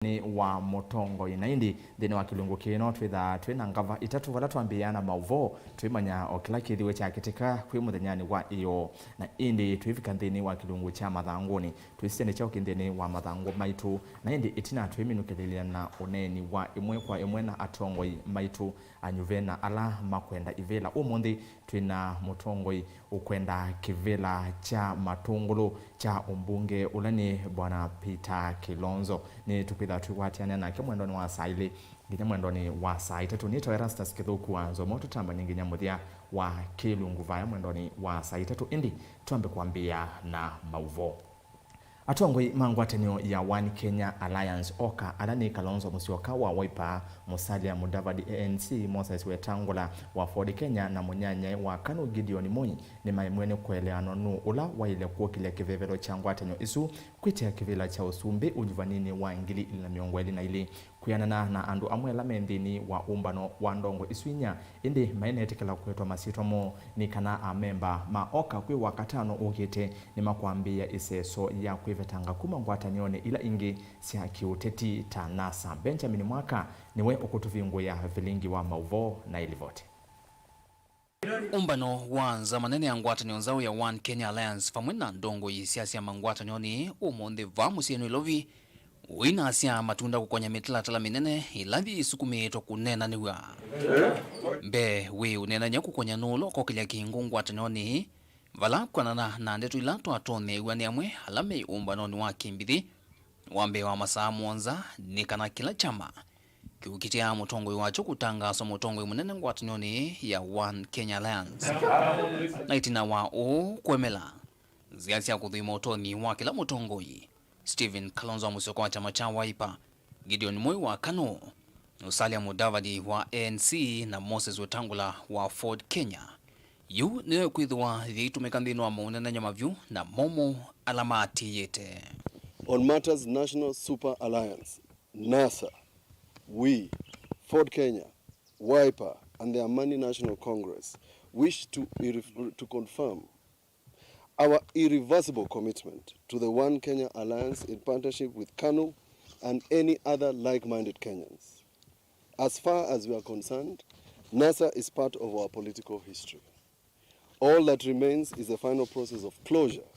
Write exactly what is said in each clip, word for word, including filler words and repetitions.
nĩ wa mũtongoi. Na ĩndĩ nthĩnĩ wa kĩlungu kĩĩ no twĩthaa twĩ na ngava itatũ vala twambĩĩa na maũvoo, twĩmanya o kĩla kĩthiwe kyakĩtĩka kwĩ mũthenyanĩ wa ĩyoo. Na ĩndĩ twĩvika nthĩnĩ wa kĩlungu kya mathangũnĩ, twĩsisya nĩ kyaũ kĩ nthĩnĩ wa mathangũ maitũ. Na ĩndĩ ĩtina twĩminũkĩlĩlya na ũneeni wa ĩmwe kwa ĩmwe na atongoi maitũ, anyuve na ala makwenda ivĩla. Ũmũnthĩ twĩ na mũtongoi ũkwenda kĩvĩla kya Matũngũlũ kya ũmbunge, ũla nĩ Bwana Peter Kilonzo. Nĩtũkwĩtha twĩkwatĩanĩa nake mwendonĩ wa saa ilĩ nginya mwendonĩ wa saa itatũ. Nĩtawa Erastus Kĩthũku wa Nzomo, tũtambany'e nginya mũthya wa kĩlungu vaya mwendonĩ wa saa itatũ. Ĩndĩ twambe kwambĩĩa na maũvoo. Atongoi ma ngwatanĩo ya One Kenya Alliance, oka, ala nĩ Kalonzo Musyoka wa Wiper, Musalia Mudavadi, A N C, Moses Wetangula wa Ford Kenya, na mũnyanyae wa KANU Gideon Moi, nĩmaemwe nĩ kũeleanwa nũũ ũla waĩle kũkĩlya kĩvevelo kya ngwatanĩo ĩsu kwĩtĩa kĩvĩla kya ũsumbĩ ũnyuvaninĩ wa ngili ilĩ na mĩongo ĩlĩ na ilĩ. Kwĩanana na andũ amwe ala me nthĩnĩ wa ũmbano wa ndongo isu inya, ĩndĩ maĩneetĩkĩla kũetwa masyĩtwa moo, nĩ kana amemba ma oka kwĩ Wakatano ũkĩte nĩmakwambĩĩa ĩseso ya kwĩvetanga kuma ngwatanĩonĩ ila ingĩ sya kĩũteti ta NASA. Benjamin Mwaka nĩwe ũkũtũvingũĩa vilingi wa maũvoo na ĩlivoti. Ũmbano wa nzama nene ya ngwatanĩo nzaũ ya One Kenya Alliance vamwe na ndongoi sya syama ngwatanĩonĩ ũmũnthĩ vaa mũsyĩ Nairobi ũinasya matunda kũkonya mĩtalatala mĩnene ĩla yĩsukumĩĩtwe kũneenanĩw'a. Mbee wĩ ũneenany'a kũkonya nũũ ũla ũkokĩlya kĩngũ ngwatanĩonĩ, vala kwĩanana na ndeto ila twatoneew'a nĩ amwe ala me ũmbanonĩ wa kĩmbithĩ wa mbee wa masaa mũonza nĩ kana kĩla kyama kĩũkitĩa mũtongoi wakyo kũtangaaswa mũtongoi mũnene ngwatanĩonĩ ya One Kenya Alliance. Na ĩtina wa ũu kũemela nzĩa sya kũthũima ũtonyi wa kĩla mũtongoi, Stephen Kalonzo Musyoka wa kyama kya Wiper, Gideon Moi wa KANU, Musalia Mudavadi wa A N C na Moses Wetangula wa Ford Kenya. Yu nĩyo ĩkwĩthĩwa yĩitũmĩka nthĩnĩ wa maũneenany'a mavyũ na momũ ala maatĩĩte. On matters National Super Alliance, NASA, we, Ford Kenya, Wiper, and the Amani National Congress wish to irre-, to confirm our irreversible commitment to the One Kenya Alliance in partnership with KANU and any other like-minded Kenyans. As far as we are concerned, NASA is part of our political history. All that remains is the final process of closure,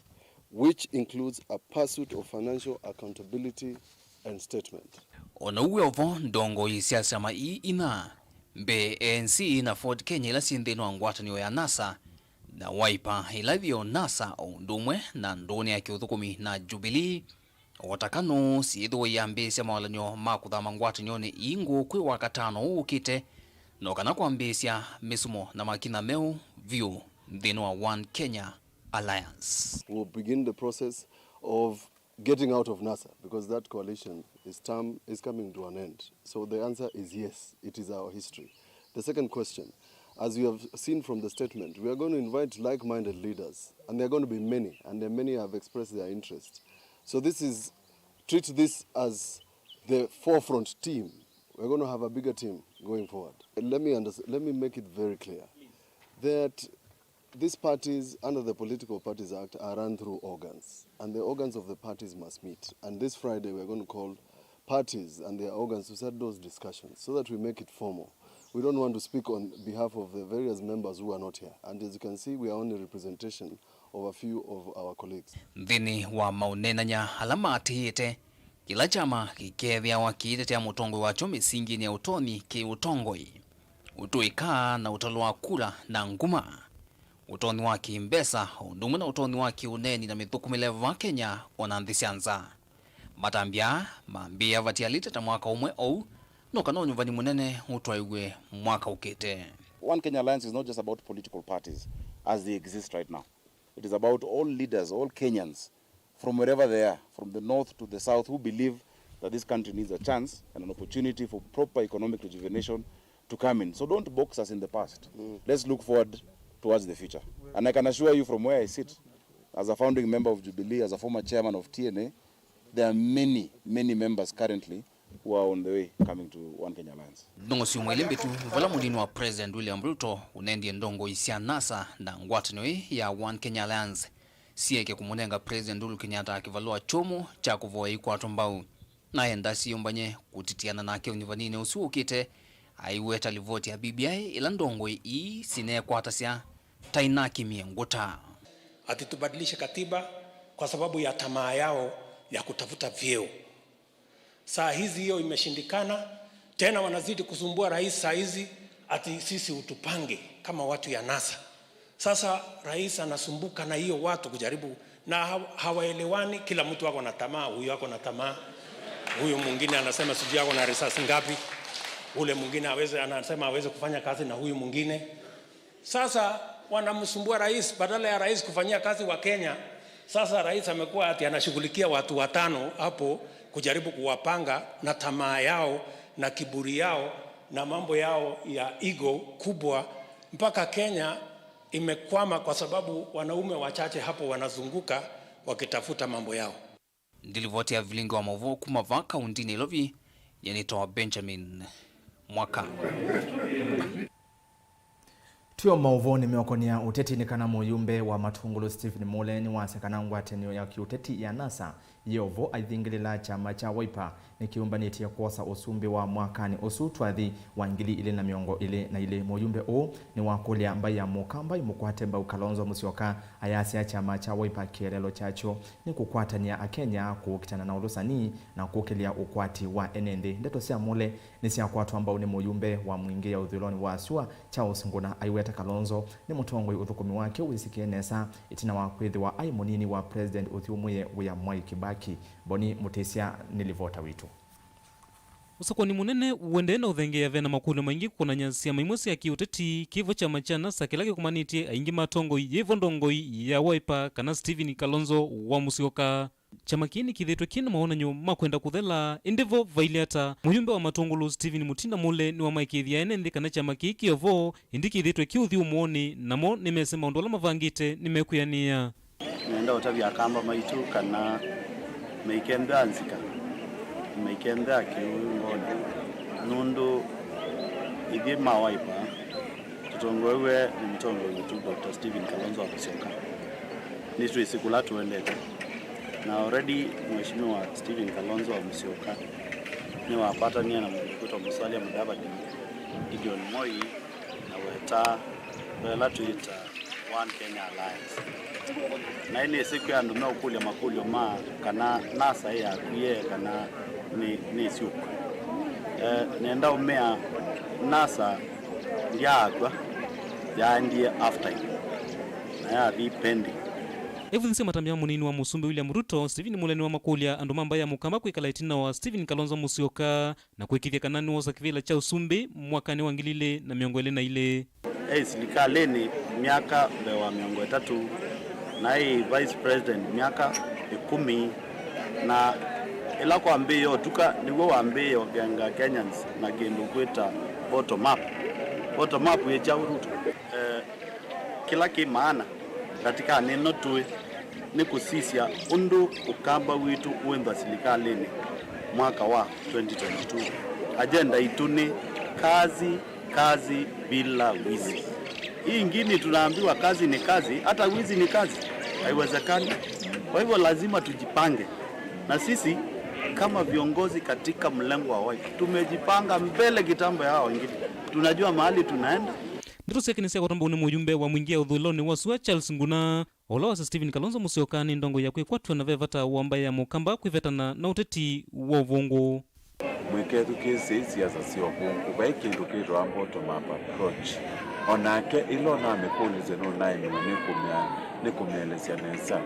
which includes a pursuit of financial accountability and statement. O na ũu wĩ o vo, ndongoi sya syama ii inya, mbee A N C na Ford Kenya ila syĩ nthĩnĩ wa ngwatanĩo ya NASA, na Wiper ĩla yĩ o NASA, o ũndũ ũmwe na ndũũnĩ ya kĩũthũkũmi na Jubilee, o ta KANU, syĩthĩwa iyambĩĩsya mawalany'o ma kũthama ngwatanĩonĩ ii ngũũ kwĩ Wakatano ũũ ũkĩte, no kana kwambĩĩsya mĩsumo na makinya meũ vyũ nthĩnĩ wa One Kenya Alliance. We'll begin the process of getting out of NASA because that coalition is term, is coming to an end. So the answer is yes, it is our history. The second question, as you have seen from the statement, we are going to invite like-minded leaders, and there are going to be many, and there many have expressed their interest. So this is, treat this as the forefront team. We're going to have a bigger team going forward. Let me unders-, let me make it very clear that these parties under the Political Parties Act are run through organs, and the organs of the parties must meet. And this Friday, we're going to call parties and their organs to set those discussions so that we make it formal. We don't want to speak on behalf of the various members who are not here. And as you can see, we are only representation of a few of our colleagues. Nthĩnĩ wa maũneenany'a ala maatĩĩte, kĩla kyama kĩkeethĩawa kĩitetea mũtongoi wakyo mĩsinginĩ ya ũtonyi kĩ-ũtongoi, ũtũĩka na ũtalo wa kura na nguma, ũtonyi wa kĩ-mbesa, o ũndũ ũmwe na ũtonyi wa kĩ-ũneeni na mĩthũkũmĩle va Kenya o na nthĩ sya nza. Matambya mambĩĩa vatialĩte ta mwaka ũmwe ou, no kana ũnyuvani mũnene ũtwaĩw'e mwaka ũkĩte. One Kenya Alliance is not just about political parties as they exist right now. It is about all leaders, all Kenyans, from wherever they are, from the north to the south, who believe that this country needs a chance and an opportunity for proper economic rejuvenation to come in. So don't box us in the past. Let's look forward towards the future. And I can assure you, from where I sit, as a founding member of Jubilee, as a former chairman of T N A, there are many, many members currently who are on the way coming to One Kenya Alliance. No syumwa ilĩ mbĩtu, vala mũnini wa President William Ruto ũnendie ndongoi sya NASA na ngwatanĩo ĩĩ ya One Kenya Alliance syĩke kũmũnenga President Uhuru Kenyatta kĩvalũa kyũmũ kya kũvoya ikwatwa mbau. Na enda siũmbany'e kũtitiana nake ũnyuvaninĩ ũsu ũkĩte, aiweta livoti ya B B I ĩla ndongoi ii sinekwatasya ta inakimie ngũta. Ati tubadilishe katiba kwa sababu ya tamaa yao ya kutafuta vyeo. Saa hizi hiyo imeshindikana, tena wanazidi kusumbua rais saa hizi ati sisi utupange kama watu ya NASA. Sasa rais anasumbuka na hiyo watu kujaribu, na ha-, hawaelewani, kila mtu ako na tamaa, huyu ako na tamaa, huyu mwingine anasema sijui ako na risasi ngapi, ule mwingine aweze, anasema aweze kufanya kazi na huyu mwingine. Sasa wanamsumbua rais, badala ya rais kufanyia kazi wa Kenya, sasa rais amekuwa ati anashughulikia watu watano hapo kujaribu kuwapanga na tamaa yao na kiburi yao na mambo yao ya ego kubwa, mpaka Kenya imekwama kwa sababu wanaume wachache hapo wanazunguka wakitafuta mambo yao. Ndi livoti ya vilingi wa maũvoo kuma vaa kaũntĩnĩ Nairobi, nyie nĩtawa Benjamin Mwaka. Twĩ o maũvoonĩ meũkonea ũteti nĩ kana mũyumbe wa Matũngũlũ Stephen Mule nĩwasya kana ngwatanĩo ya kĩũteti ya NASA yĩ o vo aithingĩlĩla kyama kya Wiper nĩkĩyũmbanĩtye kwosa ũsumbĩ wa mwakanĩ ũsu twathi wa ngili ilĩ na mĩongo ĩlĩ na ilĩ. Mũyumbe ũũ nĩwakũlya mbaĩ ya Mũkamba ĩmũkwate mbau Kalonzo Musyoka, ayasya kyama kya Wiper kĩeleelo kyakyo nĩ kũkwatanĩa Akenya kũkitana na ũlũsani na kũkĩlya ũkwati wa ene nthĩ. Ndeto sya Mule nĩsyakwatwa mbau nĩ mũyumbe wa Mwingĩ ya ũthũĩlonĩ wa sua Charles Nguna, aiweta Kalonzo nĩ mũtongoi ũthũkũmi wake wĩsĩkĩe nesa ĩtina wa kwĩthĩwa aĩ mũnini wa President ũthyũmũĩe wĩa Mwai Kibaki. Boni Mũtĩsya nĩ livota witũ. Ũsakũani mũnene ũendee na ũthengeea ve na makũlyo maingĩ kũkonany'a syama imwe sya kĩũteti, kĩvo kyama kya NASA kĩla kĩkomanĩtye aingĩ ma atongoi, yĩvo ndongoi ya Wiper kana Stephen Kalonzo wa Musyoka. Kyama kĩĩ nĩkĩthĩĩtwe kĩ na mawonany'o ma kwenda kũthela, ĩndĩ vo vailye ata, mũyumbe wa Matũngũlũ Stephen Mutinda Mule nĩwamaĩkĩĩthya ene nthĩ kana kyama kĩĩ kĩ o vo, ĩndĩ kĩthĩĩtwe kĩ ũthyũmũonĩ, namo nĩmesĩ maũndũ ala mavangĩte nĩmekwĩanĩĩa. Nĩenda ũtavya Akamba maitũ kana maikembea nzika, maikembea kĩw'ũ ngoni, nũndũ ithyĩ ma Wiper tũtongoew'e nĩ mũtongoi witũ Doctor Stephen Kalonzo wa Musyoka. Nĩtwĩsĩ kũla tũendete, na already Mheshimiwa Stephen Kalonzo wa Musyoka nĩwakwatanie na mũndũ kwĩtwa Musalia Mudavadi, Gideon Moi, na weta ĩla twĩta One Kenya Alliance. Na nĩsĩ kwĩ andũ meũkũlya makũlyo ma kana NASA yakwie kana nĩ, nĩ syũku. Eh, nenda ũmea NASA ndyaakw'a, yaendie half time na yathi pending. Ĩvũthĩsye matambya ma mũnini wa mũsumbĩ William Ruto, Stephen Mule nĩwamakũlya andũ ma mbaĩ ya Mũkamba kwĩkala ĩtina wa Stephen Kalonzo Musyoka na kũĩkĩĩthya kana nĩwosa kĩvĩla kya ũsumbĩ mwakanĩ wa ngili ilĩ na mĩongo ĩlĩ na ilĩ. Eĩ silikalĩnĩ myaka mbee wa mĩongo ĩtatũ, na eĩ vice president myaka ĩkũmi, na ĩla kwambĩĩe ũtuka nĩw'o wambĩĩe ũkenga Kenyans na kĩndũ kwĩta bottom up. Bottom up ĩ kyaũ Ruto? Eh, kĩla kĩ maana ndatĩkanĩ ĩno tũĩ nĩ kũsisya ũndũ Ũkamba witũ wĩnthwa silikalĩnĩ mwaka wa twenty twenty-two. Agenda itũ nĩ kazi, kazi bila wizi. Hii ingine tunaambiwa kazi ni kazi, hata wizi ni kazi. Haiwezekani. Kwa hivyo lazima tujipange. Na sisi kama viongozi katika mlengo wa Wiper, tumejipanga mbele kitambo ya hao wengine. Tunajua mahali tunaenda. Ndeto syake nĩsyakwatwa mbau nĩ mũyumbe wa Mwingĩ ya ũthũĩlonĩ wa sua Charles Nguna, ũla wasya Stephen Kalonzo Musyoka nĩ ndongoi ya kwĩkwatw'a na ve vata wa mbaĩ ya Mũkamba kwĩvetana na ũteti wa ũvũngũ. Mũikethukĩĩsye siasa sya ũvũngũ, vai kĩndũ kĩtawa bottom up approach. O nake ĩla ũnamĩkũlĩsye nũnaĩmiwe nĩ kũmya-, nĩ kũmĩelesya nesa.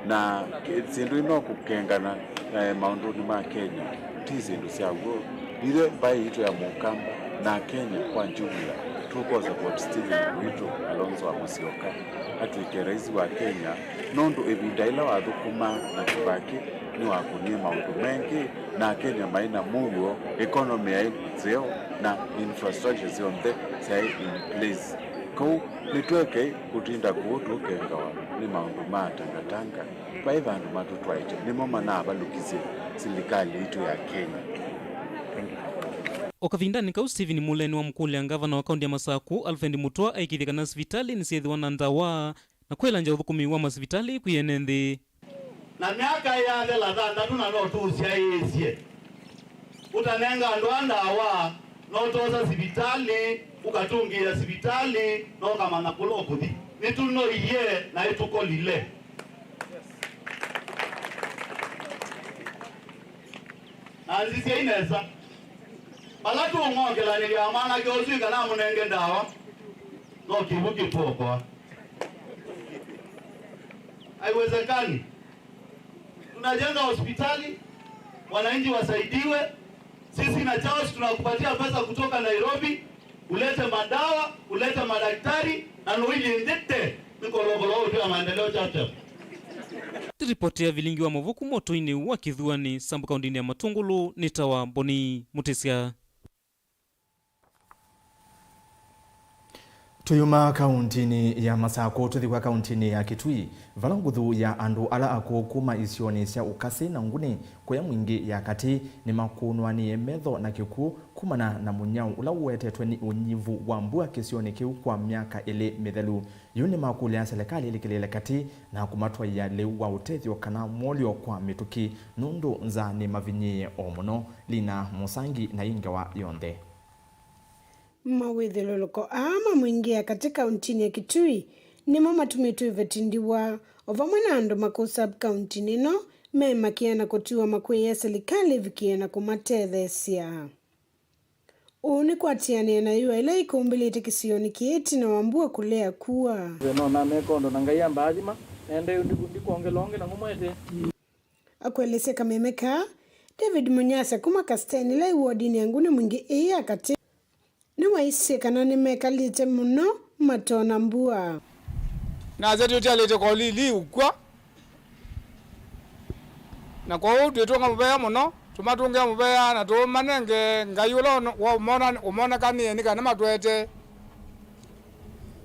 Na kĩ-, syĩndũ ino kũkengana, eh, maũndũnĩ ma Kenya ti syĩndũ sya w'o. Ithyĩ mbaĩ yitũ ya Mũkamba na Kenya kwa jumla, tũkũ support Stephen witũ Kalonzo wa Musyoka atw'ĩke rais wa Kenya, nũndũ ĩvinda ĩla wathũkũmaa na Kibaki nĩwakũnie maũndũ mengĩ, na Akenya maĩ na mũuo, economy yaĩ nzeo, na infrastructure syonthe syaĩ in place. Kwoou nĩtwekei kũtinda kũũ tũkengawa nĩ maũndũ ma tangatanga. Vai vandũ matũtwaĩte, nĩmo manavalũkisye silikalĩ yitũ ya Kenya. O kavindanĩ kau, Stephen Mule nĩwamũkũlya ngavana wa kaũntĩ ya Masaku, Alfred Mutua, aĩkĩĩthye kana sivitalĩ nĩsyĩthĩwa na ndawa na kwĩlangya ũthũkũmi wa masivitalĩ kwĩ ene nthĩ. Na myaka ĩyathela thanthatũ na no tũsyaĩĩsye. Ũtanenga andũ aa ndawa, no ũtosa sivitalĩ, ũkatũngĩĩa sivitalĩ, na ũkamanya kũla ũkũthi. Nĩtũnoie na nĩtũkolile. Na nzisyai nesa. Vala tũũng'ongelanĩlya mwanake ũsu ĩkanamũnenge ndawa, no kĩw'ũ kĩtwokoa. Haiwezekani. Tunajenga hospitali, wananchi wasaidiwe. Sisi na Charles tunakupatia pesa kutoka Nairobi, ulete madawa, ulete madaktari, na nũilye nthĩ te, nĩ kolokolo ũtwĩa maendeleo chapchap. Ripoti ya vilingi wa maũvoo kuma ũtũinĩ wa Kĩthuanĩ, Sambu kaũntĩnĩ ya Matũngũlũ, nĩ ta wa Mboni Mũtĩsya. Tũyuma kaũntĩnĩ ya Masakũ, tũthi kwa kaũntĩnĩ ya Kitui, vala nguthu ya andũ ala akũũ kuma isionĩ sya Ũkasĩ na Nguni kũya Mwingĩ ya Katĩ nĩmakũnwanĩe metho na kĩkw'ũ kumana na mũnyao ũla ũwetetwe nĩ ũnyivu wa mbua kĩsionĩ kĩu kwa myaka ĩlĩ mĩthelu. Yu nĩmakũlya silikalĩ ĩlikĩlĩĩle katĩ na kũmatwaĩa lĩu wa ũtethyo kana mwolyo kwa mĩtũkĩ, nũndũ nza nĩmavinyĩĩe o mũno. Lina Mũsangi na ĩ ngewa yonthe. Mawĩthyũlũlũko aa ma Mwingĩ ya Katĩ kaũntĩnĩ ya Kitui nĩmo matumĩtwe iveti ndiwa, o vamwe na andũ makũũ sub-kaũntĩnĩ ĩno memakĩa na kũtiwa makwĩe silikalĩ ĩvikĩe na kũmatetheesya. Ũu nĩ kũatĩanĩa na yũa ĩla ĩkũmbĩlĩte kĩsionĩ kĩĩ ĩtina wa mbua kũlea kua. Ve no nameka ũndũ na Ngai ambaathima, nende yu ndiku-, ndikwongela ũngĩ na ngũmwete. Akũelesya kameme kaa, David Munyasya kuma Kasteni ĩla ĩ wodinĩ ya Nguni Mwingĩ ĩĩ ya katĩ, nĩwaisye kana nĩmekalĩte mũno matona mbua. Nasya tũtialĩte kolili ũkw'a. Na kwoou twĩtũnga mũvea mũno, tũmatũngĩa mũvea na tũmanenge Ngai ũla ũno-, wa ũmona-, ũmonekanĩe nĩ kana matũetee.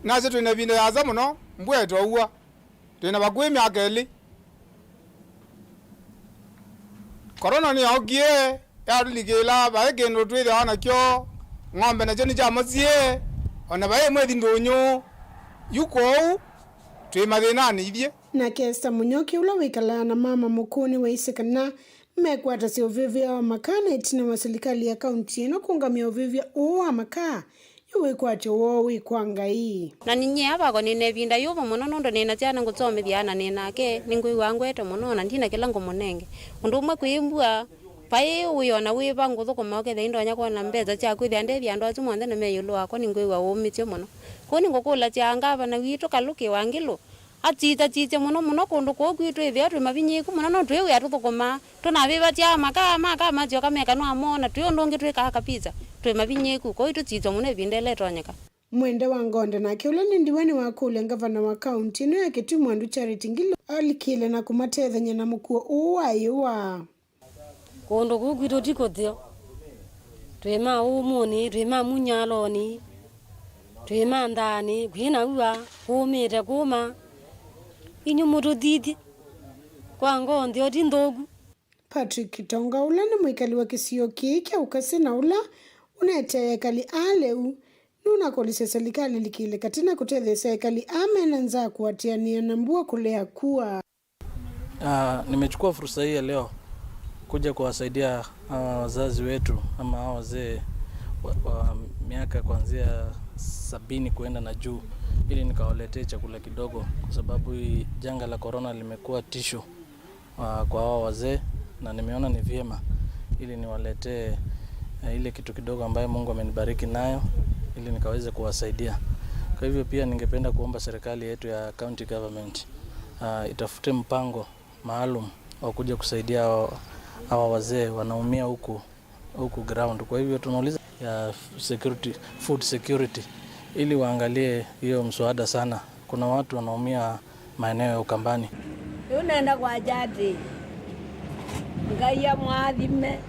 Nasya twĩ na ĩvinda yasa mũno, mbua ĩtoua. Twĩ na vakuvĩ myaka ĩlĩ. Korona nĩyookie, yatũlikĩla, vaĩ kĩndũ twĩthĩawa nakyo, ng'ombe nasyo nĩkyamosie, o na vaĩ mwĩthi ndũnyũ. Yu kwoou, twĩ mathĩnanĩ ithyĩ. Nake Esther Mũnyoki, ũla wĩkalaa na mama mũkũũ, nĩwaisye kana nĩmekwatasya ũvĩvĩa wa makaa na ĩtina wa silikalĩ ya kaũntĩ ĩno kũũngamĩa ũvĩvya ũũ wa makaa, yu wĩkwatyo woo wĩ kwa Ngai. Na ninyie ava ko nĩ na ĩvinda yũmũ mũno, nũndũ nĩ na syana ngũsomethya, na nĩ nake nĩngwĩw'aa ngwete mũno, na ndina kĩla ngũmũnenge. Ũndũ ũmwe kwĩ mbua, vai wĩona wĩva ngũthũkũma ũkethĩa indonya kwona mbesa sya kwĩthĩa ndethya andũ asu monthe na me ĩũlũ wakwa, nĩngwĩw'a ũũmĩsyo mũno. Kwoou nĩngũkũlasya ngavana witũ Kalũkĩ Wangilũ, atsisasisye mũno mũno kũndũ kũũ kwitũ, ĩthĩwa twĩ mavinyĩĩku mũno, no twĩ wĩa tũthũkũmaa. Tũnavĩvatya makaa, makaa masyoka mekanwa moo, na twĩ ũndũ ũngĩ twĩkaa kabisa. Twĩ mavinyĩĩku, kwoou tũsisya mũno ĩvinda ĩla ĩtonyeka. Mwende wa Ngonde nake, ũla nĩ ndiwa, nĩwakũlya ngavana wa kaũntĩ ĩno ya Kitui Mwandu Charity Ngilu alikĩle na kũmatethany'a na mũkuo ũũ wa yũa. Kũndũ kũu kwitũ ti kũtheo. Twĩ ma ũmũnĩ, twĩ ma munyalonĩ, twĩ ma nthaanĩ, kwĩ na w'ua, kũũmĩte kũũma. Inyu mũtũthithye. Kwa ngoo ntheo ti nthũku. Patrick Kitonga, ũla nĩ mwĩkali wa kĩsio kĩĩ kya Ũkasĩ na ũla ũneteea ekali aa lĩu, nũnakũlĩsya silikalĩ ĩlikĩle katĩ na kũtetheesya ekali aa me na nzaa kũatĩanĩa na mbua kũlea kua. Ah, nimechukua fursa hii ya leo kuja kuwasaidia hawa wazazi wetu ama hawa wazee wa, wa miaka kuanzia sabini kuenda na juu, ili nikawaletee chakula kidogo, kwa sababu hii janga la korona limekuwa tisho, ah, kwa hawa wazee, na nimeona ni vyema ili niwaletee, eh, ile kitu kidogo ambayo Mungu amenibariki nayo, ili nikaweze kuwasaidia. Kwa hivyo pia ningependa kuomba serikali yetu ya county government, ah, itafute mpango maalum wa kuja kusaidia hawa, hawa wazee wanaumia huku, huku ground. Kwa hivyo tunauliza ya security, food security, ili waangalie hiyo mswada sana. Kuna watu wanaumia maeneo ya Ukambani. Rĩu nenda kwasya atĩĩ, Ngai amũathime,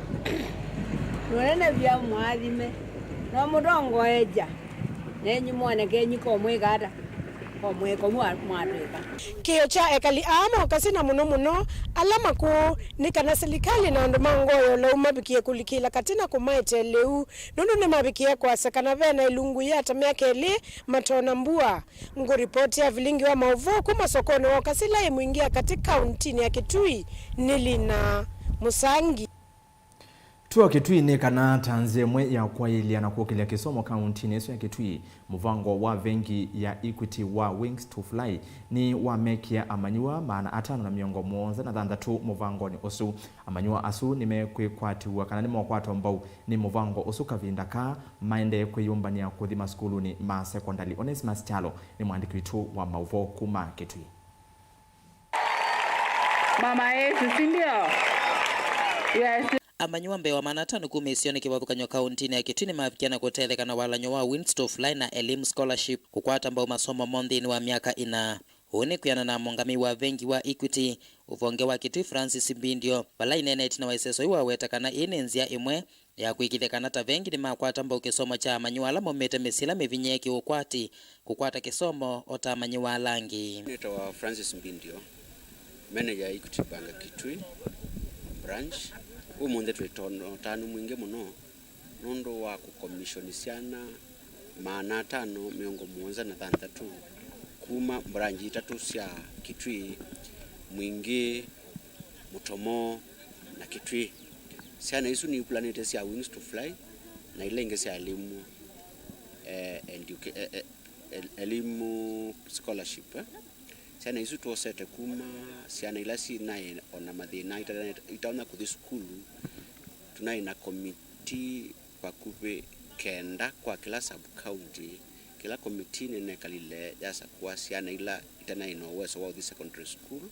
mũnene vyũ amũathime, no mũtongoekya, nenyu mwone kenyu komwĩka ata. Kwa mwĩko mwa-, mwatwĩka. Kĩĩo kya ekali aa ma Ũkasĩ na mũno mũno ala makũũ nĩ kana silikalĩ na andũ ma ngoo ya ũlau mavikĩe kũlikĩla katĩ na kũmaetee lĩu, nũndũ nĩmavikĩe kwasya kana ve na ĩlungu ya ta myaka ĩlĩ matona mbua. Ngũripoti ya vilingi wa maũvoo kuma sokonĩ wa Ũkasĩ ĩla yĩ Mwingĩ ya Katĩ kaũntĩnĩ ya Kitui nĩ Lina Mũsangi. Twĩ o Kitui nĩ kana ta nzĩa ĩmwe ya kwaĩlya na kũkĩlya kĩsomo kauntinĩ ĩsu ya Kitui, mũvango wa vengi ya Equity wa Wings to Fly nĩwamekie amanyĩw'a maana atano na mĩongo mũonza na thanthatũ mũvangonĩ ũsu. Amanyĩw'a asu nĩmekwĩkwatĩw'a kana nĩmeũkwatwa mbau nĩ mũvango ũsu kavinda kaa maendee kwĩyũmbanĩa kũthi masukulunĩ ma sekondalĩ. Onesmus Kyalo nĩ mwandĩki witũ wa maũvoo kuma Kitui. Mama Yesu, si ndio? Yes. Amanyĩw'a mbee wa maana atano kuma isionĩ kĩvathũkany'o kauntinĩ ya Kitui nĩmavikie na kũtetheka na walany'o wa Wings to Fly na Elimu Scholarship kũkwata mbau masomo moo nthĩnĩ wa myaka ĩna. Ũu nĩ kwĩanana na mũũngamĩi wa vengi wa Equity ũvonge wa Kitui, Francis Mbindio, vala aineenea ĩtina wa ĩseso yu waweta kana ĩĩ nĩ nzĩa ĩmwe ya kũĩkĩĩthya kana ta vengi nĩmakwata mbau kĩsomo kya amanyĩw'a ala maumĩte mĩsyĩ ĩla mĩvinyĩĩe kĩũkwati kũkwata kĩsomo o ta amanyĩw'a ala angĩ. Nĩtawa Francis Mbindio, manager ya Equity Bank Kitui branch. Ũmũnthĩ twĩ tondũ ũtanu mwingĩ mũno nũndũ wa kũkomishoni syana maana atano mĩongo mũonza na thanthatũ kuma branch itatũ sya Kitui, Mwingi, Mũtomo na Kitui. Syana isu nĩiplanĩte sya Wings to Fly na ila ingĩ sya Elimu, eh, educa-, eh, eh, El-, Elimu Scholarship, eh. Syana isu twosete kuma syana ila syĩnaĩ o na mathĩna ita-, itonya kũthi sukulu. Tũnaĩ na komitii vakuvĩ kenda kwa kĩla sub county. Kĩla komitii nĩnekalile yasakũa syana ila itanaĩ na ũweso wa ũthi secondary school,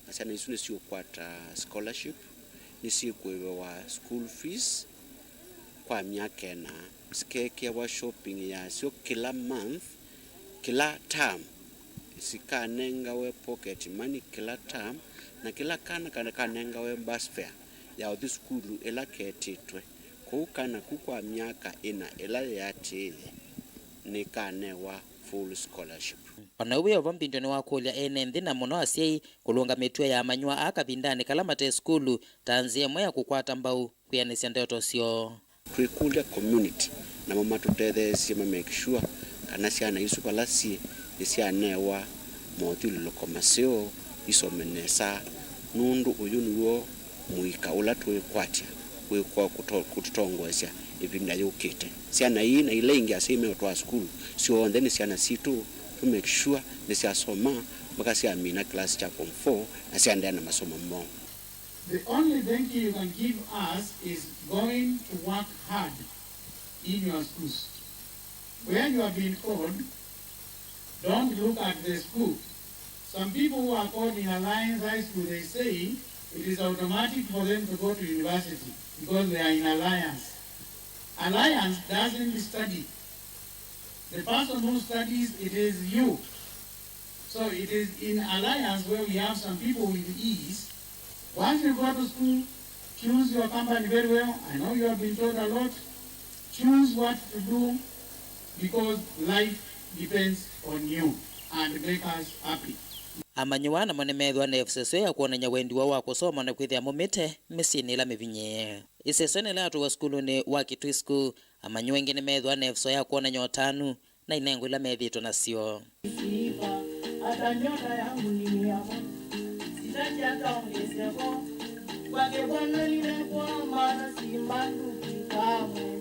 na syana isu nĩsiũkwata scholarship, nĩsyĩkũĩvĩwa school fees kwa myaka ĩna, sikeekĩawa shopping yasyo kĩla month, kĩla term, sikanengawe pocket money kĩla term, na kĩla kana kana kanengawe bus fare ya ũthi sukulu ĩla ketĩtwe. Kwoou kana ku kwa myaka ĩna ĩla yĩatĩĩe nĩkanewa full scholarship. O na ũu wĩ o vo, Mbindio nĩwakũlya ene nthĩ na mũno asyai kũlũnga mĩtuo ya amanyĩw'a aa kavindanĩ kala mate sukulu ta nzĩa ĩmwe ya kũkwata mbau kwĩanĩsya ndoto syoo. Twĩkũlya community namo matũtetheesye ma make sure kana syana isu vala syĩ nĩsyanewa mothyũlũlũko maseo, isome nesa, nũndũ ũyũ nĩw'o mũika ũla tũĩkwatya wĩkwa kũto-, kũtũtongoesya ĩvinda yũkĩte. Syana ii na ila ingĩ asyai meũtwaa sukulu, syonthe nĩ syana sitũ. Tũ make sure nĩsyasoma mpaka syamina class kya form four na syaendeea na masomo moo. The only thank you you can give us is going to work hard in your schools. Where you have been called, don't look at the school. Some people who are called in Alliance High School, they say it is automatic for them to go to university because they are in Alliance. Alliance doesn't study. The person who studies, it is you. So it is in Alliance where we have some people with ease. Once you go to school, choose your company very well. I know you have been taught a lot. Choose what to do because life depends on you and make us happy. Amanyĩw'a namo nĩmeethĩwa na ĩseso ya kwonany'a wendi woo wa kũsoma na kwĩthĩa maumĩte mĩsyĩnĩ ĩla mĩvinyĩĩe. Ĩseso ĩla yatwaĩwe sukulunĩ wa Kitui School, amanyĩw'a aingĩ nĩmeethĩwa na ĩseso ya kwonany'a ũtanu na inengo ila methĩĩtwe nasyo. Sifa, hata nyota yangu ni yako. Sitaki hata ongezeko. Kwake Bwana nimekwama na sibanduki kamwe.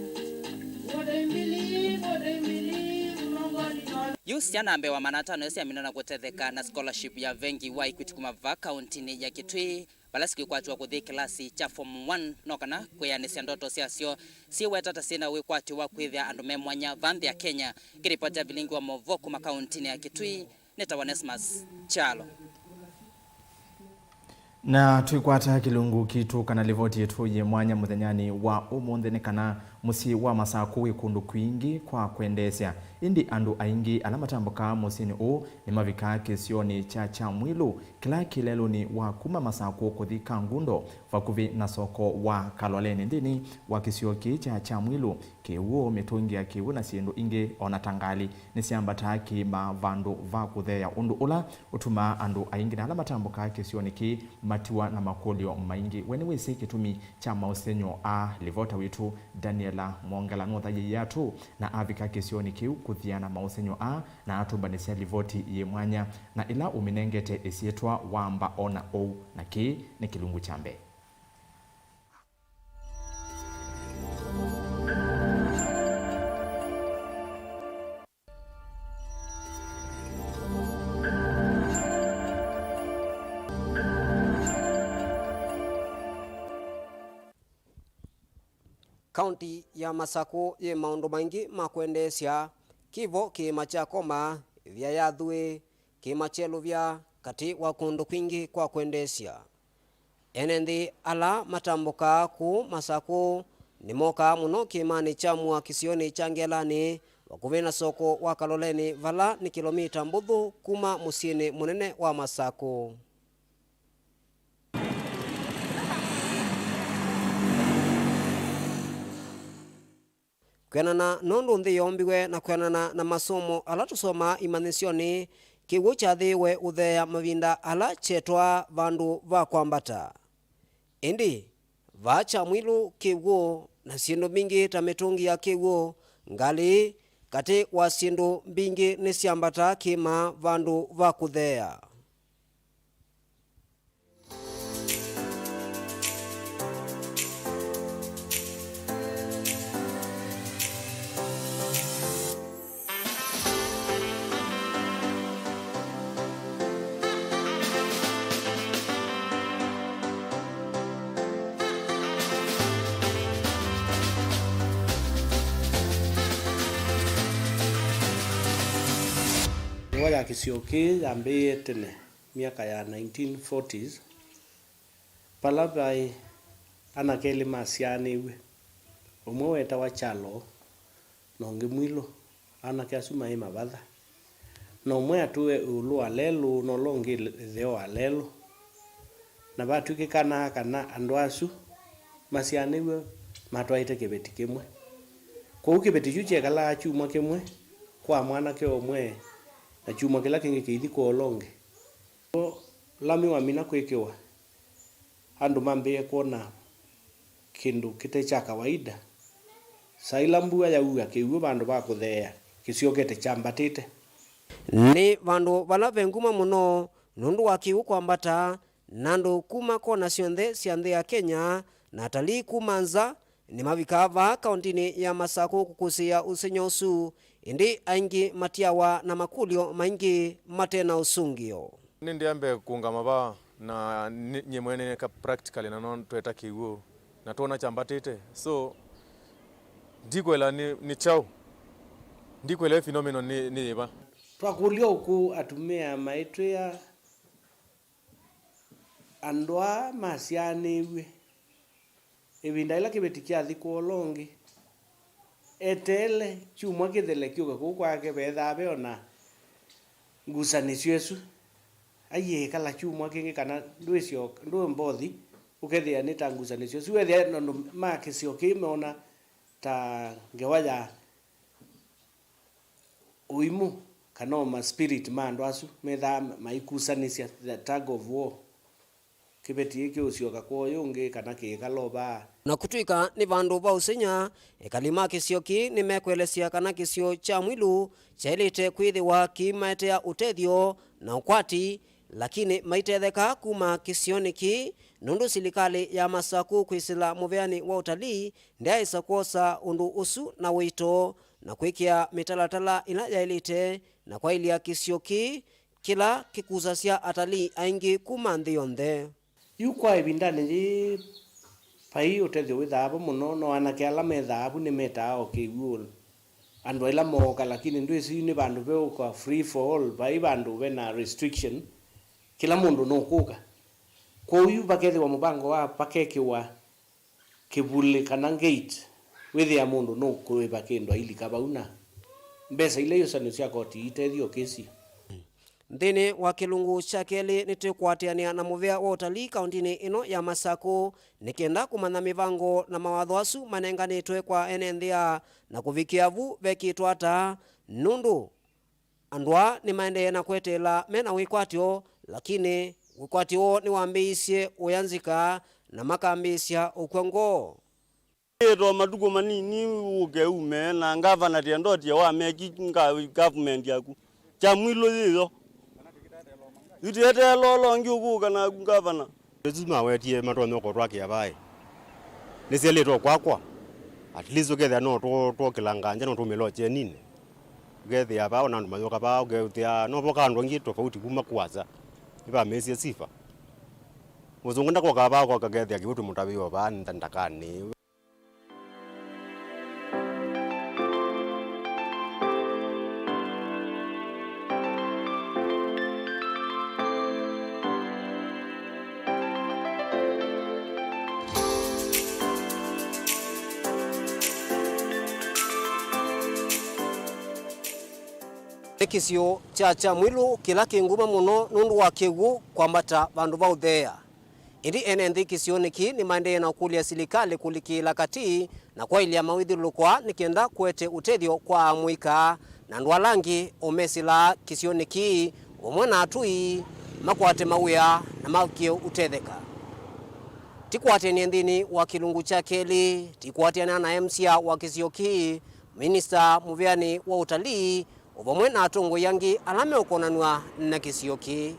What I believe, what I believe, Mungu ni Yu syana mbee wa maana atano syamina na kũtetheka na scholarship ya vengi wa Equity kuma vaa kauntinĩ ya Kitui. Vala sikwĩkwatw'a kũthi kĩlasi kya form one no kana kwĩanĩsya ndoto syasyo syĩweta ta syĩna wĩkwatyo wa kwĩthĩa andũ me mwanya vaa nthĩ ya Kenya. Kĩripoti ya vilingi wa maũvoo kuma kauntinĩ ya Kitui, nĩtawa Onesmus Kyalo. Na twĩkwata kĩlungu kitũ kana livoti yitũ yĩ mwanya mũthenyanĩ wa ũmũnthĩ nĩ kana mũsyĩ wa Masakũ wĩ kũndũ kwingĩ kwa kwendeesya. Ĩndĩ andũ aingĩ ala matambũkaa mũsyĩnĩ ũũ nĩmavikaa kĩsionĩ kya Kyamwilũ, kĩla kĩ lelũnĩ wa kuma Masakũ kũthi Kangundo, vakuvĩ na soko wa Kaloleni. Nthĩnĩ wa kĩsio kĩĩ kya Kyamwilũ, kĩw'ũ, mĩtũngi ya kĩw'ũ na syĩndũ ingĩ, o na ta ngalĩ, nĩsyambataa kĩĩma vandũ va kũtheea, ũndũ ũla ũtumaa andũ aingĩ na ala matambũkaa kĩsionĩ kĩĩ matiwa na makũlyo maingĩ. We nĩwĩsĩ kĩtumi kya maũsengy'o aa? Livota witũ Daniela Mwongela nũthaĩĩe atũũ na avika kĩsionĩ kĩu kũthiana maũsengy'o aa, na atũmbanĩsya livoti yĩ mwanya, na ĩla ũmĩnengete ĩsyĩtwa wamba ona ũu, na kĩĩ nĩ kĩlungu kya mbee. Kaunti ya Masakũ yĩ maũndũ maingĩ ma kwendeesya, kĩvo kĩĩma kya Koma, ĩvia ya Thuĩ, kĩĩma kya Ĩlũvya, katĩ wa kũndũ kwingĩ kwa kwendeesya. Ene nthĩ ala matambũkaa kũu Masakũ nĩmokaa mũno kĩĩmanĩ kya Mua kĩsionĩ kya Ngelanĩ, vakuvĩ na soko wa Kaloleni, vala nĩ kĩlomita mbũthũ kuma mũsyĩnĩ mũnene wa Masakũ. Kwĩanana nũndũ nthĩ yoombiwe na kwĩanana na masomo ala tũsomaa imanyĩsyonĩ, kĩw'ũ kyathĩĩwe ũtheea mavinda ala kyetwaa vandũ va kwambata. Ĩndĩ, vaa Kyamwilũ kĩw'ũ na syĩndũ mbingĩ ta mĩtũngi ya kĩw'ũ, ngalĩ, katĩ wa syĩndũ mbingĩ nĩsyambataa kĩĩma vandũ va kũtheea. Ngewa ya kĩsio kĩĩ yambĩĩe tene myaka ya nineteen forties, vala vaĩ anake elĩ masyaanĩw'e, ũmwe wetawa Kyalo na ũngĩ Mwilũ. Anake asu maĩ mavatha, na ũmwe atũe ĩũlũ wa lelũ, na ũla ũngĩ ĩtheo wa lelũ. Na vatw'ĩkĩkanaa kana andũ asu masyaanĩw'e matwaĩte kĩveti kĩmwe. Kwoou kĩveti kyu kyekalaa kyumwa kĩmwe kwa mwanake ũmwe, na kyumwa kĩla kĩngĩ kĩithi kwa ũla ũngĩ. Ũla mĩ wamina kwĩkĩwa, andũ mambĩĩe kwona kĩndũ kĩte kya kawaida. Saa ila mbua yaua, kĩw'ũ vandũ va kũtheea kĩsyokete kyambatĩte. Nĩ vandũ vala ve nguma mũno nũndũ wa kĩw'ũ kwambata, na andũ kuma kona syonthe sya nthĩ ya Kenya na atalii kuma nza nĩmavikaa vaa kaũntinĩ ya Masakũ kũkũsĩĩa ũsengy'o ũsu, ĩndĩ aingĩ matiawa na makũlyo maingĩ mate na ũsũngĩo. Nĩndia mbee kũũngama vaa, na nĩ- nyie mwene nĩneka practically na no tweta kĩw'ũ, na twona kyambatĩte. So, ndikwela nĩ, nĩ kyaũ. Ndikwela ĩ phenomenon nĩ, nĩ yĩva. Twakũlya ũkũũ atumĩa maitwĩa andũ aa masyaanĩw'e. Ĩvinda yĩla kĩveti kyathi kwa ũla ũngĩ, eteele kyumwa kĩthele kyũke kũu kwake, vethaa ve o na ngusanĩsyo ĩsu. Aiee, kala kyumwa kĩngĩ kana ndwĩsyoka, ndwĩmba ũthi, ũkethĩa nĩ ta ngusanĩsyo ĩsu. Wethĩa andũ ma kĩsio kĩĩ meona ta ngewa ya ũimũ, kana o ma spirit ma andũ asu methaa maikusanĩsya, the tug of war. Kĩveti kĩũsyoka kwa ũyũ ũngĩ kana kĩĩkala o vaa. Na kũtw'ĩka nĩ vandũ va ũseng'ya, ekali ma kĩsio kĩĩ nĩmekwelesya kana kĩsio kya Mwilũ kyaĩlĩte kwĩthĩwa kĩimaetea ũtethyo na ũkwati, lakini maitetheka kuma kĩsionĩ kĩĩ nũndũ silikalĩ ya Masakũ kwĩsĩla mũvĩanĩ wa ũtalii ndyaĩsa kwosa ũndũ ũsu na ũito na kwĩkĩa mĩtalatala ĩla yaĩlĩte na kwaĩlya kĩsio kĩĩ kĩla kĩkusasya atalii aingĩ kuma nthĩ yonthe. Yu kwa ĩvindanĩ yĩĩ, vai ũtethyo wĩthaa vo mũno, no anake ala methaa vu nĩmetaa o kĩw'ũ andũ aila mooka, lakini ndwĩsĩ yu nĩ vandũ veũka free for all, vai vandũ vena restriction, kĩla mũndũ nũkũka. Kwoou yu vakethĩwa mũvango wa vakekĩwa kĩvulĩ kana gate, wĩthĩa mũndũ nũkũĩva kĩndũ ailika vau, na mbesa ila iũsanĩo sya koti iitethya ũkĩsio. Nthĩnĩ wa kĩlungu kya kelĩ, nĩtũkũatĩanĩa na mũvĩa wa ũtalii kaũntinĩ ĩno ya Masakũ nĩ kenda kũmanya mĩvango na mawatho asu manenganĩtwe kwa ene nthĩa na kũvikĩa vu vekĩtwe ata, nũndũ andũ aa nĩmaendee na kweteela me na wĩkwatyo, lakini wĩkwatyo woo nĩwambĩĩisye ũya nzika na makambĩĩsya ũkw'a ngoo. Ĩtwa matukũ manini ũke ume na ngavana tĩendotie wa meki nga- government yaku. Kyamwilũ yĩyo. Yu tũeteela ũla ũngĩ ũkũka naku ngavana. Isu mawetie matonya ũkotwakĩa vaĩ. Nĩsyaĩlĩte o kwakwa. At least ũkethĩa no tũ- twokĩla nganja no tũmĩla ũkyeninĩ. Ũkethĩa vaa ona andũ mayũka vaa ũkethĩa no voka andũ angĩ tofauti kuma kũasa. Nĩvamĩĩsye sifa. Mũsũngũ ndakoka vaa kwaka kethĩa kĩw'ũ tũmũtavĩe o vaa nda- ndakanĩ. Nĩ kĩsio kya Kyamwilu kĩla kĩ nguma mũno nũndũ wa kĩw'ũ kwambata vandũ va ũtheea. Ĩndĩ ene nthĩ kĩsionĩ kĩĩ nĩmaendee na kũkũlya silikalĩ kũlikĩĩla katĩ na kwaĩlya mawĩthyũlũlũko aa nĩ kenda kũete ũtethyo kwa amũika na andũ ala angĩ o mesĩlaa kĩsionĩ kĩĩ, vamwe na atũi makwate mawĩa na mavikĩe ũtetheka. Tĩkwatĩanĩa nthĩnĩ wa kĩlungu kya kelĩ, tĩkwatĩanĩa na M C A wa kĩsio kĩĩ, minista mũvĩanĩ wa ũtalii, o vamwe na atongoi angĩ ala meũkonanw'a na kĩsio kĩĩ.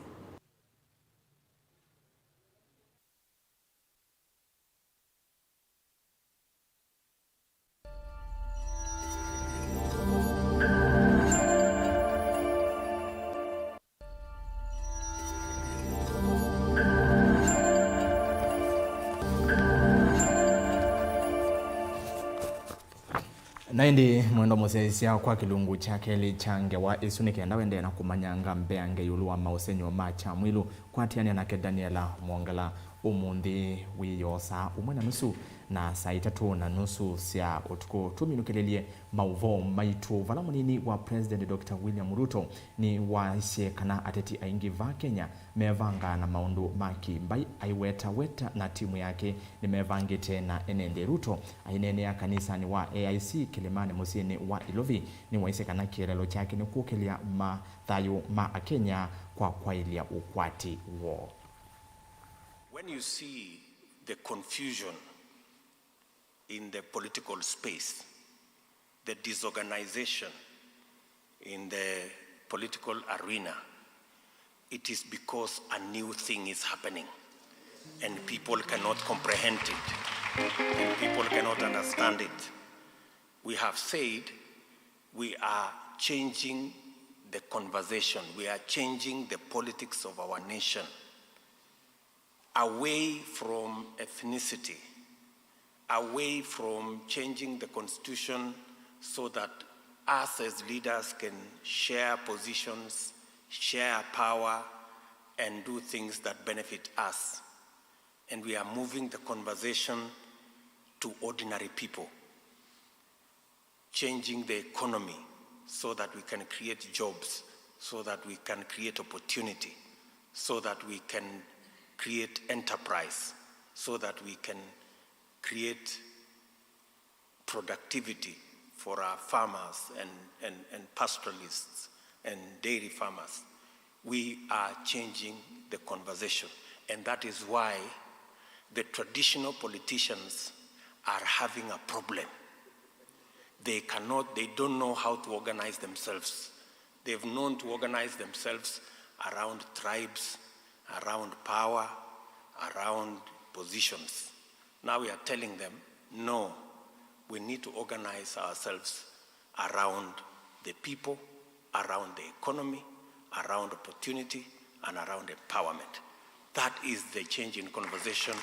Na ĩndĩ mwendwa mũsyaĩĩsya kwa kĩlungu kya kelĩ kya ngewa ĩsu, nĩ kenda wendee na kũmanyanga mbeange ĩũlũ wa maũsengy'o ma Kyamwilu, kwatĩanĩa nake Daniela Mwongela ũmũnthĩ wĩoo saa ũmwe na nusu na saa itatũ na nusu sya ũtukũ. Tũminũkĩlĩlye maũvoo maitũ. Vala mũnini wa President Doctor William Ruto nĩwaisye kana ateti aingĩ va Kenya mevangaa na maũndũ ma kĩmbai, aiweta we na timu yake nĩmevangĩte na ene nthĩ. Ruto aineenea kanisanĩ wa A I C Kĩlĩmanĩ mũsyĩnĩ wa Ilovi, nĩwaisye kana kĩeleelo kyake nĩ kũkĩlya ma thayũ ma Akenya kwa kwaĩlya ũkwati woo. When you see the confusion in the political space, the disorganization in the political arena, it is because a new thing is happening and people cannot comprehend it and people cannot understand it. We have said we are changing the conversation, we are changing the politics of our nation away from ethnicity, away from changing the constitution so that us as leaders can share positions, share power, and do things that benefit us. And we are moving the conversation to ordinary people, changing the economy so that we can create jobs, so that we can create opportunity, so that we can create enterprise, so that we can create productivity for our farmers and, and, and pastoralists and dairy farmers. We are changing the conversation, and that is why the traditional politicians are having a problem. They cannot, they don't know how to organize themselves. They've known to organize themselves around tribes, around power, around positions. Now we are telling them, no, we need to organize ourselves around the people, around the economy, around opportunity, and around empowerment. That is the change in conversation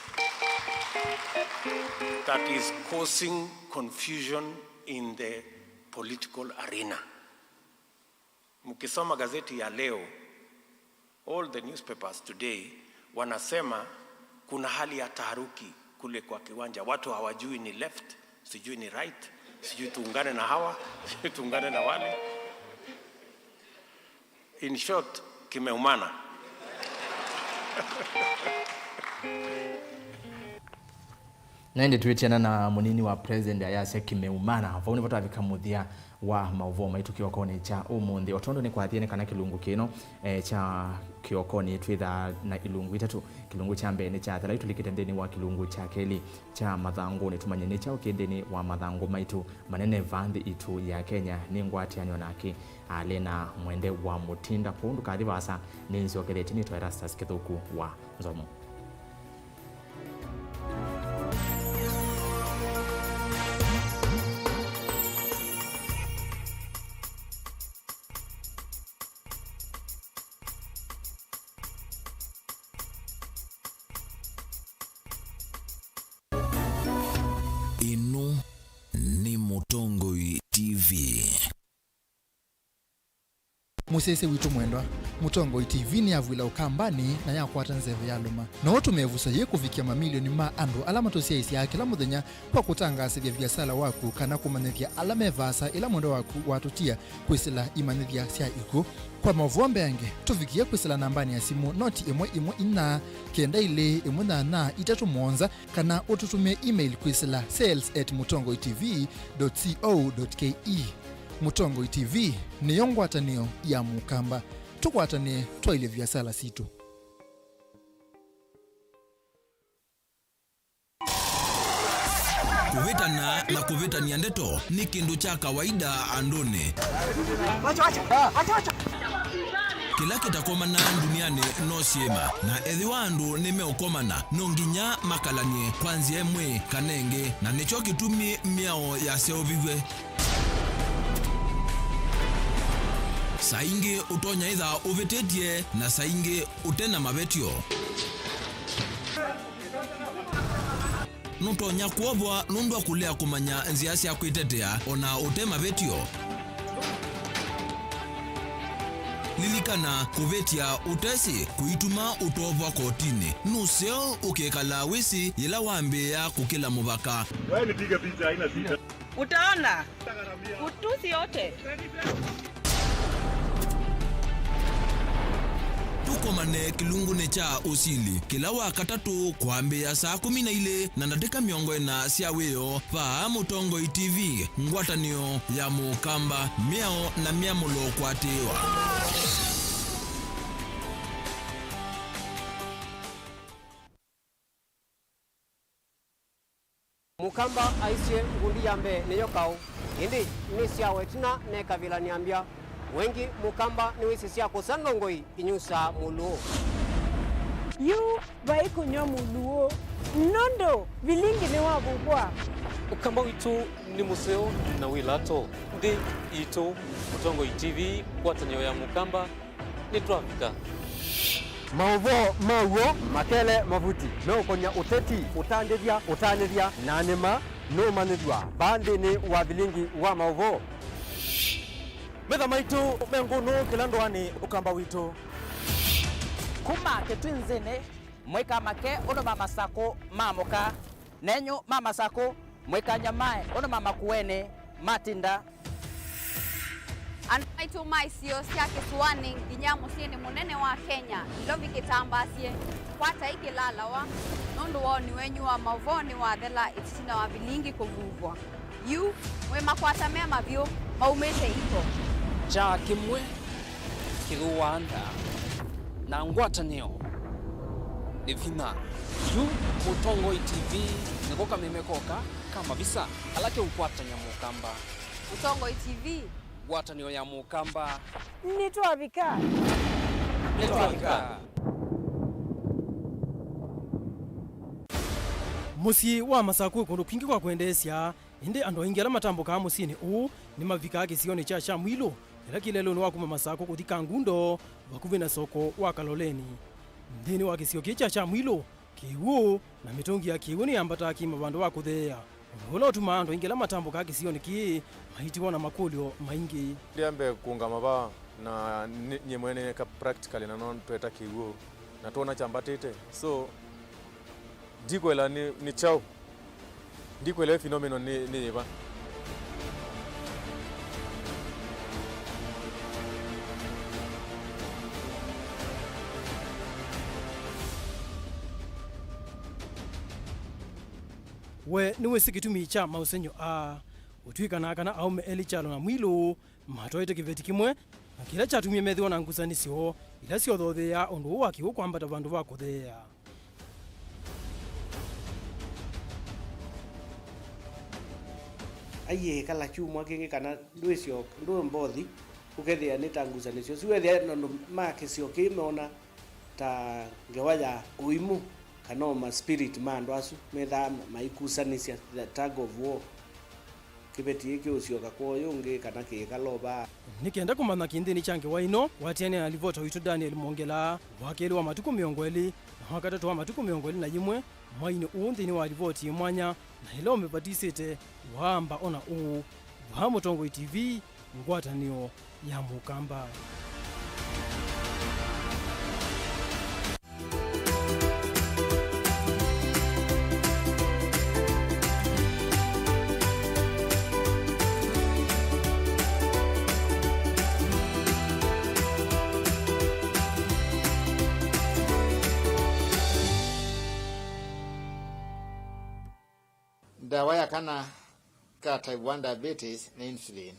that is causing confusion in the political arena. Mkisoma gazeti ya leo, all the newspapers today wanasema kuna hali ya taharuki kule kwa kiwanja. Watu hawajui ni left, sijui ni right, sijui tuungane na hawa, sijui tuungane na wale. In short, kimeumana. Na ĩndĩ twĩtiana na mũnini wa president ayasya kimeumana. Vau nĩvo twavika mũthya wa maũvoo maitũ kĩokonĩ kya ũmũnthĩ. O tondũ nĩkwathie nĩ kana kĩlungu kĩno, eh, kya kĩokonĩ twĩthaa na ilungu itatũ. Kĩlungu kya mbee nĩ kya thela, yu tũlikĩte nthĩnĩ wa kĩlungu kya kelĩ kya mathangũnĩ. Tũmanye nĩ kyaũ kĩ nthĩnĩ wa mathangũ maitũ manene vaa nthĩ itũ ya Kenya. Nĩ ngwatĩanĩo nake Alena Mwende wa Mũtinda. Kwoou ndũkathi vaasa, nĩnzyokethetye nĩtwa Erastus Kĩthũku wa Nzomo. Ĩno nĩ Mũtongoi T V. Mũsyaĩĩsya witũ mwendwa, Mũtongoi T V nĩyavw'ĩla Ũkambanĩ na yakwata nzeve yalũma. No ũtũme ĩvuso yĩĩ kũvikĩa mamilioni ma andũ ala matũsyaĩĩsyaa kĩla mũthenya kwa kũtangaasĩthya viasala waku kana kũmanyĩthya ala me vaasa ĩla mwendwa waku watũtia kwĩsĩla imanyĩthya sya ikw'ũ. Kwa maũvoo mbeange, tũvikĩe kwĩsĩla nambanĩ ya simũ noti ĩmwe ĩmwe inya kenda ilĩ ĩmwe nyanya itatũ mũonza, kana ũtũtũmĩe email kwĩsĩla sales at mũtongoi T V dot co dot K E. Mũtongoi T V nĩyo ngwatanĩo ya Mũkamba. Tũkwatanĩe twaĩlye viasala sitũ. Kũvĩtana na kũvĩtany'a ndeto nĩ kĩndũ kya kawaida andũnĩ. Kĩla kĩtakomanaa ndunianĩ no syĩma, na ethĩwa andũ nĩmeũkomana, no nginya makalany'e kwa nzĩa ĩmwe kana ĩngĩ, na nĩkyo kĩtumi mĩao yaseũviw'e. Saa ingĩ ũtonya ĩtha ũvĩtĩtye, na saa ingĩ ũte na mavetyo. Nũtonya kwovwa nũndũ wa kũlea kũmanya nzĩa sya kwĩtetea o na ũte mavĩtyo. Lilikana, kũvĩtya ũtesĩ kũituma ũtovwa kotinĩ. Nũseo ũkekala wĩsĩ yĩla wambĩĩa kũkĩla mũvaka. Wewe nipige picha, haina shida. Utaona. Utusi yote. Tũkomane kĩlungunĩ kya ũsili kĩla wa katatũ kwambĩĩa saa kũmi na ilĩ na ndatĩka mĩongo ĩna sya wĩoo, vaa Mũtongoi T V, ngwatanĩo ya Mũkamba, mĩao na mĩamũlo kũatĩĩwa. Mũkamba aisye, ngundi ya mbee nĩyo kaũ, ĩndĩ nĩ syawa ĩtina nekavĩla nĩambya. Wengĩ Mũkamba nĩwĩsĩ sya kũsa ndongoi inyusaa mũlũũ. Yu vai kũnyw'a mũlũũ, nũndũ vilingi nĩwavuvwa. Ũkamba witũ nĩ mũseo na wĩ lato. Nthĩ yitũ, Mũtongoi T V, ngwatanĩo ya Mũkamba. Nĩtwavika. Maũvoo ma w'o makele mavuti meũkony'a ũteti, ũtandĩthya, ũtanĩthya, na nĩma nũũmanyĩthw'a vaa nthĩnĩ wa vilingi wa maũvoo. Metha maitũ me ngũnũ kĩla ndũanĩ, Ũkamba witũ. Kuma Kĩtwinzĩnĩ, mũikamake ũndũ ma Masakũ maamũka. Nenyu ma Masakũ, mũikanyamae ũndũ ma Makueni matinda. Andũ maitũ ma isio sya kĩsũanĩ nginya mũsyĩnĩ mũnene wa Kenya, Nairobi kĩtambaasye, kwatai kĩlalawa, nũndũ woni wenyu wa maũvoo nĩwathela ĩtina wa vilingi kũvuvwa. Yu, mwĩ makwata me mavyũ, maumĩte iko. Kyaa kĩmwe kĩthũaa nda, na ngwatanĩo nĩ vinya. Yu Mũtongoi T V nĩko kameme koka ka mavisa ala keũkwatany'a Mũkamba. Mũtongoi T V. Ngwatanĩo ya Mũkamba. Nĩtwavika. Nĩtwavika. Mũsyĩ wa Masakũ wĩ kũndũ kwingĩ kwa kwendeesya, ĩndĩ andũ aingĩ ala matambũkaa mũsyĩnĩ ũũ nĩmavikaa kĩsionĩ kya Kyamwilũ, kĩla kĩ lelũnĩ wa kuma Masakũ kũthi Kangundo, vakuvĩ na soko wa Kaloleni. Nthĩnĩ wa kĩsio kĩĩ kya Kyamwilũ, kĩw'ũ na mĩtũngi ya kĩw'ũ nĩyambataa kĩĩma vandũ va kũtheea, ũndũ ũla ũtumaa andũ aingĩ ala matambũkaa kĩsionĩ kĩĩ maitiwa na makũlyo maingĩ. Ndĩambe kũũngama vaa, na nĩ- nyie mwene nĩneeka practically na no tweta kĩw'ũ, na twona kyambatĩte. So, ndikwĩla nĩ, nĩ kyaũ. Ndikwĩla ĩ phenomenon nĩ, nĩ yĩva. We nĩwĩsĩ kĩtumi kya maũsengy'o aa? Ũtw'ĩkanaa kana aũme elĩ, Kyalo na Mwilũ, matwaĩte kĩveti kĩmwe, na kĩla kyatumie methĩwa na ngusanĩsyo ila syothotheeaa ũndũ ũũ wa kĩw'ũ kwambata vandũ va kũtheea. Aiee, kala kyumwa kĩngĩ kana ndwĩsyo, ndwĩ mbothi, ũkethĩa nĩ ta ngusanĩsyo ũsu, wethĩa andũ ma kĩsio kĩĩ meona ta ngewa ya ũimũ, kana o ma spirit ma andũ asu methaa maikusanĩsya, the tug of war. Kĩveti kĩĩ kĩũsyoka kwa ũyũ ũngĩ kana kĩĩkala o vaa. Nĩ kenda kũmanya kĩ nthĩnĩ kya ngewa ĩno, kwatĩanĩa na livota witũ Daniel Mwongela, wa kelĩ wa matukũ mĩongo ĩlĩ na wa katatũ wa matukũ mĩongo ĩlĩ na yĩmwe mwainĩ ũũ nthĩnĩ wa livoti yĩ mwanya na ĩla ũmĩvatisĩte waamba o na ũũ. Vaa Mũtongoi T V, ngwatanĩo ya Mũkamba. Kana ka type one diabetes nĩ insulin.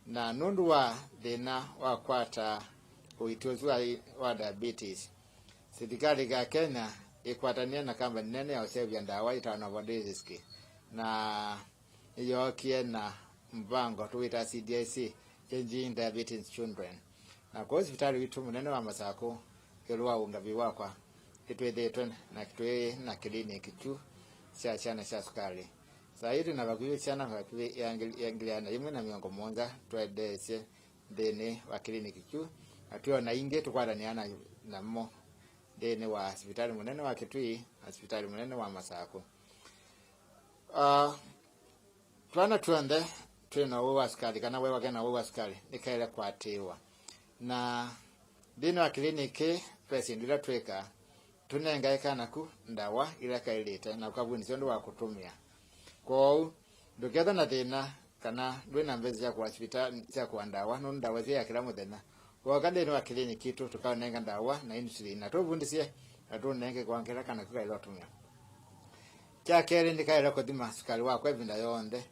Na nũndũ wa thĩna wa kwata ũiiti ũsu wa, wa diabetes, silikalĩ ya Kenya ĩkwatanĩe na kambani nene ya ũseũvya ndawa ĩtawa Novo Nordisk, na nĩyookie na mvango tũwĩtaa C D I C, Changing Diabetes in Children. Na kwoou sivitalĩ witũ mũnene wa Masakũ, ĩũlũ wa ũngavĩ wakwa, nĩtwĩthĩĩtwe na twĩ na kĩliniki kyu sya syana sya sukalĩ. Saa ii twĩ na vakuvĩ syana vakuvĩ ya ngili, ya ngili ĩana yĩmwe na mĩongo mũonza twendeesye nthĩnĩ wa kĩliniki kyu, na twĩ o na ingĩ tũkwatanĩaa na, namo nthĩnĩ wa sivitalĩ mũnene wa Kitui na sivitalĩ mũnene wa Masakũ. Ah, twana tw'onthe twĩ na ũwau wa sukalĩ, kana we wake na ũwau wa sukalĩ, nĩkaĩle kũatĩĩwa. Na nthĩnĩ wa kĩliniki ve syĩndũ ila twĩkaa, tũnengae kana ku ndawa ila kaĩlĩte na ũkavundĩsya ũndũ wa kũtũmĩa. Kwoou, ndũkethwe na thĩna kana ndwĩ na mbesa sya kũa sivitalĩ sya kũa ndawa, nũndũ ndawa isu ya kĩla mũthenya. Wooka nthĩnĩ wa kĩliniki kitũ, tũkaũnenga ndawa na insulin, na tũvundĩsye na tũnenge kwongela kana ku kaĩle ũtũmĩa. Kya kelĩ, nĩkaĩle kũthima sukalĩ wakwa ĩvinda yonthe,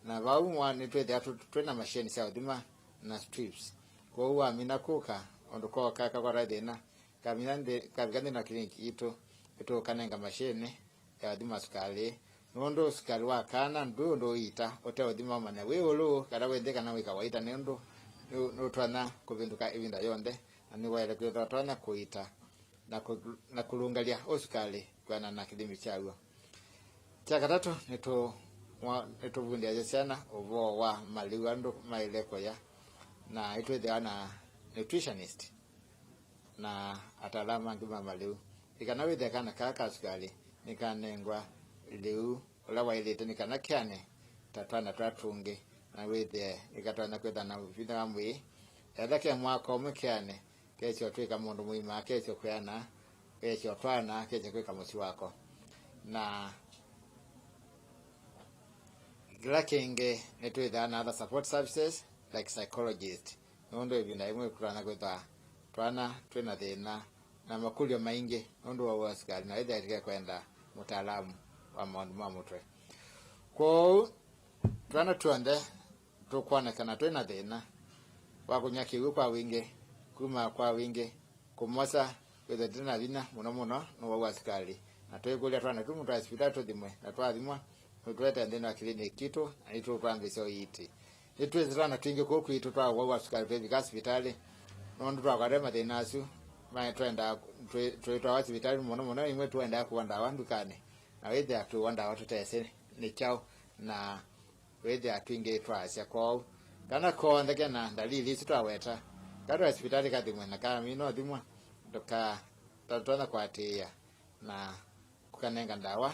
na vau mwa nĩtwĩthĩa tũ-, twĩ na mashini sya ũthima na strips. Kwoou wamina kũka, ũndũ kooka kakwata thĩna, kamina nthĩ, kavika nthĩnĩ wa kiliniki yitũ, nĩtũũkanenga mashini ya ũthima sukalĩ, nũndũ sukalĩ wa kana ndwĩ ũndũ ũiita ũte ũthima ũmanya wĩ ĩũlũ kana wĩ nthĩ kana wĩ kawaita, nũndũ nĩ, nĩũtonya kũvĩndũka ĩvinda yonthe, na nĩwaĩle kwĩthwa ũtonya kũiita na kũ-, na kũlũngalya ũsukalĩ kwĩanana na kĩthimi kyaw'o. Kya katatũ, nĩtũ-, mwa-, nĩtũvundĩasya syana ũvoo wa malĩu andũ maĩle kũya, na nĩtwĩthĩawa na nutritionist na ataalamu angĩ ma malĩu. Nĩ kana wĩthĩe kana kaa ka sukalĩ nĩkanengwa lĩu ũla waĩlĩte, nĩ kana kĩane ta twana tũla tũngĩ, na wĩthĩe nĩkatonya kwĩthwa na vinya wa mwĩĩ. Etha ke mwaka ũmwe kĩane, kesyo twĩka mũndũ mũima, kesyo kwĩana, kesyo twana, kesyo kwĩka mũsyĩ wako. Na kĩla kĩngĩ, nĩtwĩthaa na other support services like psychologist, nũndũ ĩvinda yĩmwe kũtonya kwĩthwa twana twĩ na thĩna na makũlyo maingĩ nũndũ wa ũwau wa sukalĩ, na wĩthĩa tũkekwenda mũtaalamu wa maũndũ ma mũtwe. Kwoou, twana tw'onthe tũkwonekana twĩ na thĩna wa kũnyw'a kĩw'ũ kwa wingĩ, kumaa kwa wingĩ, kũmosa, kwĩthwa tũte na vinya mũno mũno nĩ ũwau wa sukalĩ. Na tũikũlya twana tũu mũtwae sivitalĩ tũthimwe, na twathimwa, mũtũete nthĩnĩ wa kĩliniki kitũ, na nĩtũkwambĩĩsya ũiiti. Nĩtwĩsĩ twana twingĩ kũu kwitũ twa ũwau wa sukalĩ tũivika sivitalĩ, nũndũ twakwata mathĩna asu, ma-, twendaa, twĩ-, twĩtwawa sivitalĩ mũno mũno, imwe tũendaa kũa ndawa ndukanĩ, na wĩthĩa twĩwa ndawa tũtesĩ nĩ kyaũ, na wĩthĩa twingĩ twaasya. Kwoou, kana konthe ke na ndalili isu twaweta, katwae sivitalĩ kathimwe, na kamina ũthimwa, tũka-, tũtonya kũatĩĩa na kũkanenga ndawa,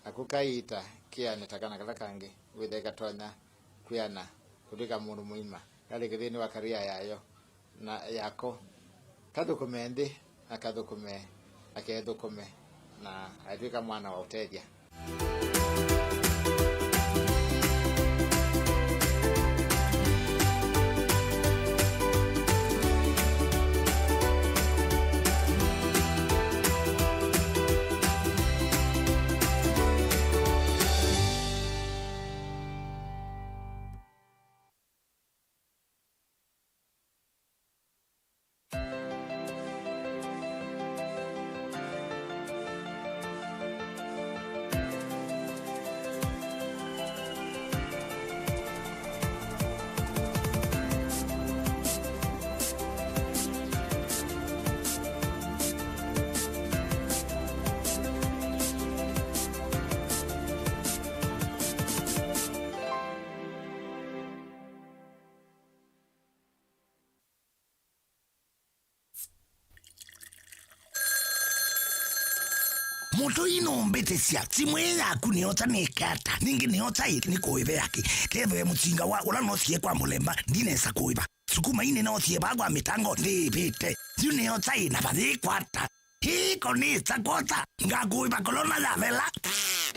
na kũkaiita kĩane ta kana kala kangĩ, wĩthĩa katonya kwĩana kũtw'ĩka mũndũ mũima, kalĩ kĩthĩnĩ wa karia yayo na yako, kathũkũme nthĩ, na kathũkũme, na kethũkũme, na aitw'ĩka mwana wa ũtethya. Mũtũi nũmbĩtĩsya, simũ ĩĩ yaku nĩyosa nĩke ata? Ningĩ nĩyosa ĩ nĩkũĩve yakĩ? Kethĩwe mũsinga wa ũla noosie kwa mũlemba ndinesa kũĩva. Sukuma ii nĩnoosie vaa kwa mĩtango ndĩĩvĩte. Yu nĩyosa ĩ na vayĩkwata? Ĩĩ ko nĩsa kwosa, ngakũĩva kolona yavela.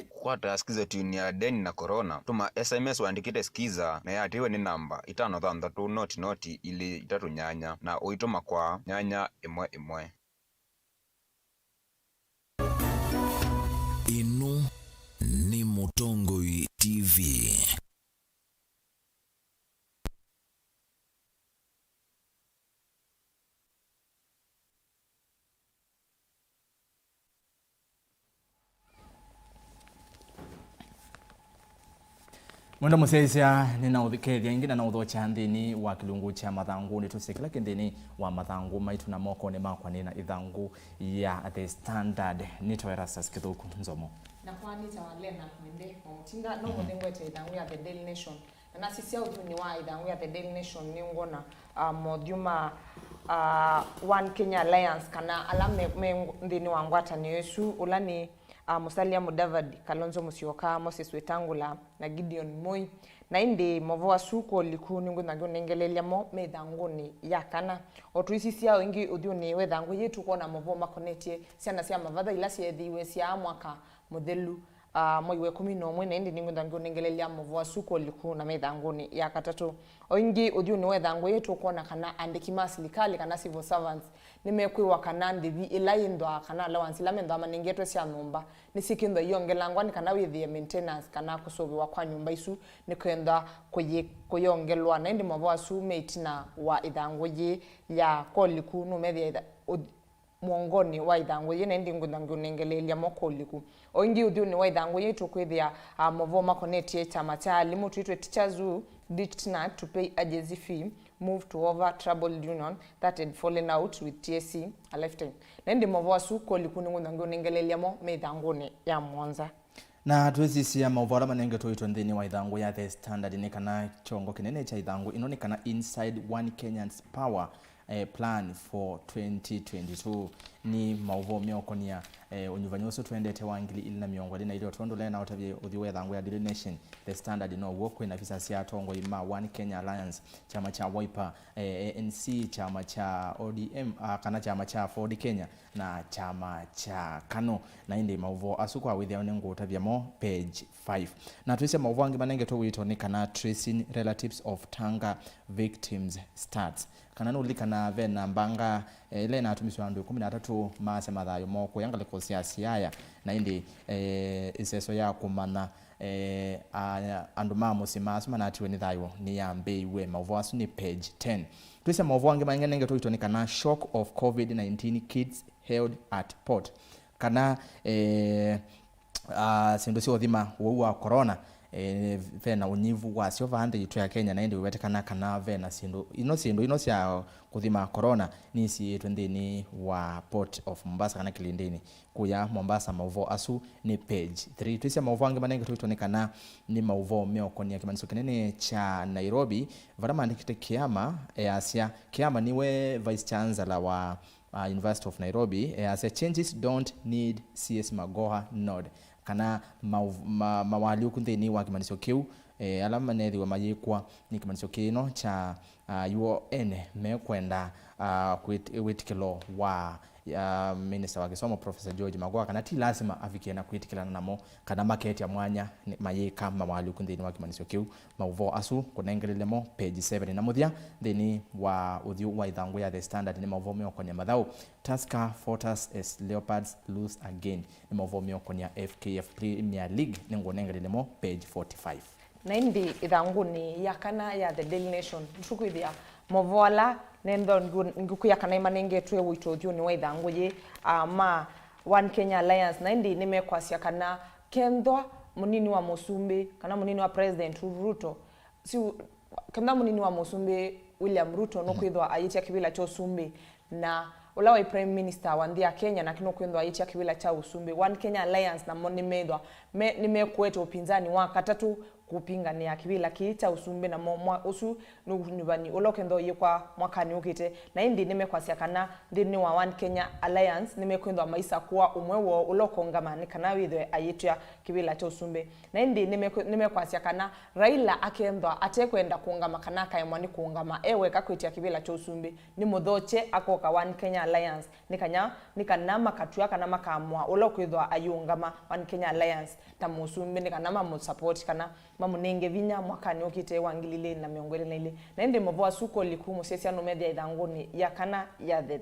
Kwata Skiza tune ya Deni na Corona. Tũma S M S ũandĩkĩte Skiza na ĩatĩĩwe nĩ namba itano thanthatũ noti noti ilĩ itatũ nyanya na ũitũma kwa nyanya ĩmwe ĩmwe. Ĩno nĩ Mũtũi. Tongoi T V. Mwenda mũsyaĩĩsya, nĩnaũthikĩĩthya ĩngĩ na naũthokya nthĩnĩ wa kĩlungu kya mathangũ. Nĩtũsĩ kĩla kĩ nthĩnĩ wa mathangũ maitũ, na mokonĩ makwa nĩ na ĩthangũ ya The Standard. Nĩtawa Erastus Kĩthũku Nzomo. Nakwa nĩtawa Leonard Mwende wa Mũtinda, no mũthĩ ngwete ĩthangũ ya The Daily Nation. Na nasisya ũthyũnĩ wa ĩthangũ ya The Daily Nation, nĩngwona, ah, mothyũ ma, ah, One Kenya Alliance, kana ala me, me nthĩnĩ wa ngwatanĩo ĩsu, ũla nĩ, ah, Musalia Mudavadi, Kalonzo Musyoka, Moses Wetangula, na Gideon Moi. Na ĩndĩ mavoo asu kwa ũliku nĩngwĩthwa ngĩũnengelelya mo me ĩthangũnĩ ya kana. O tũisisya o ĩngĩ ũthyũnĩ wa ĩthangũ yĩĩ, tũkwona mavoo makonetye syana sya mavatha ila syeethĩiwe syaa mwaka mũthelu, ah, mwei wa ĩkũmi na ũmwe, na ĩndĩ nĩngwĩthwa ngĩũnengelelya mavoo asu kwa ũliku na me ĩthangũnĩ ya katatũ. O ĩngĩ ũthyũnĩ wa ĩthangũ yĩĩ, tũkwona kana andĩki ma silikalĩ kana civil servants nĩmekwĩwa kana ndĩvi ĩla yĩnthwaa kana allowance ila menthwaa manengetwe sya nyũmba nĩsyĩkĩnthwa iongelangwa nĩ kana wĩthĩe maintenance kana kũsũvĩwa kwa nyũmba isu nĩkwenda kũyĩ-, kũyongelwa. Na ĩndĩ mavoo asu me ĩtina wa ĩthangũ yĩĩ ya kwa ũliku nũmethĩa ĩtha-, ũth-, mwongonĩ wa ĩthangũ yĩĩ, na ĩndĩ ngwĩthwa ngĩũnengeleelya mo kwa ũliku. O ĩngĩ ũthyũnĩ wa ĩthangũ yĩĩ tũkwĩthĩa, ah, mavoo makonetye kyama kya alimũ twĩtwe Teachers Who ditched NAT to pay agency fee, move to over troubled union that had fallen out with T S C a lifetime. Na ĩndĩ mavoo asu kwa ũliku nĩngwĩthwa ngĩũnengeleelya mo me ĩthangũnĩ ya mũonza. Na twĩsisya maũvoo ala manengetwe ũito nthĩnĩ wa ĩthangũ ya The Standard nĩ kana kyongo kĩnene kya ĩthangũ ĩno nĩ kana Inside One Kenya's Power, eh, Plan for twenty twenty-two. Nĩ maũvoo meũkonia, eh, ũnyuvany'a ũsu tũendete wa ngili ilĩ na mĩongo ĩlĩ na ilĩ, o tondũ Lena ũtavye ũthyũ wa ĩthangũ ya Daily Nation. The Standard now'o kwĩna visa sya atongoi ma One Kenya Alliance, kyama kya Wiper, eh, A N C, kyama kya O D M, ah, kana kyama kya Ford Kenya na kyama kya KANU. Na ĩndĩ maũvoo asu kwa wĩthĩao nĩngũũtavya mo page five. Na twĩsya maũvoo angĩ manengetwe ũito nĩ kana tracing relatives of Tanga victims starts. Kana nũlilikana ve na mbanga, eh, ĩla ĩnatumisye andũ ĩkũmi na atatũ maasya mathayũ moo kũya ngalĩko sya Siaya, na ĩndĩ, eh, ĩseso ya kũmanya, eh, a-, andũ ma mũsyĩ maasu manatiwe nĩ thayũ nĩyambĩĩiw'e. Maũvoo asu nĩ page ten. Twĩsya maũvoo angĩ manengetwe ũito nĩ kana shock of COVID nineteen kits held at port. Kana, eh, ah, syĩndũ sya ũthima ũwau wa corona, eh, ve na ũnyivu wasyo vaa nthĩ yitũ ya Kenya, na ĩndĩ ũwetekana kana ve na syĩndũ ino, syĩndũ ino sya kũthima corona nisiĩĩtwe nthĩnĩ wa Port of Mombasa kana kĩlĩndĩnĩ kũya Mombasa. Maũvoo asu nĩ page three. Twĩsya maũvoo angĩ manengetwe ũito nĩ kana nĩ maũvoo meũkonia kĩmanyĩsyo kĩnene kya Nairobi, vala maandĩkĩte Kiama easya. Kiama nĩwe Vice Chancellor wa, uh, University of Nairobi, easya, "Changes don't need C S Magoha nod." Kana mau-, ma-, mawalyũku nthĩnĩ wa kĩmanyĩsyo kĩu, eh, ala manethĩwe mayĩkwa nĩ kĩmanyĩsyo kĩno kya, ah, yu o ene mekwenda, ah, kwĩt-, wĩtĩkĩlo wa, ah, minista wa kĩsomo, Professor George Magoha, kana ti lasima avikie na kwĩtĩkĩlana namo, kana maketya mwanya nĩ mayĩka mawalyũku nthĩnĩ wa kĩmanyĩsyo kĩu. Maũvoo asu kũnengelele mo page seven. Na mũthya, nthĩnĩ wa ũthyũ wa ĩthangũ ya The Standard nĩ maũvoo meũkonia mathaũ. Tusker falters as Leopards lose again. Nĩ maũvoo meũkonia F K F Premier League, nĩngũnengelele mo page forty-five. Na ĩndĩ ĩthangũnĩ ya kana ya The Daily Nation, nĩtũkwĩthĩa maũvoo ala nenda ngũ-, ngũkwĩa kana nĩmanengetwe ũito ũthyũnĩ wa ĩthangũ yĩĩ, ah, ma One Kenya Alliance, na ĩndĩ nĩmekwasya kana kethwa mũnini wa mũsumbĩ, kana mũnini wa President Ruto, si, kethwa mũnini wa mũsumbĩ William Ruto nũkwĩthwa ayĩtya kĩvĩla kya ũsumbĩ, na ũla waĩ Prime Minister wa nthĩ ya Kenya nake nũkwĩthwa ayĩtya kĩvĩla kya ũsumbĩ. One Kenya Alliance namo nĩmethwa me, nĩmekũete ũpinzani wa katatũ kũpinganĩa kĩvĩla kĩĩ kya ũsumbĩ, namo mwa-, ũsu nĩ ũnyuvani ũla ũkethwa ũyĩkwa mwakanĩ ũkĩte. Na ĩndĩ nĩmekwasya kana nthĩnĩ wa One Kenya Alliance nĩmekwĩthwa maisakũa ũmwe woo ũla ũkũngama nĩ kana wĩthwe ayĩtw'a kĩvĩla kya ũsumbĩ. Na ĩndĩ nĩmekwe-, nĩmekwasya kana Raila akethwa atekwenda kũngama kana akaemwa nĩ kũngama e weka kwĩtya kĩvĩla kya ũsumbĩ, nĩ mũthokye akoka One Kenya Alliance, nĩ kana, nĩ kana makatw'a kana makaamũa ũla ũkwĩthwa ayĩũngama One Kenya Alliance ta mũsumbĩ, nĩ kana mamũsupport kana mamũnenge vinya mwakanĩ ũkĩte wa ngili ilĩ na mĩongo ĩlĩ na ilĩ. Na ĩndĩ maũvoo asu kwa ũliku mũsyaĩĩsya nũmethĩa ĩthangũnĩ ya kana ya The,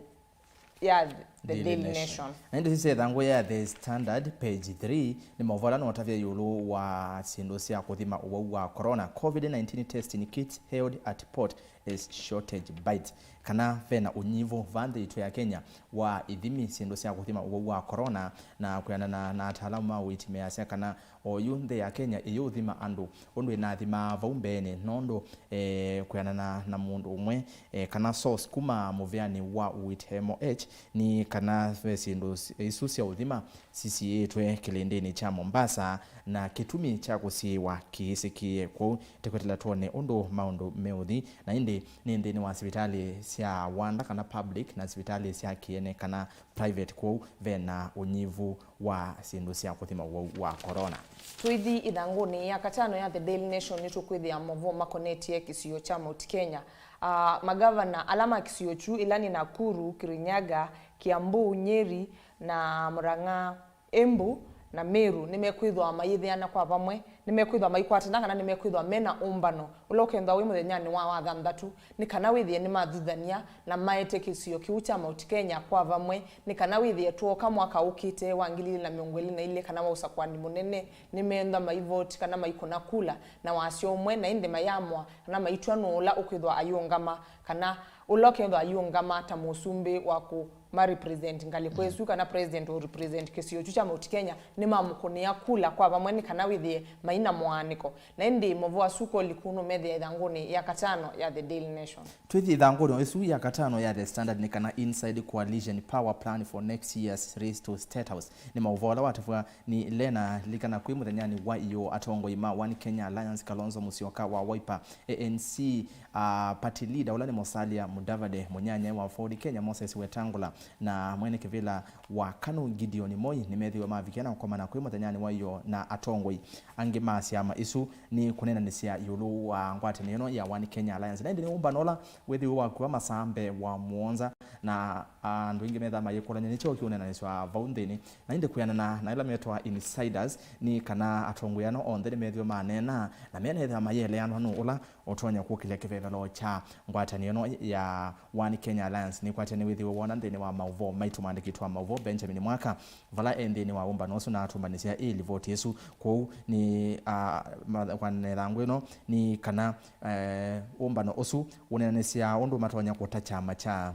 ya The, The Daily Nation. Na ĩndĩ sisya ĩthangũ ya The Standard, page three, nĩ maũvoo ala notavya ĩũlũ wa syĩndũ sya kũthima ũwau wa corona, covid nineteen testing kits held at port as shortage bites. Kana vena ũnyivu vaa nthĩ yitũ ya Kenya wa ithimi syĩndũ sya kũthima ũwau wa corona, na kwĩanana na ataalamu ma ũiiti measya kana oyu nthĩ ya Kenya ĩyĩũthima andũ ũndũ ĩnathimaa vau mbeenĩ, nũndũ, eh, kwĩanana na mũndũ ũmwe, eh, kana source kuma mũvĩanĩ wa ũiiti M O H, nĩ kana ve syĩndũ s-, isu sya ũthima sisiĩĩtwe kĩlĩndĩnĩ kya Mombasa, na kĩtumi kya kũsiĩĩwa kĩĩsĩkĩe. Kwoou tũkwetela twone ũndũ maũndũ meũthi, na ĩndĩ nĩ nthĩnĩ wa sivitalĩ sya wanda kana public na sivitalĩ sya kĩene kana private, kwoou vena ũnyivu wa syĩndũ sya kũthima ũwau wa corona. Tũithi ĩthangũnĩ ya katano ya The Daily Nation, nĩtũkwĩthĩa maũvoo makonetye kĩsio kya Mount Kenya. Ah, magavana ala ma kĩsio kyu, ĩla nĩ Nakuru, Kirinyaga, Kiambu, Nyeri, na Murang'a, Embu, na Meru, nĩmekwĩthwa mayĩthĩana kwa vamwe, nĩmekwĩthwa maikwatana, kana nĩmekwĩthwa mena ũmbano ũla ũkethwa wĩ mũthenyanĩ wa wathanthatũ, nĩ kana wĩthĩe nĩmathuthany'a na maete kĩsio kĩu kya Mount Kenya kwa vamwe, nĩ kana wĩthĩe twooka mwaka ũkĩte wa ngili ilĩ na mĩongo ĩlĩ na ilĩ, kana wa ũsakũani mũnene, nĩmeenda maivoti kana maikũna kula na wasya ũmwe, na ĩndĩ mayamũa kana maitw'a nũũ ũla ũkwĩthwa ayĩũngama, kana ũla ũkethwa ayĩũngama ta mũsumbĩ wa kũ ma represent ngalĩko ĩsu, kana president ũ represent kĩsio kyu kya Mount Kenya, nĩmamũkũnĩa kula kwa vamwe nĩ kana wĩthĩe maina mũaanĩko. Na ĩndĩ maũvoo asu kũliku nũmethĩa ĩthangũnĩ ya katano ya The Daily Nation. Twĩthi ĩthangũnĩ ĩsu ya katano ya The Standard, nĩ kana inside coalition power plan for next year's race to State House. Nĩ maũvoo ala watavw'a nĩ Lena. Lilikana kwĩ mũthenyanĩ wa ĩyoo, atongoi ma One Kenya Alliance, Kalonzo Musyoka wa Wiper, A N C, ah, party leader ũla nĩ Musalia Mudavadi, mũnyanyae wa Ford Kenya Moses Wetangula, na mwene kĩvĩla wa KANU Gideon Moi nĩmethiwe mavikie na kũkomana kwĩ mũthenyanĩ wa ĩyoo na atongoi angĩ ma syama isu nĩ kũneenanĩsya ĩũlũ wa ngwatanĩo ĩno ya One Kenya Alliance. Na ĩndĩ nĩ ũmbano ũla wĩthĩwe wakua masaa mbee wa mũonza, na andũ aingĩ methaa mayĩkũlany'a nĩ kyaũ kĩũneenanĩsya vau nthĩnĩ. Na ĩndĩ kwĩanana na ĩla metawa insiders, nĩ kana atongoi ano onthe nĩmethiwe maneena na menethĩa mayĩeleanwa nũũ ũla ũtonya kũkĩlya kĩvevelo kya ngwatanĩo ĩno ya One Kenya Alliance. Nĩkwatya nĩwĩthĩwe wona nthĩnĩ wa maũvoo maitũ maandĩki wa maũvoo Benjamin Mwaka, vala e nthĩnĩ wa ũmbano ũsu na atũmbanĩsya ĩ livoti ĩsu. Kwoou nĩ, ah, ma-, kwanetha ngũ ĩno nĩ kana, eh, ũmbano ũsu ũneenanĩsya ũndũ matonya kũta kyama kya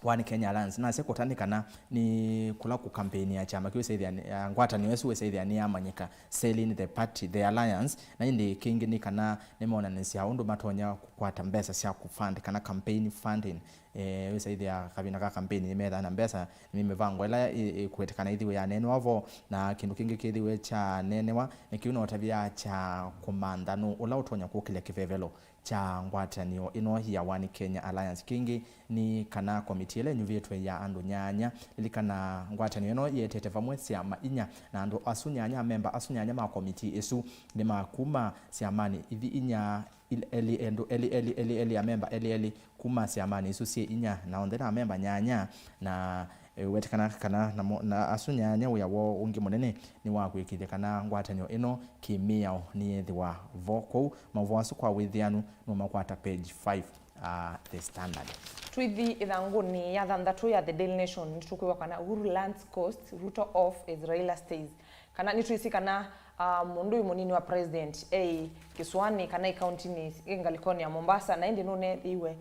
One Kenya Alliance. Nasya kũta nĩ kana nĩ kũla kũkampeinĩa kyama kĩu ĩsaĩthĩa nĩ, ah, ngwatanĩo ĩsu ĩsaĩthĩa nĩyamanyĩka, selling the party, the alliance, na ĩndĩ kĩngĩ nĩ kana nĩmonanĩsya ũndũ matonya kũkwata mbesa sya kũfund kana campaign funding. Eh, wĩsaĩthĩa kavinda ka campaign nĩmethaa na mbesa, nĩ mĩvango ĩla ĩ-, ĩkwetĩkana ĩthiwe yaneenewa vo, na kĩndũ kĩngĩ kĩthiwe kyaneenewa nĩ kĩu notavya kya kũmantha nũũ ũla ũtonya kũkĩlya kĩvevelo kya ngwatanĩo ĩno ya One Kenya Alliance. Kĩngĩ nĩ kana komiti ĩla ĩnyuvĩtwe ya andũ nyanya. Lilikana ngwatanĩo ĩno yĩetete vamwe syama inya, na andũ asu nyanya, amemba asu nyanya ma komiti ĩsu nĩ ma kuma syamanĩ ithi inya, il-, eli, endũ eli, eli, eli, eli, amemba eli, eli kuma syamanĩ isu syĩ inya, na onthe na amemba nyanya, na eh, wetĩkana kana namo, na asu nyanya wĩa woo ũngĩ mũnene nĩ wa kwĩkĩĩthya kana ngwatanĩo ĩno kĩmĩao nĩyĩthĩwa vo. Kwoou maũvoo asu kwa wĩthĩanu nũmakwata page five, uh, The Standard. Twithi ĩthangũnĩ ya thanthatũ ya The Daily Nation, nĩtũkwĩwa kana Uhuru lands coast, Ruto off as Raila stays. Kana nĩtwĩsĩ kana, ah, mũndũ ũyũ mũnini wa president e kĩsũanĩ kana e kauntinĩ, e ngalĩkonĩ ya Mombasa, na ĩndĩ nũneethĩiwe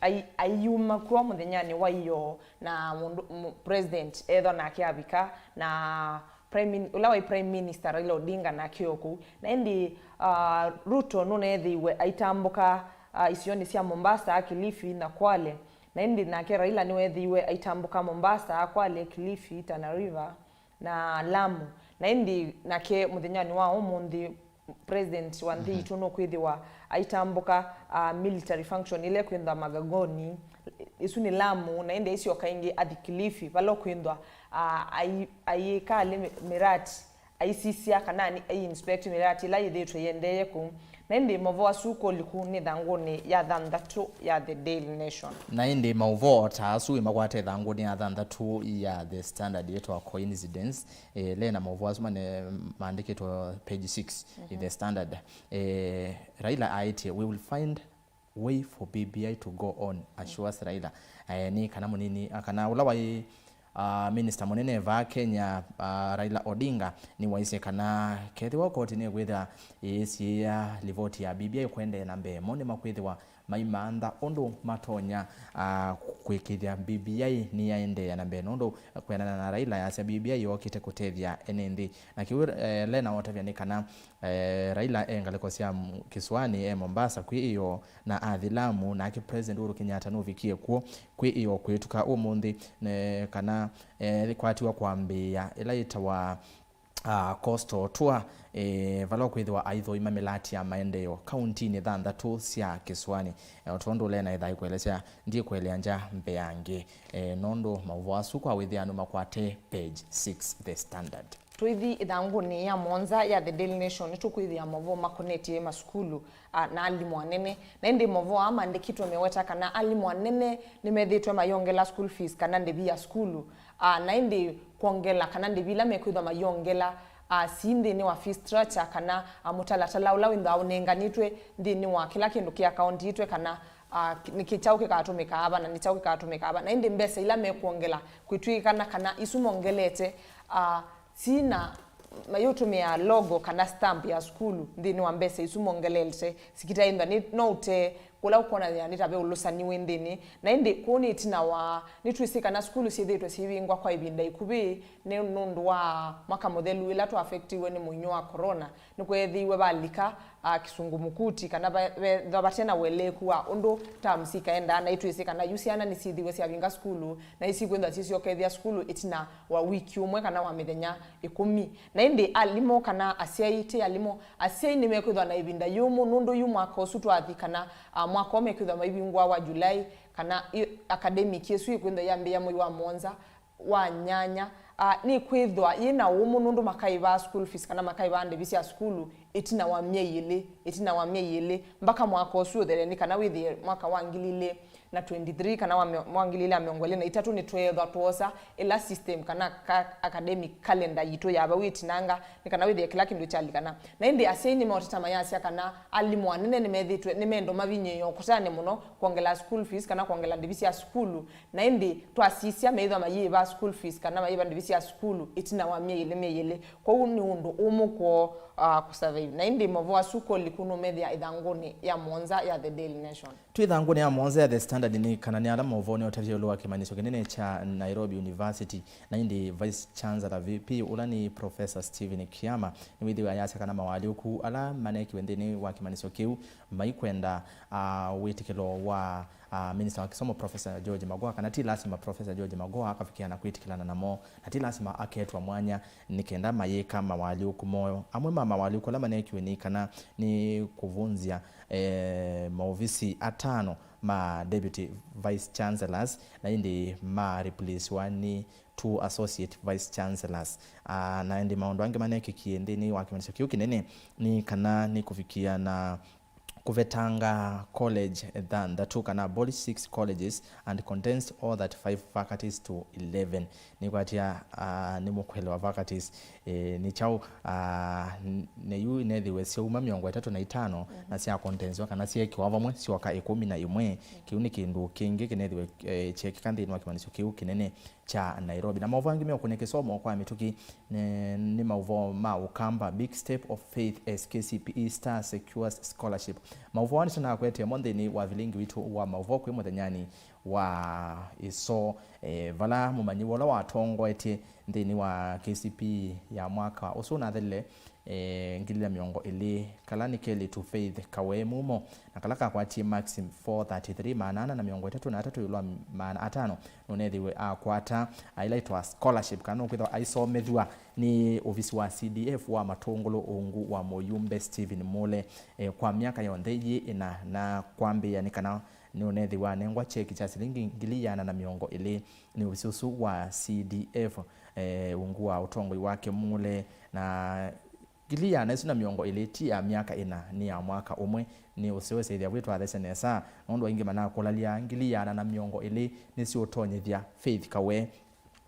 ai-, aiuma kw'o mũthenyanĩ wa ĩyoo, na mũndũ, mũ-, president ethwa nake avika, na prime min-, ũla waĩ prime minister Raila Odinga nake o kũu. Na ĩndĩ, ah, Ruto nũneethĩiwe aitambũka, ah, isionĩ sya Mombasa, Kilifi na Kwale. Na ĩndĩ nake Raila nĩweethĩiwe aitambũka Mombasa, Kwale, Kilifi, Tana River na Lamu. Na ĩndĩ nake mũthenyanĩ wa ũmũnthĩ, president wa nthĩ, mhm, itũ nũkwĩthĩwa aitambũka, ah, military function ĩla ĩkwĩthwa Magagoni, ĩsu nĩ Lamu, na ĩndĩ aisyoka ĩngĩ athi Kilifi, vala ũkwĩthwa, ah, ai-, aiĩka ale mi-, mirati, aisisya kana nĩ ai-inspect mirati ĩla yĩthĩĩtwe yĩendeeye kũu. Na ĩndĩ maũvoo asu kũliku nĩ ĩthangũnĩ ya thanthatũ ya The Daily Nation. Na ĩndĩ maũvoo ta asu wĩmakwata ĩthangũnĩ ya thanthatũ ya The Standard, yĩtawa coincidence. Eh, le na maũvoo asu mane maandĩkĩtwe page six in, mhm, The Standard. Eh, Raila aĩtye, "We will find way for B B I to go on," assures Raila. Eh, nĩ kana mũnini, kana ũla waĩ, ah, minista mũnene vaa Kenya, ah, Raila Odinga, nĩwaisye kana kethĩwa koti nĩkwĩthĩwa ĩisiĩa livoti ya B B I kũendeea na mbee, mo nĩmakwĩthĩwa maimantha ũndũ matonya, ah, kwĩkĩĩthya B B I nĩyaendeea na mbee, nũndũ kwĩanana na Raila, yasya B B I yookĩte kũtethya ene nthĩ. Na kĩu, eh, Lena otavya nĩ kana, eh, Raila e ngalĩko sya m-, kĩsũanĩ, e Mombasa kwĩ ĩyoo, na athi Lamu, nake President Uhuru Kenyatta nũvikie kw'o kwĩ ĩyoo kwĩtuka ũmũnthĩ, ne-, kana, eh, kwatiwa kwambĩĩa ĩla yĩtawa, ah, Coastal Tour, eh, vala ũkwĩthĩwa aithoi mamĩlatia maendeeo kauntinĩ thanthatũ sya kĩsũanĩ. Eh, o tondũ Lena ĩthaa ĩkũelesya, ndiĩkũelea ngya mbeange, eh, nũndũ maũvoo asu kwa wĩthĩano makwate page six The Standard. Tũithi ĩthangũnĩ ya mũonza ya The Daily Nation, nĩtũkwĩthĩa maũvoo makonetye masukulu, ah, na alimũ anene. Na ĩndĩ maũvoo aa maandĩkĩtwe meweta kana alimũ anene nĩmethĩĩtwe mayongela school fees kana ndĩvi ya sukulu. Ah, na ĩndĩ kwongela kana ndĩvi ila mekwĩthwa mayongela, ah, si nthĩnĩ wa fee structure kana, ah, mũtalatala ũla wĩthwa ũnenganĩtwe nthĩnĩ wa kĩla kĩndũ kĩ akaundiitwe kana, ah, nĩ kĩ-, kyaũ kĩkatũmĩka ava na nĩ kyaũ kĩkatũmĩka ava. Na ĩndĩ mbesa ila mekwongela kwĩtw'ĩkana kana isu mongelete, ah, sina mayũtũmĩa logo kana stamp ya sukulu nthĩnĩ wa mbesa isu mongelete, sikitaĩthwa nĩ no ũtee kũla ũkwonany'a nĩ ta ve ũlũsani wĩ nthĩnĩ. Na ĩndĩ kũu nĩ ĩtina wa, nĩtwĩsĩ kana sukulu syĩthĩĩtwe syĩvingwa kwa ĩvinda ĩkuvĩ nĩ nũndũ wa mwaka mũthelu ĩla twaafektiwe nĩ mũinyũ wa corona. Nĩkweethĩiwe valika, a, kĩsungumukuti kana va-, vethwa vate na ũeleeku wa ũndũ terms ikaendaa, na nĩtwĩsĩ kana yu syana nĩsyĩthĩiwe syavinga sukulu na isikwĩthwa syĩsyokethya sukulu ĩtina wa wiki ũmwe kana wa mĩthenya ĩkũmi. Na ĩndĩ alimũ kana asyai, ti alimũ, asyai nĩmekwĩthwa na ĩvinda yũmũ nũndũ yu mwaka ũsu twathi kana, a, mwaka ũũ mekwĩthwa maivingũa wa July, kana ĩ-, academic ĩsu ĩkwĩthwa yambĩĩa mwei wa mũonza wa nyanya, a, nĩkwĩthwa yĩ na ũmũ nũndũ makaĩvaa school fees kana makaĩvaa ndĩvi sya sukulu ĩtina wa myei ĩlĩ, ĩtina wa myei ĩlĩ, mbaka mwaka ũsu ũthele, nĩ kana wĩthĩe mwaka wa ngili ilĩ na twenty-three kana wa mĩ-, wa ngili ilĩ na mĩongo ĩlĩ na itatũ nĩtweethwa twosa ĩla system kana ka academic calendar yitũ ya vau ĩtinanga, nĩ kana wĩthĩe kĩla kĩndũ kyalikana. Na ĩndĩ asyai nĩmaũteta mayasya kana alimũ anene nĩmethĩtwe nĩ mendo mavinyĩĩo kũtane mũno kwongela school fees kana kwongela ndĩvi sya sukulu, na ĩndĩ twasisya meĩthwa mayĩĩva school fees kana mayĩĩva ndĩvi sya sukulu ĩtina wa myei ĩlĩ, myei ĩlĩ. Kwoou nĩ ũndũ ũmũ kwoo, ah, kũsurvive. Na ĩndĩ maũvoo asu kũliku nũmethĩa ĩthangũnĩ ya mũonza ya The Daily Nation. Twĩ ĩthangũnĩ ya mũonza ya The Standard nĩ kana nĩ ala maũvoo nĩũtavye ĩũlũ wa kĩmanyĩsyo kĩnene kya Nairobi University, na ĩndĩ Vice Chancellor V P, ũla nĩ Professor Stephen Kiama, nĩwĩthĩwa ayasya kana mawaalyũku ala manekiwe nthĩnĩ wa kĩmanyĩsyo kĩu maikwenda, ah, wĩtĩkĩlo wa, ah, Minista wa kĩsomo Professor George Magoha, kana ti lasima Professor George Magoha akavikĩana kwĩtĩkĩlana namo, na ti lasima aketwa mwanya nĩ kenda mayĩka mawaalyũku moo. Amwe ma mawaalyũku ala manekiwe nĩ kana nĩ kũvunzya, eh, maovisi atano ma Deputy Vice Chancellors, na ĩndĩ ma replacewa nĩ two Associate Vice Chancellors. Ah, na ĩndĩ maũndũ angĩ manekĩkie nthĩnĩ wa kĩmanyĩsyo kĩu kĩnene nĩ kana nĩ kũvikĩa na kũvetanga college thanthatũ kana abolish six colleges and condense all thirty-five faculties to eleven. Nĩkwatya, ah, nĩ mũkwelewa faculties, eh, nĩ kyaũ, ah, n-, nĩ yu inethiwe syauma mĩongo ĩtatũ na itano na sya condensiwa kana syekĩwa vamwe syoka ĩkũmi na ĩmwe. Kĩu nĩ kĩndũ kĩngĩ kĩnethiwe, eh, kyekĩka nthĩnĩ wa kĩmanyĩsyo kĩu kĩnene kya Nairobi. Na maũvoo angĩ meũkũnĩa kĩsomo kwa mĩtũkĩ nĩ, nĩ maũvoo ma Ũkamba, big step of faith as K C P E star secures scholarship. Maũvoo aa nĩtũnakwete mo nthĩnĩ wa vilingi witũ wa maũvoo kwĩ mũthenyanĩ wa ĩsoo, eh, vala mũmanyĩw'a ũla watongoetye nthĩnĩ wa K C P E ya mwaka ũsu ũnathelile, eh, ngili ilĩ na mĩongo ĩlĩ, kala nĩ kelĩtu Faith Kawee Mumo, na kala kakwatie marks four thirty-three, maana ana na mĩongo ĩtatũ na atatũ ĩũlũ wa maana atano, nũnethĩiwe akwata, ah, ĩla ĩtwa scholarship, kana nũkwĩthwa aisomethw'a nĩ ovisi wa C D F wa Matũngũlũ ungu wa mũyumbe Stephen Mule, eh, kwa myaka yonthe yĩ ĩna, na kwambĩĩa nĩ kana nũnethĩiwe anengwa cheki kya silingi ngili iana na mĩongo ĩlĩ nĩ ovisi ũsu wa C D F, eh, ungu wa ũtongoi wake Mule, na ngili iana ĩsu na mĩongo ĩlĩ ti ya myaka ĩna, nĩ ya mwaka ũmwe. Nĩ ũseo ĩsĩthya wĩtwathesya nesa, nũndũ aingĩ manakũlalya ngili iana na mĩongo ĩlĩ nĩsiũtonyethya Faith Kawee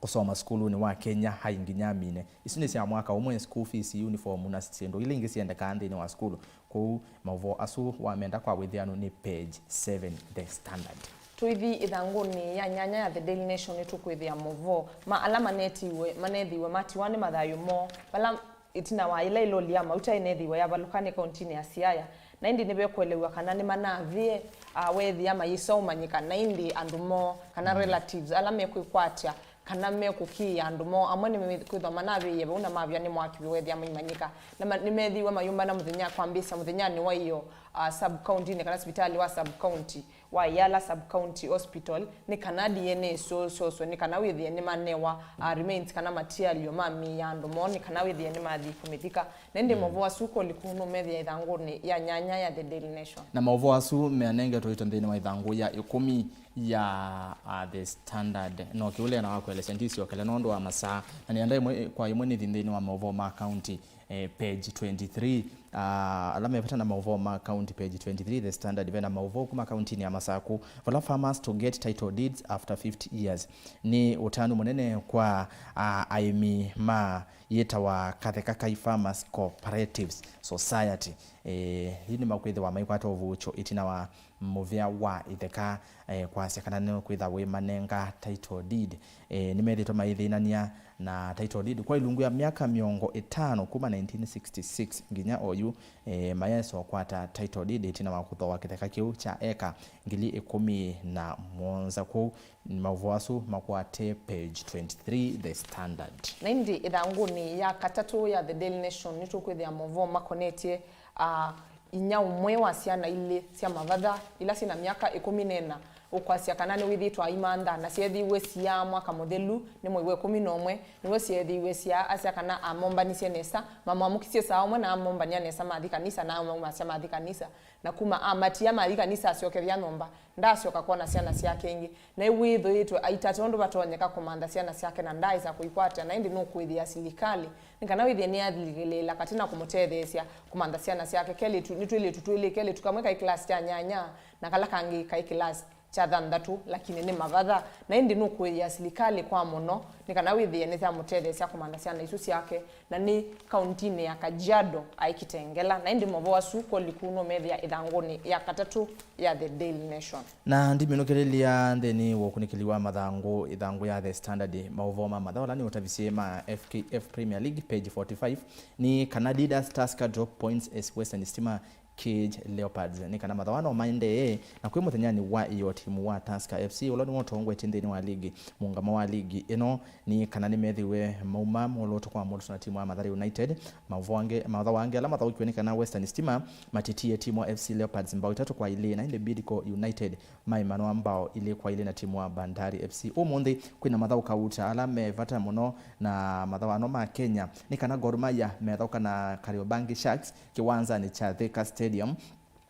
kũsoma sukulunĩ wa Kenya High nginya amine. Isu nĩ sya mwaka ũmwe, school fees, uniform na syĩndũ ila ingĩ syendekaa nthĩnĩ wa sukulu. Kwoou maũvoo asu wamenda kwa wĩthĩanu nĩ page seven The Standard. Tũithi ĩthangũnĩ ya nyanya ya The Daily Nation, nĩtũkwĩthĩa maũvoo ma ala manetiwe, manethiwe matiwa nĩ mathayũ moo, vala ĩtina wa ĩla ĩloli ya mauta ĩnethiwe yavalũka nĩ kauntinĩ ya Siaya, na ĩndĩ nĩvekũelew'a kana nĩmanavĩe, a, weethĩa mayĩsa ũmanyĩka, na ĩndĩ andũ moo, kana relatives, ala mekwĩkwatya, kana mekũkiĩa andũ moo, amwe nĩmekwĩthwa manavĩie vau na mavya nĩ mwaki weethĩa maimanyĩka, na ma-, nĩmethiwe mayũmbana mũthenya, kwambĩĩsya mũthenyanĩ wa ĩyo, a, sub-county-nĩ kana sivitalĩ wa sub-county wa Yala Sub-County Hospital, nĩ kana D N A syo-, syoswe, nĩ kana wĩthĩe nĩmanewa, a, remains kana matialyo ma mĩĩ ya andũ moo, nĩ kana wĩthĩe nĩmathi kũmĩthika. Na ĩndĩ maũvoo asu kũli kũu nũmethĩa ĩthangũnĩ ya nyanya ya The Daily Nation. Na maũvoo asu meanengetwe ito nthĩnĩ wa ĩthangũ ya ĩkũmi ya, a, The Standard. No kĩu lena wa kũelesya ndisyokele nũndũ wa masaa, na nĩenda ĩmwe kwa ĩmwe nĩthi nthĩnĩ wa maũvoo ma county, eh, page twenty-three, ah, ala me vata na maũvoo ma county, page twenty-three, The Standard, vena maũvoo kuma kauntinĩ ya Masaku, vala farmers to get title deeds after fifty years. Nĩ ũtanu mũnene kwa, ah, aĩmi ma yĩtawa Katheka Kai Farmers Cooperatives Society. Eh, yu nĩmakwĩthĩwa maikwata ũvuũkyo ĩtina wa mũvĩa wa itheka, eh, kwasya kana nĩkwĩtha wĩmanenga title deed. Eh, nĩmethĩtwe maithĩnania na title deed kwa ilungu ya myaka mĩongo ĩtano kuma nineteen sixty-six nginya oyu, eh, mayesa ũkwata title deed ĩtina wa kũthooa kĩtheka kĩu kya eka ngili ĩkũmi na mũonza kũu. Maũvoo asu makwate page twenty-three, The Standard. Na ĩndĩ ĩthangũnĩ ya katatũ ya The Daily Nation nĩtũkwĩthĩa maũvoo makonetye, a, inya ũmwe wa syana ilĩ sya mavatha ila syĩ na myaka ĩkũmi na ĩna, ũkwasya kana nĩwĩthĩĩtwe aimantha na syeethĩiwe siaa mwaka mũthelu nĩ mwei wa ĩkũmi na ũmwe, nĩw'o syeethĩiwe siaa asya kana amombanisye nesa, mamwamũkisye saa ũmwe na amombany'a nesa mathi kanisa, na amaumasya mathi kanisa, na kuma amatia mathi kanisa asyokethya nyũmba, ndaasyoka kwona syana syake ĩngĩ. Na ĩwĩthĩĩtwe aitate ũndũ vatonyeka kũmantha syana syake na ndaaĩsa kũikwatya, na ĩndĩ nũkwĩthĩa silikalĩ nĩ kana wĩthĩe nĩyathilĩkĩlĩĩla katĩ na kũmũtetheesya kũmantha syana syake. Kelĩtu, nĩ twĩlĩtu twĩlĩ, kelĩtu kamwe kaĩ kĩlasi kya nyanya na kala kangĩ kaĩ kĩlasi kya thanthatũ, lakini nĩ mavatha, na ĩndĩ nũkwĩthĩa silikalĩ kwa mũno nĩ kana wĩthĩe nĩsyamũtetheesya kũmantha syana isu syake, na nĩ kauntinĩ ya Kajiado aĩ Kitengela. Na ĩndĩ maũvoo asu kũli kũu nũmethĩa ĩthangũnĩ ya katatũ ya The Daily Nation. Na ndiminũkĩlĩlya nthĩnĩ wa ũkunĩkĩli wa mathangũ, ĩthangũ ya The Standard, maũvoo ma mathaũ ala nĩũtavisye ma F K F Premier League, page forty-five, nĩ kana leaders Tusker drop points as Western Stima cage Leopards. Nĩ kana mathaũ no maendee, na kwĩ mũthenyanĩ wa ĩyoo timu wa Tusker F C ũla nĩw'o ũtongoetye nthĩnĩ wa ligi, mũũngamo wa ligi ĩno, nĩ kana nĩmethĩwe mauma mwolooto kwa mwolooto na timu wa Mathare United. Maũvoo angĩ, mathaũ angĩ ala mathaũkiwe nĩ kana Western Stima matitie timu wa F C Leopards mbao itatũ kwa ilĩ, na ĩndĩ Bidco United maimanwa mbao ilĩ kwa ilĩ na timu wa Bandari F C. Ũmũnthĩ kwĩna mathaũ kauta ala me vata mũno, na mathaũ ano ma Kenya nĩ kana Gor Mahia methaũka na Kariobangi Sharks kĩwanzanĩ kya Thika Stadium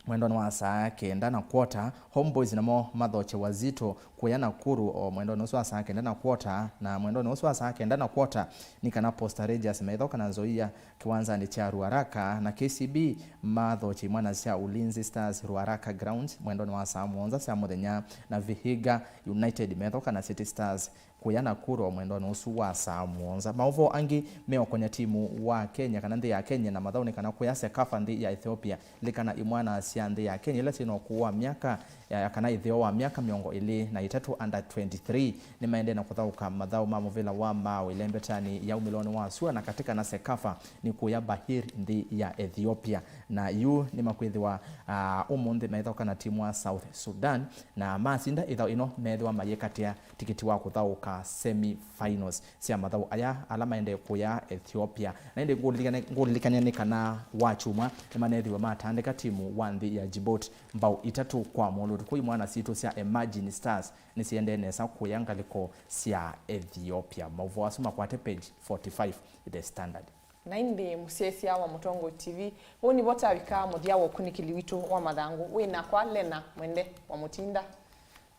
mwendonĩ wa saa kenda na kwota. Homeboys namo mathokye Wazito kũya Nakuru o mwendonĩ ũsu wa saa kenda na kwota, na mwendonĩ ũsu wa saa kenda na kwota nĩ kana Posta Rangers methaũka na Nzoia kĩwanzanĩ kya Ruaraka, na K C B mathokye imwana sya Ulinzi Stars Ruaraka Grounds mwendonĩ wa saa mũonza sya mũthenya, na Vihiga United methaũka na City Stars kũya Nakuru o mwendonĩ ũsu wa saa mũonza. Maũvoo angĩ meũkonya timu wa Kenya kana nthĩ ya Kenya na mathaũ nĩ kana kũya Sekafa nthĩ ya Ethiopia, likana imwana sya nthĩ ya Kenya ila syĩ na ũkũũ wa myaka ya, kana ĩtheo wa myaka mĩongo ĩlĩ na ĩtatũ, under twenty-three, nĩmaendee na kũthaũka mathaũ ma mũvĩla wa maaũ ĩlembetanĩ ya umĩlonĩ wa sua na katĩ kana Sekafa nĩ kũya Bahir nthĩ ya Ethiopia. Na yu nĩmakwĩthĩwa, ah, ũmũnthĩ maithaũka na timu wa South Sudan, na masinda ĩthaũ ĩno meethĩwa mayĩkatĩa tikiti wa kũthaũka semi finals sya mathaũ aya ala maendee kũya Ethiopia. Na ĩndĩ ngũlilikane-, ngũlilikany'a nĩ kana wa kyumwa nĩmanethiwe matandĩka timu wa nthĩ ya Djibouti mbao itatũ kwa mũlũtũ. Kwoou imwana sitũ sya Emerging Stars nĩsiendee nesa kũya ngalĩko sya Ethiopia. Maũvoo asu makwate page forty-five, The Standard. Na ĩndĩ mũsyaĩĩsya wa Mũtongoi T V, vau nĩvo tavika mũthya wa ũkunĩkĩli witũ wa mathangũ. Wĩ nakwa Lena Mwende wa Mũtinda.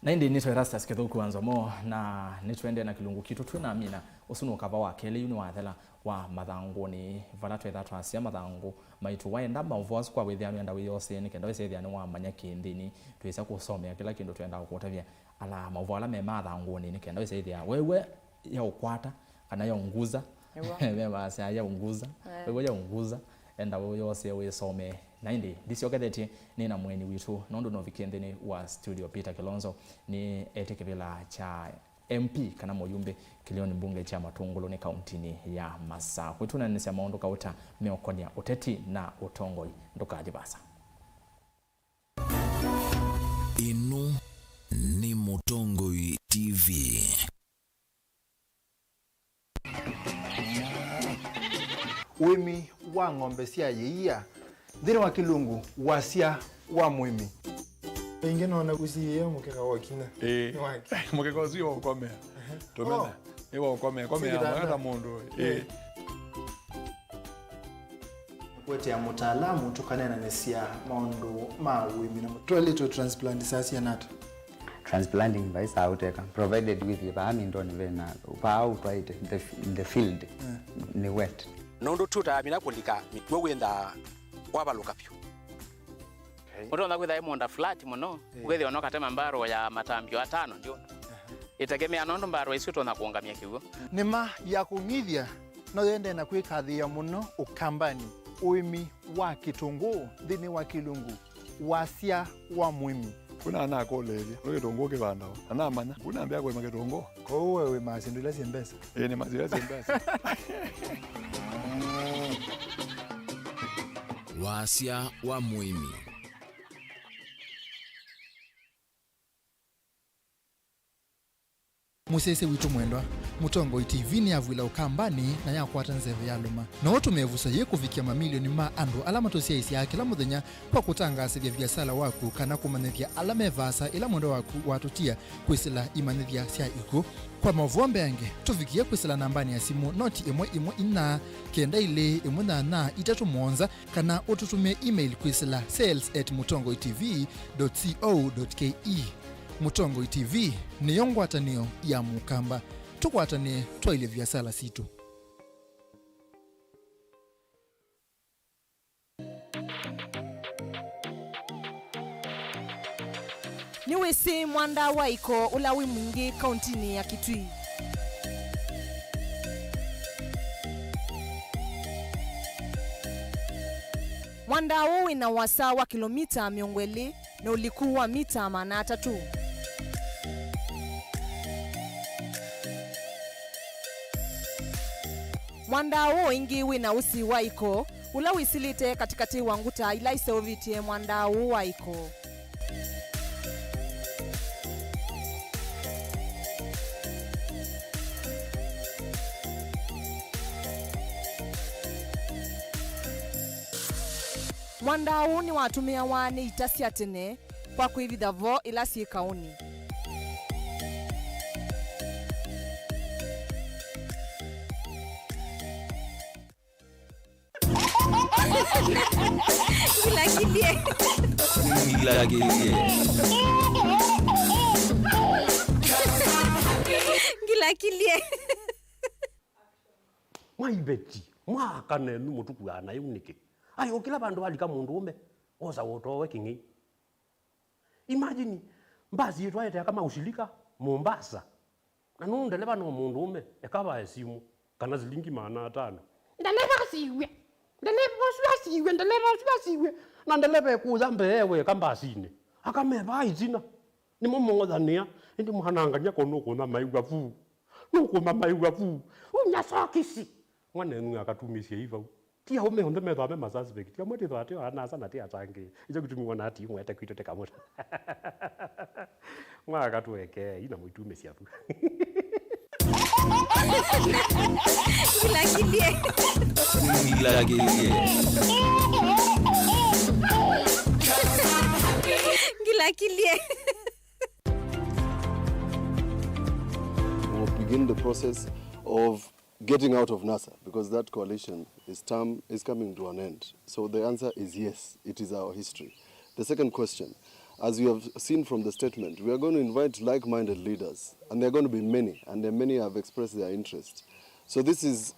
Na ĩndĩ nĩtwe Erastus Kĩthũku wa Nzomo, na nĩtũendee na kĩlungu kitũ twĩ na Amina. Ũsu nĩ ũkava wa kelĩ, yu nĩ wathela wa mathangũnĩ, vala twetha twasya mathangũ maitũ. Waenda maũvoo asu kwa wĩthĩa nĩwenda wĩyosee, nĩ kenda wĩsethĩa nĩwamanya kĩndĩnĩ, twĩsa kũsomea kĩla kĩndũ twenda kũkũtavya. Ala maũvoo ala me mathangũnĩ, nĩ kenda wĩsethĩa wewe yaũkwata, kana yaũnguza. Nĩw'o. Ve maasya yaũnguza. Eh. Wewe yaũnguza, enda wĩyosee wĩsomee. Na ĩndĩ ndisyokethetye, nĩ na mũeni witũ, nũndũ nũvikie nthĩnĩ wa studio, Peter Kilonzo, nĩ etĩ kĩvĩla kya M P kana mũyumbe kĩlĩonĩ mbunge kya Matũngũlũnĩ kauntinĩ ya Masaku. Kwĩtũnanĩsya maũndũ kauta meũkonya ũteti na ũtongoi, ndũkathi vaasa. Ĩno nĩ Mũtongoi T V. Ũĩmi wa ng'ombe sya ĩia nthĩnĩ wa kĩlungu, wasya wa mũĩmi. Ĩngĩ nona ũsiĩĩe mũkeka wa kinya. Ĩĩ. Nĩ wake. Mũkeka ũsu nĩ wa ũkomea. Tũmena. Oh. Nĩ wa ũkomea. Komea. Sio kitanda. Mwaka ta mũndũ. Ĩĩ. Ĩĩ. Kũetea mũtaalamu tũkaneenanĩsya maũndũ ma ũĩmi na mũ-, twaĩlĩtwe transplant saa siana ata? Transplanting vai saa ũteka, provided wĩthĩe vaa mindonĩ vena, vaa ũtwaĩte, the, the field, eh, nĩ wet. Nũndũ tũtamina kũlika mĩkw'ũ wĩnthaa wavalũka vyũ. Okay. Ũtonya kwĩtha ĩ mũũnda flat mũno, eh, ũkethĩa no katema mbarũ ya matambio atano ndio. Aha. Ĩtegemea nũndũ mbarũ isu ũtonya kũũngamya kĩw'ũ. Nĩma ya kũng'ithya no yendee na kwĩkathĩĩa mũno Ũkambanĩ, ũĩmi wa kĩtũngũũ nthĩnĩ wa kĩlungu, wasya wa mũĩmi. Kwĩna anakũlĩĩlya, nĩ kĩtũngũũ kĩvandawa? Na namanya, vu nambĩa kũĩma kĩtũngũũ. Kwoou we wĩmaa syĩndũ ila syĩ mbesa? Ĩĩ, nĩmaa syĩndũ ila syĩ mbesa. Wasya wa mũĩmi. Mũsyaĩĩsya witũ mwendwa, Mũtongoi T V nĩyavw'ĩla Ũkambanĩ na yakwata nzeve yalũma. No ũtũme ĩvuso yĩĩ kũvikĩa mamilioni ma andũ ala matũsyaĩĩsyaa kĩla mũthenya kwa kũtangaasĩthya viasala waku kana kũmanyĩthya ala me vaasa ĩla mwendwa waku watũtia kwĩsĩla imanyĩthya sya ikw'ũ. Kwa maũvoo mbeange, tũvikĩe kwĩsĩla nambanĩ ya simũ noti ĩmwe ĩmwe inya, kenda ilĩ ĩmwe nyanya itatũ mũonza, kana ũtũtũmĩe email kwĩsĩla sales at mũtongoi T V dot co dot K E. Mũtongoi T V nĩyo ngwatanĩo ya Mũkamba. Tũkwatanĩe twaĩlye viasala sitũ. Nĩwĩsĩ mwandaa wa iko ũla wĩ mwingĩ kauntinĩ ya Kitui? Mwandaa ũũ wĩ na ũasa wa kĩlomita mĩongo ĩlĩ na ũliku wa mita maana atatũ. Mwandaa ũũ ĩngĩ wĩ na ũsi wa iko ũla wĩsilĩte katĩkatĩ wa nguta ila iseũvĩtye mwandaa ũũ wa iko. Mwandaa ũũ nĩwatũmĩawa nĩ ita sya tene kwa kwĩvitha vo ĩla syĩ kaũnĩ. Ngilakilie. Ngilakilie. Ngilakilie. Mwaiveti, mwaaka nenyu mũtukuaa naĩ nĩkĩ? Ai, o kĩla vandũ valika mũndũũme, osa ũtoowe kĩng'ei. Imagine, mbasi ĩtwaĩte aka ma ũsilika Mombasa. Na nũndũ ndeleva no mũndũũme, eka vae simũ, kana silingi maana atano. Ndeleva asiw'e. Ndeleva ũsu asiw'e, ndeleva ũsu asiw'e. Na ndeleva ekũya mbee weka mbasinĩ. Aka me vaa ĩtina. Nĩmo moothanĩa, ĩndĩ mwanangany'a ko nũkũna maĩw'a vu. Nũkũna maĩw'a vu. Unya sokisi. Mwanenu akatumĩsya i vau. Ti aũme onthe methĩawa me masuspect. Amwe twĩthĩawa twĩ ana-a-asa na ti atangĩĩe. Nĩkyo kĩtumi wonaa ti mwete kwitũ tĩkamũta. Mwakatũekei na mũitumĩsya vu. Ngilakilie. Ngilakilie. Ngilakilie. We'll begin the process of getting out of NASA because that coalition is term is coming to an end. So the answer is yes, it is our history. The second question, as you have seen from the statement, we are going to invite like-minded leaders, and there are going to be many, and there many have expressed their interest. So this is,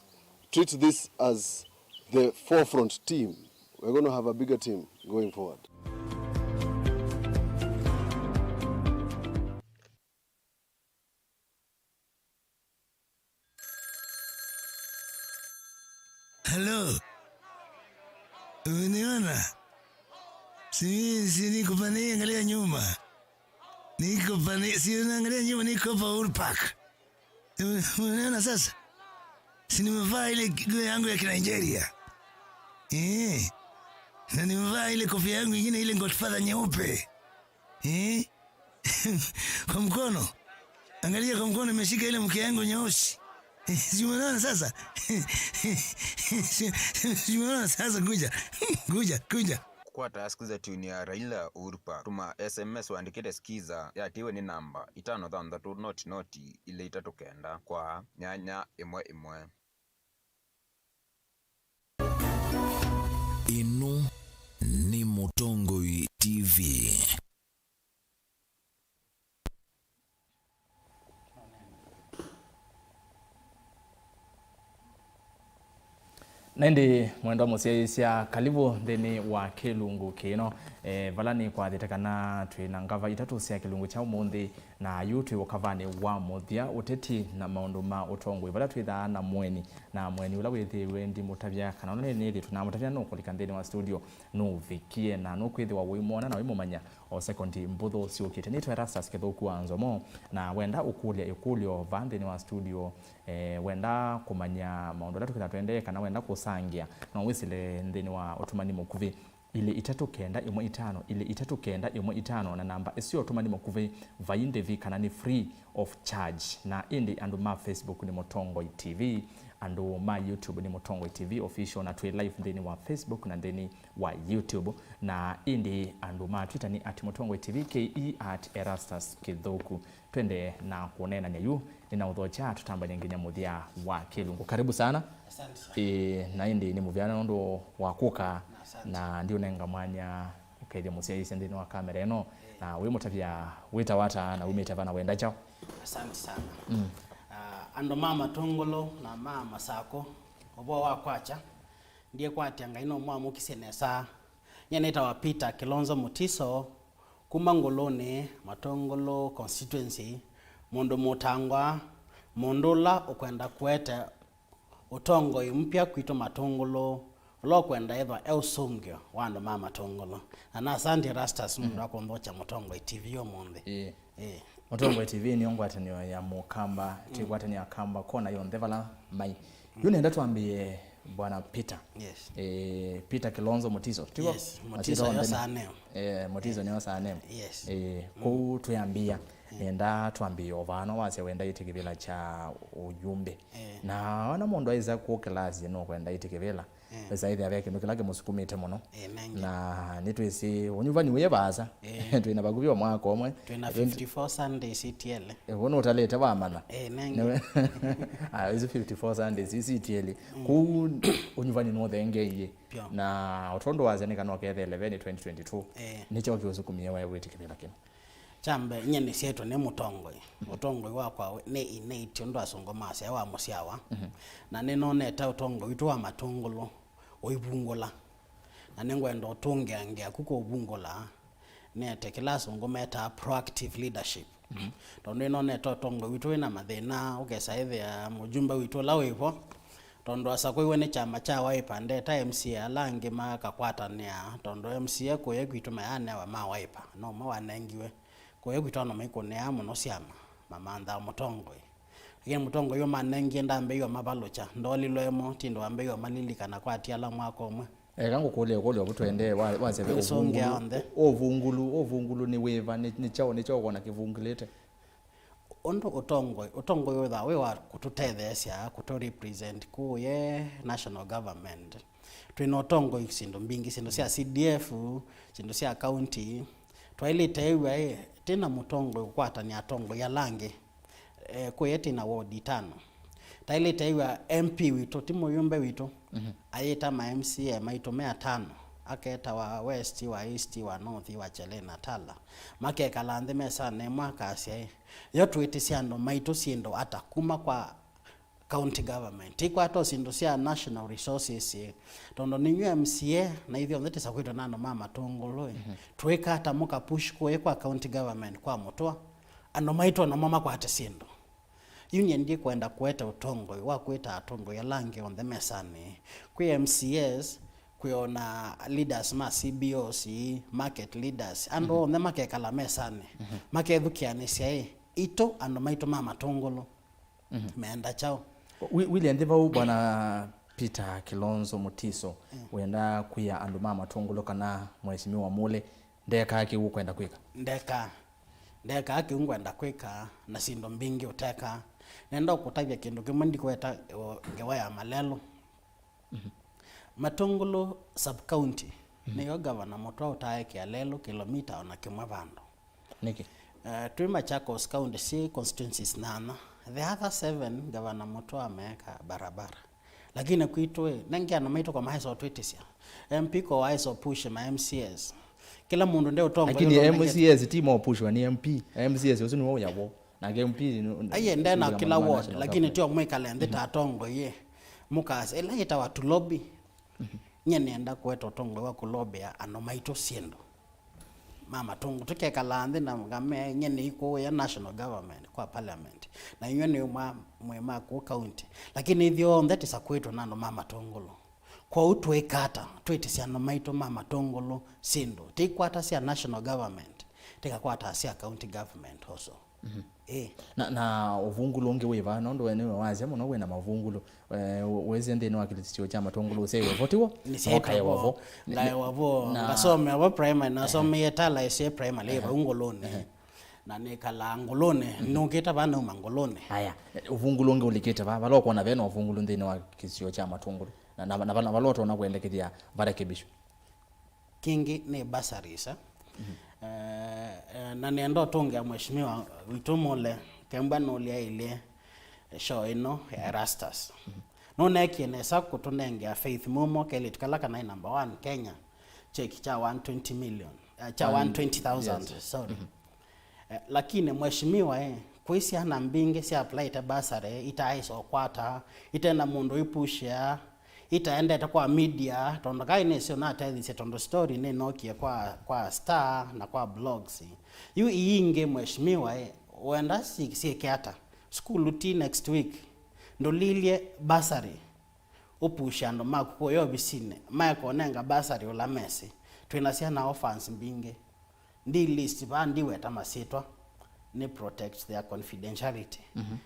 treat this as the forefront team. We're going to have a bigger team going forward. Hello. Uniona? Si, si niko pande hii, angalia nyuma. Niko pande, si unaangalia nyuma, niko hapa Uhuru Park. Umeona sasa? Si nimevaa ile nguo yangu ya Kinigeria. Eh. Na nimevaa ile kofia yangu ingine, ile Godfather nyeupe. Eh? Kwa mkono. Angalia kwa mkono, imeshika ile mke yangu nyeusi. Si umeona sasa? Si umeona sasa? Kuja. Kuja, kuja. Kwata Skiza tune ya Raila Uhuru Park. Tũma S M S wandĩkĩte Skiza, yatiwe nĩ namba itano thanthatũ noti noti ilĩ itatũ kenda kwa nyanya ĩmwe ĩmwe. Ĩno nĩ Mũtongoi T V. Na ĩndĩ mwendwa mũsyaĩĩsya, kalivu nthĩnĩ wa kĩlungu kĩno, e, vala nĩkwathĩte kana twĩ na ngava itatũ sya kĩlungu kya ũmũnthĩ, na yu twĩ ũkavanĩ wa mũthya, ũteti na maũndũ ma ũtongoi, vala twĩthaa na mũeni, na mũeni ũla wĩthĩĩwe ndimũtavya kana ũla nĩnĩthĩĩtwe namũtavya nũkũlika nthĩnĩ wa studio, nũvikie na nũkwĩthĩwa ũimwona na ũimũmanya o sekondi mbũthũ syũkĩte. Nĩtwa Erastus Kĩthũku wa Nzomo, na wenda ũkũlya ĩkũlyo vaa nthĩnĩ wa studio, eh, wenda kũmanya maũndũ ala tũkĩtha tũendee, kana wenda kũsangĩa, no wĩsĩle nthĩnĩ wa ũtũmani mũkuvĩ, ilĩ itatũ kenda ĩmwe itano, ilĩ itatũ kenda ĩmwe itano, na namba ĩsu ya ũtũmani mũkuvĩ vai ndĩvi kana nĩ free of charge. Na ĩndĩ andũ ma Facebook nĩ Mũtongoi T V, andũ ma YouTube nĩ Mũtongoi T V Official, na twĩ live nthĩnĩ wa Facebook na nthĩnĩ wa YouTube, na ĩndĩ andũ ma Twitter nĩ at Mũtongoi T V, K E at Erastus Kĩthũku. Twende na kũneenany'a yu, nĩnaũthokya tũtambany'e nginya mũthya wa kĩlungu. Karibu sana. Asante sana. Ĩĩ, na ĩndĩ nĩ mũvea nũndũ wa kũka. Asante. Na ndiũnenga mwanya ũkethya mũsyaĩĩsya nthĩnĩ wa kamera ĩno. Ĩĩ. Na wĩmũtavya wĩtawa ata na umĩte va na wenda kyaũ? Asante sana. Mm. Ah, andũ ma Matũngũlũ na ma Masakũ, ũvoo wa kwakya, ndiĩkwatya Ngai no mwamũkisye nesa. Nyie nĩtawa Peter Kilonzo Mutiso, kuma Ngũlũnĩ, Matũngũlũ constituency, mũndũ mũtangwa, mũndũ ũla ũkwenda kũete ũtongoi mpya kwitũ Matũngũlũ, ũla ũkwenda ethwa e ũsũngĩo wa andũ ma Matũngũlũ. Na na asante Erastus nũndũ wa kũnthokya Mũtongoi T V ũmũnthĩ. Ĩĩ. Ĩĩ. Mũtongoi T V nĩyo ngwatanĩo ya Mũkamba, twĩ ngwatanĩo ya Akamba kona yonthe vala mai. Yu nenda twambĩe Bwana Peter. Yes. Eh, Peter Kilonzo Mutiso. Tiko? Yes, Mutiso yo surname. Eh, Mutiso nĩyo surname. Yes. Eh, kũu twĩambĩa. Nenda twambĩe o vano wasya wenda ĩtĩ kĩvĩla kya ũyumbe. Eh. Na ona mũndũ aisa kũkĩlasya no kwenda ĩtĩ kĩvĩla. Eh. Esa ĩthĩa ve kĩndũ kĩla kĩmũsukumĩte mũno. Eh, nengĩ. Na nĩtwĩsĩ ũnyuvani wĩ vaasa. Eh. Twĩna vakuvĩ o mwaka ũmwe. Twĩna fifty-four Sundays itiele. Eh, wona ũtalĩte wamanya. Eh, nengĩ. Ah, isu fifty-four Sundays isi itiele. Mm. Kũu ũnyuvani nũthengeie. Pyo. Na ũtondũ wasya nĩ kana ũkethele ve nĩ twenty twenty-two. Eh. Nĩkyo kĩũsukumie we wĩtĩ kĩvĩla kĩno. Kya mbee, nyie nĩsyaĩtwe nĩ mũtongoi. Ũtongoi wakwa wĩ, nĩ innate, ũndũ asũngũ masya, wa mũsyawa. Mhm. Na nĩnonete ũtongoi witũ wa Matũngũlũ ũivungũla. Na nĩngwenda ũtũngĩangĩa ku kũvungũla, nĩete kĩla asũngũ metaa proactive leadership. Mhm. Tondũ nĩnonete ũtongoi witũ wĩna mathĩna, ũkesa ĩthĩa mũjumbe witũ ũla wĩvo, tondũ asakwĩwe nĩ kyama kya Wiper, ndeta M C A ala angĩ makakwatanĩa, tondũ M C A kũya kwitũ mayanewa ma Wiper, no ũmwe wanengiwe. Kũya kwitũ andũ maikũnĩaa mũno syama, mamanthaa mũtongoi. Lakini mũtongoi ũmanengie ndambĩiwe mavalũkya, ndolilwe mo, ti ndwambĩiwe malilikana kwa ti ala mwaka ũmwe. Eka ngũkũlye ũkũlyo ũvu tũendee, wa- wasya ve Nĩsũngĩa ũvungulu, onthe. Ũvungulu, ũvungulu nĩ wĩva, nĩ, nĩ kyaũ, nĩ kyaũ wona kĩvungulĩte? Ũndũ ũtongoi, ũtongoi wĩthaa wĩ wa kũtũtetheesya, kũtũ represent kũye national government. Twĩ na ũtongoi syĩndũ mbingĩ, syĩndũ sya C D F, syĩndũ sya county. Twaĩlĩte ĩw'a ĩ, twĩ na mũtongoi ũkwatany'a atongoi ala angĩ. Eh, kũye twĩ na ward itano. Taĩlĩte ĩw'a M P witũ, ti mũyũmbe witũ, mhm, ayĩta ma M C A maitũ me atano, aketawa West, wa East, wa North, wa Chelena, Tala. Makekala nthĩ mesanĩ ĩmwe akasya ĩ, yo twĩtĩsya andũ maitũ syĩndũ ata kuma kwa county government. Tĩkwata o syĩndũ sya national resources ĩ, tondũ nĩnyw'ĩ M C A na ithyonthe tĩsakwĩtwe na andũ ma Matũngũlũ ĩ. Mhm. Twĩka ata mũka push kũĩ kwa county government kwa mũtũa? Andũ maitũ namo makwate syĩndũ. Yu nyie ndikwenda kũete ũtongoi wa kwĩta atongoi ala angĩ onthe mesanĩ. Kwĩ M C As, Kwĩ ona leaders ma C B Os, market leaders, andũ onthe makekala mesanĩ, makethukĩanĩsya ĩ, itũ andũ maitũ ma Matũngũlũ meenda kyaũ? Wi- wile nthĩ vau, Bwana Peter Kilonzo Mutiso, wenda kwĩa andũ ma Matũngũlũ kana Mheshimiwa Mule ndekaa kĩu ũkwenda kwĩka? Ndekaa. Ndekaa kĩu ngwenda kwĩka na syĩndũ mbingĩ ũtekaa. Nenda ũkũtavya kĩndũ kĩmwe, ndikweta, o, ngewa ya Malelũ. Matũngũlũ sub-county, nĩyo Gavana Mũtwa ũtaaekea lelũ kĩlomita ona kĩmwe vandũ. Nĩkĩ? Eh, twĩ Machakos County syĩ constituencies nyanya. The other seven, Gavana Mũtwa ameeka barabara. Lakini kwitũ ĩ, nenge andũ maitũ kwa maesa ũtwĩtĩsya. M P kwa waesa ũpush ma M C As. Kĩla mũndũ nde ũtongoĩ. Lakini ũndũ nenge- M C As ti mo pushwa ni M P. M C As ũsu nĩwe ũyavo. Nake M P nĩ- Aiye, nde na nĩ kĩla ward, national lakini government. Tio mwĩkale nthĩ ta atongoi ĩ. Mũkasa, ĩla yĩtawa to lobby. Nye nĩenda kũeta ũtongoi wa kũlobĩa andũ maitũ syĩndũ. Ma Matũngũlũ, tũkekala nthĩ na ngamea, nye nĩikũĩa national government kwa parliament. Na inywe nĩ mwa- mwĩ ma kũu county. Lakini ithyonthe tĩsakwĩtwe na andũ ma Matũngũlũ. Kwoou twĩka ata twĩtĩsya andũ maitũ ma Matũngũlũ syĩndũ? Tĩikwata sya national government, tĩkakwata sya county government also. Ĩĩ. Na, na ũvungũlũ ũngĩ wĩ vaa, nũndũ we nĩwe wasya mũno wĩna mavungũlũ. Eh, wĩsĩ nthĩnĩ wa kĩsio kya Matũngũlũ ũsyaĩwe vo tiw'o? Nĩsyaĩtwe vo. Ngaĩwa vo, na- ngasomea vo primary, nasomeie Tala S A primary, ĩ vau Ngũlũnĩ. Na nĩkalaa Ngũlũnĩ, nũkĩte vaa nauma Ngũlũnĩ. Aya, ũvungũlũ ũngĩ ũlikĩte vaa, vala ũkwona vena ũvungũlũ nthĩnĩ wa kĩsio kya Matũngũlũ. Na, na, na, na vala ũtonya kwendekethya varekebishwe. Kĩngĩ nĩ bursaries, eh? Eh, eh, na nenda ũtũngĩa Mheshimiwa witũ Mule, kembwa nũlyaĩlye show ĩno ya Erastus. Nũneekie nesa kũtũnengea Faith Mumo kelĩtu kala kanaĩ number one Kenya, cheki kya one twenty million, eh, kya one twenty thousand, yes, sorry. Eh, lakini mheshimiwa, eh, kwĩ syana mbingĩ sya applyĩte bursary, itaaĩsa ũkwata, ite na mũndũ ipushĩa, itaendete kwa media, tondũ kai nĩsĩ ũnatethĩsye, tondũ story nĩnokie kwa, kwa Star na kwa blogs. Yu ii ingĩ, mheshimiwa, eh, wenda si- syĩke ata? Sukulu ti next week, ndũlilye bursary, ũpushya andũ maku kũya ovisinĩ, maekũnenga bursary ũla mesĩ. Twĩna syana orphans mbingĩ. Ndi list vaa, ndiweta masyĩtwa, nĩ protect their confidentiality.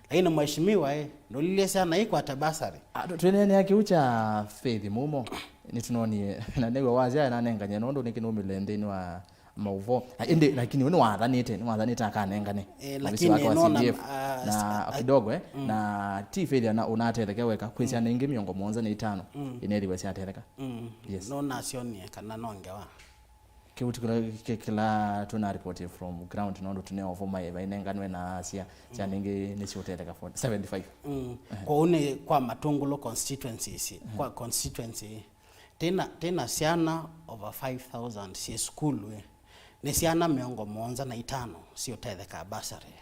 Lakini mheshimiwa, ĩ, ndũlilye syana ikwate bursary. Ah, tũ- twĩneenea kĩu kya Faith Mumo, nĩtũnonie, na nĩw'o wasya nanengany'a nũndũ nĩkĩnũmĩle nthĩnĩ wa maũvoo. Na ĩndĩ, lakini we nĩwathanĩte, nĩwathanĩte akanengane. Eh, ovisi lakini wake wa nona, C D F, ah, na ah, kidogo, eh, na ti Faith ana- ũnatetheke weka, kwĩ syana ingĩ mĩongo mũonza na itano inethiwe syatetheka. Yes. Nonasyonie kana no ngewa. Kĩu ti kĩla, kĩ- kĩla tũna report from ground, nũndũ tũneovo maĩ vainenganwe na sya, syana ingĩ nĩsiũtetheka for seventy-five. Kwoou nĩ kwa Matũngũlũ constituencies, kwa constituency, tĩna, tĩna syana over five thousand syĩ sukulu, ĩ. Nĩ syana mĩongo mũonza na itano siũtethekaa bursary.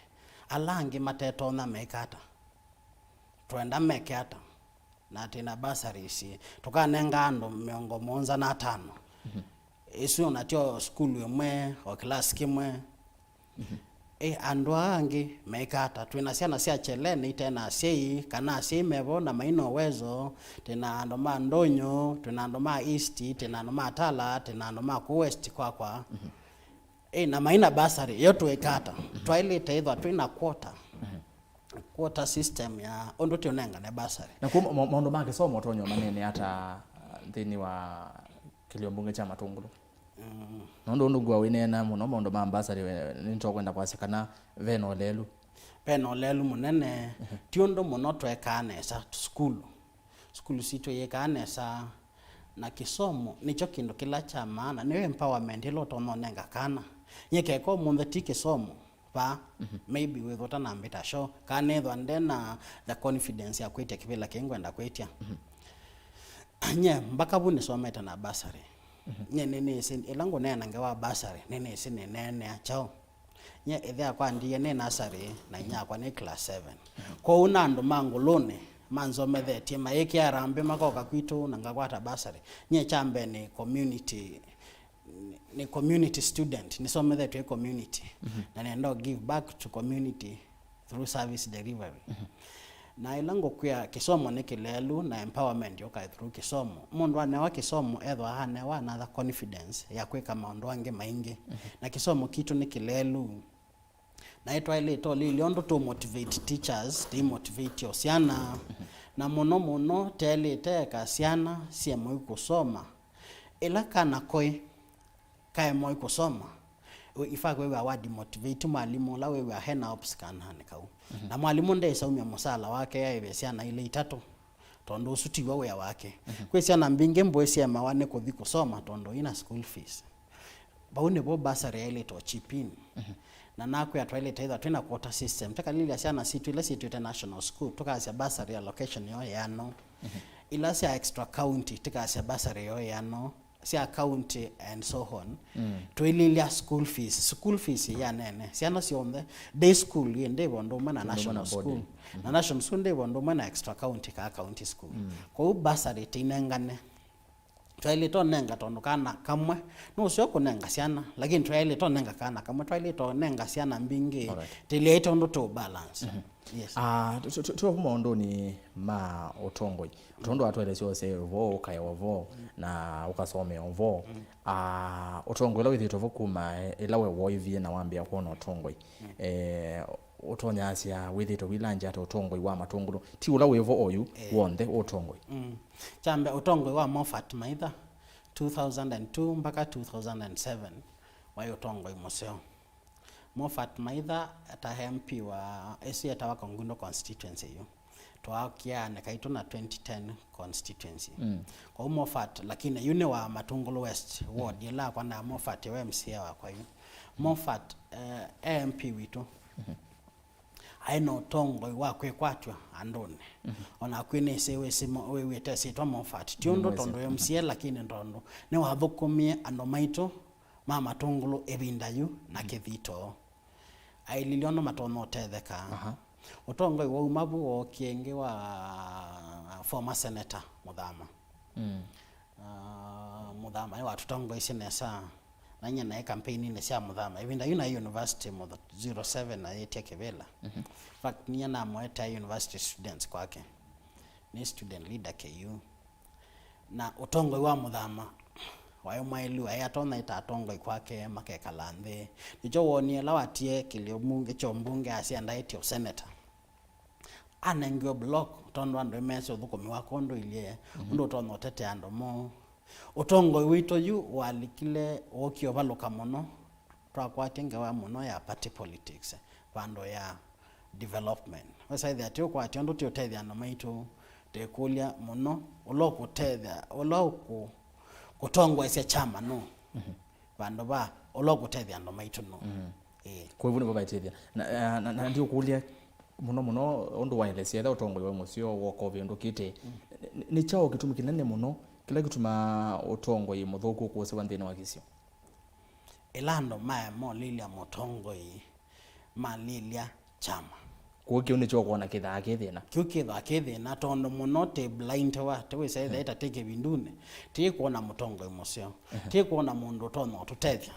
Ala angĩ matetonya meka ata? Twenda meke ata? Na twĩna bursaries, tũkanenga andũ mĩongo mũonza na atano. Ĩsu onatyo sukulu ĩmwe, o kĩlasi kĩmwe. Ĩ, andũ aa angĩ meka ata? Twĩna syana sya Chelene ite na asyai, kana asyai mevo na maina uwezo, twĩna andũ ma Ndũnyũ, twĩna andũ ma East, twĩna andũ ma Tala, twĩna andũ ma kũu West kwakwa. Ĩ, na maina bursary, yo twĩka ata? Twaĩlĩte ĩthwa twĩna quota. Quota system ya ũndũ tũnengane bursary. Na kuma ma- maũndũ ma kĩsomo ũtonya ũmanene ata, uh, nthĩnĩ wa kĩlio mbunge kya Matũngũlũ? Nũndũ ũndũ ngua wĩneena mũno maũndũ ma mbasarĩ, we- nĩtũkwenda kwasya kana ve na ũlelu. Ve na ũlelu mũnene, ti ũndũ mũno twekaa nesa sukulu. Sukulu sitũ yĩkaa nesa, na kĩsomo nĩkyo kĩndũ kĩla kya maana, nĩyo empowerment ĩla ũtonya ũnenga kana. Nyie keka ũmũnthĩ ti kĩsomo, vaa, maybe wĩthwa ũtanambĩta show, kana nĩthwa nde na the confidence ya kwĩtya kĩvĩla kĩĩ ngwenda kwĩtya. Nye mbaka vu nĩsomete na bursary. Nye nĩnĩsĩ, ĩla ngũneena ngewa bursary, nĩnĩsĩ nĩneenea kyaũ. Nye ĩthe akwa ndiie nĩ nursery, na inyakwa nĩ class seven. Kwoou na andũ ma Ngũlũnĩ manzomethetye, mayĩkĩa harambee makoka kwitũ na ngakwata bursary. Nye kya mbee nĩ community, nĩ community student, nĩsomethetw'e community. Na nenda give back to community through service delivery. Na ĩla ngũkwĩa kĩsomo nĩ kĩlelu na empowerment yũkae through kĩsomo, mũndũ anewa kĩsomo ethwa anewa another confidence ya kwĩka maũndũ angĩ maingĩ. Na kĩsomo kitũ nĩ kĩlelu. Na ĩtwaĩlĩte ũlilya ũndũ tũ motivate teachers, tĩ motivate o syana. Na mũno mũno twaĩlĩte eka syana syemwe kũsoma. Ĩla kana koĩ kaemwa kũsoma, ifaa kwĩw'a wa demotivate mwalimũ ũla wĩw'a hena obstacle kau. Na mwalimũ ndesa umya mũsala wake aĩve syana ilĩ itatũ, tondũ ũsu tiw'o wĩa wake. Kwĩ syana mbingĩ mbũĩ syemawa nĩ kũthi kũsoma tondũ ina school fees. Vau nĩvo bursary yaĩlĩte o chip in. Na nakwĩa twaĩlĩte ĩthwa twĩna quota system. Tũkalilya syana sitũ ila syĩtwĩte national school, tũkasya bursary allocation yoo yĩano. Ila sya extra county, tũkasya bursary yoo yĩano, sya county and so on. Twĩlilya school fees. School fees yanene. Syana syonthe, day school yĩ ndĩvo ũndũ ũmwe na national school. Na national school ndĩvo ũndũ ũmwe na extra county ka county school. Kwoou bursary tĩinengane. Twaĩlĩte ũnenga tondũ kana kamwe, nũseo kũnenga syana, lakini twaĩlĩte ũnenga kana kamwe, twaĩlĩte ũnenga syana mbingĩ, tĩlyaĩte ũndũ tũ balance. Yes. Ah, tu- tu- tu- tuovu maũndũnĩ ma ũtongoi. Tondũ atwelesya ũseo ũvoo, ũkaewa ũvoo, na ũkasomea ũvoo. Ah, ũtongoi ũla wĩthĩtwe vo kuma, eh, ĩla we woivie na wambĩa kwona ũtongoi. Eh, ũtonyasya wĩthĩtwe wĩlangya ata ũtongoi wa Matũngũlũ? Ti ũla wĩvo oyu, wonthe ũtongoi. Kyambe, ũtongoi wa Moffat Maitha, two thousand and two mpaka two thousand and seven, waĩ ũtongoi mũseo. Moffat Maitha ta M P wa, ĩsu yetawa Kangundo constituency yu. Twakianĩka itũ na twenty ten constituency. Kwoou Moffat, lakini yu nĩ wa Matũngũlũ West ward, ĩla akwa na Moffat we M C A wakwa yu. Moffat, eh, e M P witũ. Aĩ na ũtongoi wa kwĩkwatw'a andũnĩ. Ona kwĩ nĩsĩ wĩsĩ mo- wĩw'ĩte syĩtwa Moffat. Ti ũndũ tondũ M C A, lakini tondũ nĩwathũkũmie andũ maitũ ma Matũngũlũ ĩvinda yu na kĩthito. Aililye ũndũ matonya ũtetheka. Ũtongoi wauma vu wookie ĩngĩ wa former senator Mũthama. Ah, Mũthama nĩwatũtongoesye nesa. Na nyie naĩ campaign-inĩ sya Mũthama. Ĩvinda yu naĩ university mũtho-, zero seven ayĩtya kĩvĩla. In fact, nyie namũetea university students kwake. Nĩ student leader K U. Na ũtongoi wa Mũthama waĩ mwaĩlu, aĩ atonya ĩta atongoi kwake makekala nthĩ. Nĩkyo wonie ĩla watie kĩlĩo mbunge kyo mbunge asya ndaĩtye ũseneta. Anengiwe block tondũ andũ ĩmesĩ ũthũkũmi wake ũndũ ilyĩ, ũndũ ũtonya ũtetea andũ moo. Ũtongoi witũ yu walikile wookie ũvalũka mũno, twakwatya ngewa mũno ya party politics vandũ ya development. Wesaĩthĩa ti ũkwatya ũndũ ti ũtethya andũ maitũ, tĩkũlya mũno ũla ũkũtethya, ũla ũkũ- kũtongoesya kyama nũ, vandũ va ũla ũkũtethya andũ maitũ nũ. Ĩĩ. Kwa hivyo nĩvo vaĩtĩthya. Na, na, na, na ndiũkũlya mũno mũno ũndũ waelesya etha ũtongoi wa mũseo woka ũvĩndũkĩte. Nĩ, nĩ kyaũ kĩtumi kĩnene mũno kĩla kĩtumaa ũtongoi mũthũku ũkũsĩwa nthĩnĩ wa kĩsio? Ĩla andũ maema ũlilya mũtongoi, malilya kyama. Kũu kĩu nĩkyo ũkwona kĩthaa kĩ thĩna. Kĩu kĩthaa kĩ thĩna tondũ mũno tĩ blind wa, tĩwĩsa ĩtha ĩta tĩ kĩvindunĩ, tĩ kwona mũtongoi mũseo, tĩ kwona mũndũ ũtonya ũtũtethya.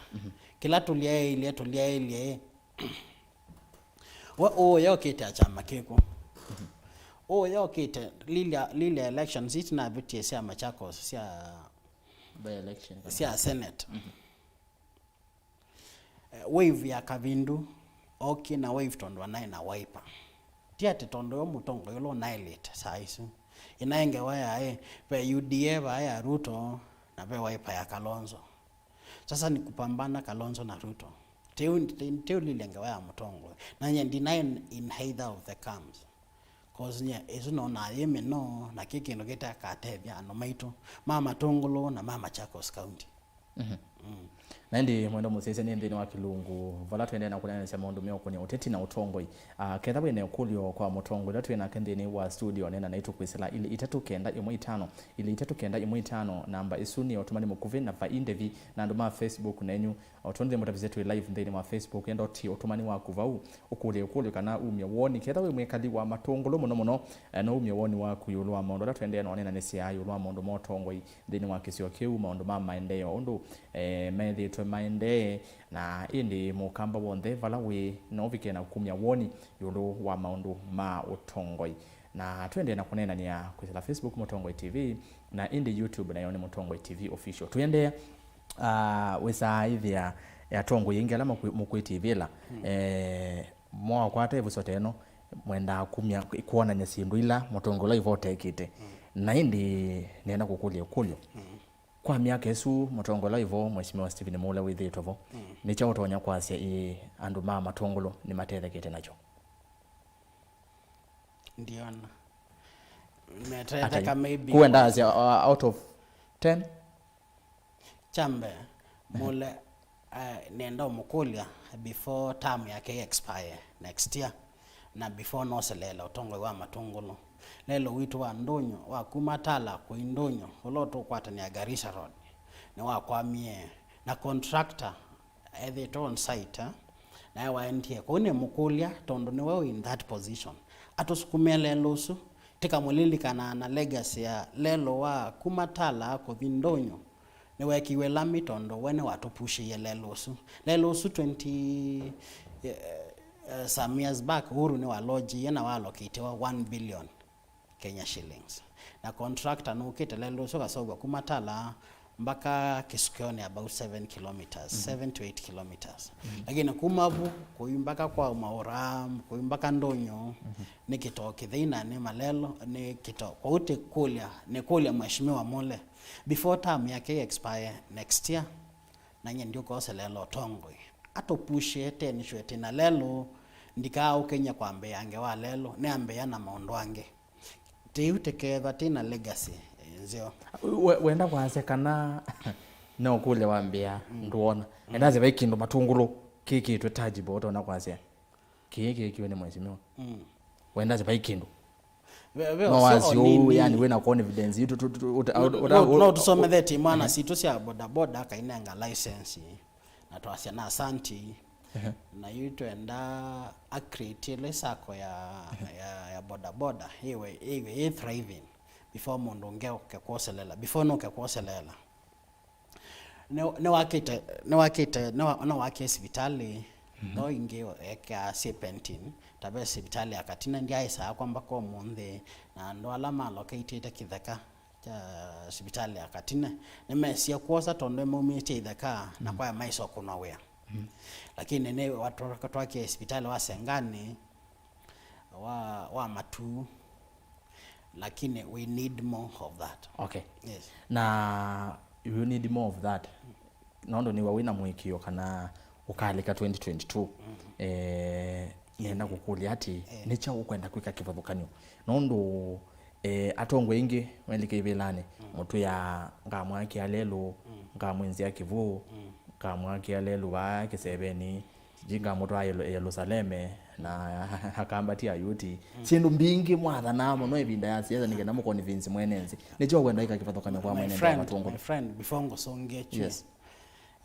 Kĩla tũlyaĩlye, tũlyaĩlye ĩ, we ũũya ũkĩte a kyama kĩkũ? Ũũya ũkĩte lilya, lilya elections ici navĩtie sya Machakos, sya, by election, sya senate. Eh, wave ya Kavindu ookie na wave tondũ anaĩ na Wiper. Ti atĩ tondũ yo mũtongoi ũla ũnaĩlĩte saa isu. Ĩnaĩ ngewa yaĩ, ve U D A vaa ya Ruto na ve Wiper ya Kalonzo. Sasa ni kupambana Kalonzo na Ruto. Teu, teu, teu lile ngewa ya mũtongoi. Na nye ndinaĩ in, in either of the camps. 'Cause nye, ĩsu nonaa yĩ mĩnoo, na kĩ kĩndũ kĩtakatethya andũ maitũ ma Matũngũlũ na ma Machakos County. Mhm. Mm. Na ĩndĩ mwendo mũsyaĩĩsya nĩ nthĩnĩ wa kĩlungu, vala tũendee na kũneenesya maũndũ meũkũnĩa ũteti na ũtongoi. Ah, ketha wĩ na ĩkũlyo kwa mũtongoi ũla twĩ nake nthĩnĩ wa studio, neena naitũ kwĩsĩla ilĩ itatũ kenda ĩmwe itano, ilĩ itatũ kenda ĩmwe itano, namba ĩsu nĩ ũtũmani mũkuvĩ na vai ndĩvi, na andũ ma Facebook nenyu, o tondũ nĩ mũtavisye twĩ live nthĩnĩ wa Facebook, enda ũtie ũtũmani waku vau, ũkũlye ĩkũlyo kana umye woni. Ketha wĩ mwĩkali wa Matũngũlũ mũno mũno, eh, no umye woni waku ĩũlũ wa maũndũ ala tũendee na ũneenanĩsya ĩũlũ wa maũndũ ma ũtongoi nthĩnĩ wa kĩsio kĩu, maũndũ ma maendeeo ũndũ, eh, methĩĩtwe maendee, na ĩndĩ mũkamba w'onthe vala wĩ no ũvike na kumya woni ĩũlũ wa maũndũ ma ũtongoi. Na tũendee na kũneenany'a kwĩsĩla Facebook Mũtongoi T V, na ĩndĩ YouTube nayo nĩ Mũtongoi T V Official. Tũendee, ah, wĩsaa ĩthĩa atongoi aingĩ ala makwĩ-, mũkwĩtĩvĩla, eh, mwakwata ĩvuso ta ĩno, mwendaa kumya, kwonany'a syĩndũ ila mũtongoi ũla ĩvotekĩte. Na ĩndĩ nĩenda kũkũlya ĩkũlyo. Kwa myaka ĩsu mũtongoi ũla wĩ vo, Mheshimiwa Stephen Mulle wĩthĩĩtwe vo, nĩ kyaũ ũtonya kwasya ĩĩ andũ ma Matũngũlũ nĩmatethekete nakyo? Ndiona. Ata Metetheka yu? Maybe. Kuenda asya, uh, out of ten? Kya mbee, Mulle, uh, nenda ũmũkũlya before term yake expire next year, na before noseleela ũtongoi wa Matũngũlũ. Lelũ witũ wa Ndũnyũ, wa kuma Tala kũi Ndũnyũ, ũla ũtũkwatanĩa Garissa Road, nĩwakwamie, na contractor ethĩĩtwe on site, eh? Naye waendie kũu nĩmũkũlya, tondũ nĩwe wĩ in that position, atũsukumĩe lelũ ũsu, tĩkamũlilikana na legacy ya lelũ wa kuma Tala kũthi Ndũnyũ. Nĩwekiwe lami tondũ we nĩwatũpushĩie lelũ ũsu. Lelũ ũsu twenty, eh, eh, some years back, Uhuru nĩwalonjie na waalokĩtiwa one billion Kenya shillings. Na contractor nũkĩte lelũ ũsu ũkaseũvw'a kuma Tala mpaka Kĩsukeonĩ, about seven kilometers, seven to eight kilometers. Lakini kuma vu, kũi mpaka kwa Maura, kũi mpaka Ndũnyũ, nĩ kĩtoo kĩthei na nĩ malelũ, nĩ kĩtoo. Kwoou tĩkũlya, nĩkũlya Mheshimiwa Mulle, before term yake expire next year, na nyie ndiũkoselela ũtongoi. Atũpushĩe tensyo ĩtina lelũ, ndikaaũkĩny'e kwambĩĩa ngewa lelũ, nĩambĩĩa na maũndũ angĩ. Tĩu tĩkeethwa tĩ na legacy nzeo. We-, wenda kwasya kana no ũkũlye wambĩa ndwona? Enda asya vai kĩndũ Matũngũlũ kĩkĩtwe tangible ũtonya kwasya kĩĩ kĩkiwe nĩ mheshimiwa? Wenda asya vai kĩndũ? Ve-, ve No ũseo wasya ũu, nini. Yani, wĩna confidence. Yu tu-, tu-, tu-, uta-, No, uta-, no, uta-, no tũsomethetye imwana sitũ sya bodaboda akainenga license. Na twasya na asanti. Na yu twenda a create ile sacco ya, ya, ya bodaboda. Iwe, iwe, ĩ thriving. Before mũndũ ũngĩ ũke kwoselela. Before nũke kwoselela. Nĩ-, nĩwakĩte, nĩwakĩte, nĩwa-, nĩwakie sivitalĩ, no ingĩ ekea serpentine, ta ve sivitalĩ ya Katina ndyaĩsaa kwa mpaka ũmũnthĩ, na andũ ala malokĩtĩte kĩtheka kya sivitalĩ ya Katina nĩmesie kwosa tondũ nĩmaumĩtye itheka na kwaya maisokũnwa wĩa. Lakini nĩ watwa-, twakie sivitalĩ wa Sengani, wa, wa Matuu, lakini we need more of that. Okay. Yes. Na you need more of that. Nondũ nĩwa wĩna mũĩkĩĩo kana ũkalika twenty twenty-two, eh, nĩenda kũkũlya atĩ, nĩ kyaũ ũkwenda kwĩka kĩvathũkany'o? Nondũ, eh, atongoi aingĩ melika ivĩlanĩ, mũtwĩaa, "Ngamwakĩa lelũ, ngamwenzĩa kĩvũ, ngamwakĩa lelũ vaa kĩsevenĩ." Sijui ngamũtwaa Yelu-, Yelusaleme, na akambatia Ayuti. Syĩndũ mbingĩ mwathanaa mũno ĩvinda ya siasa nĩ kenda mũconvince mwene nthĩ. Nĩkyo wenda ĩka kĩvathũkany'o kwa mwene nthĩ wa Matũngũlũ. My friend, my friend, before ngũsũngĩe kyũ, yes,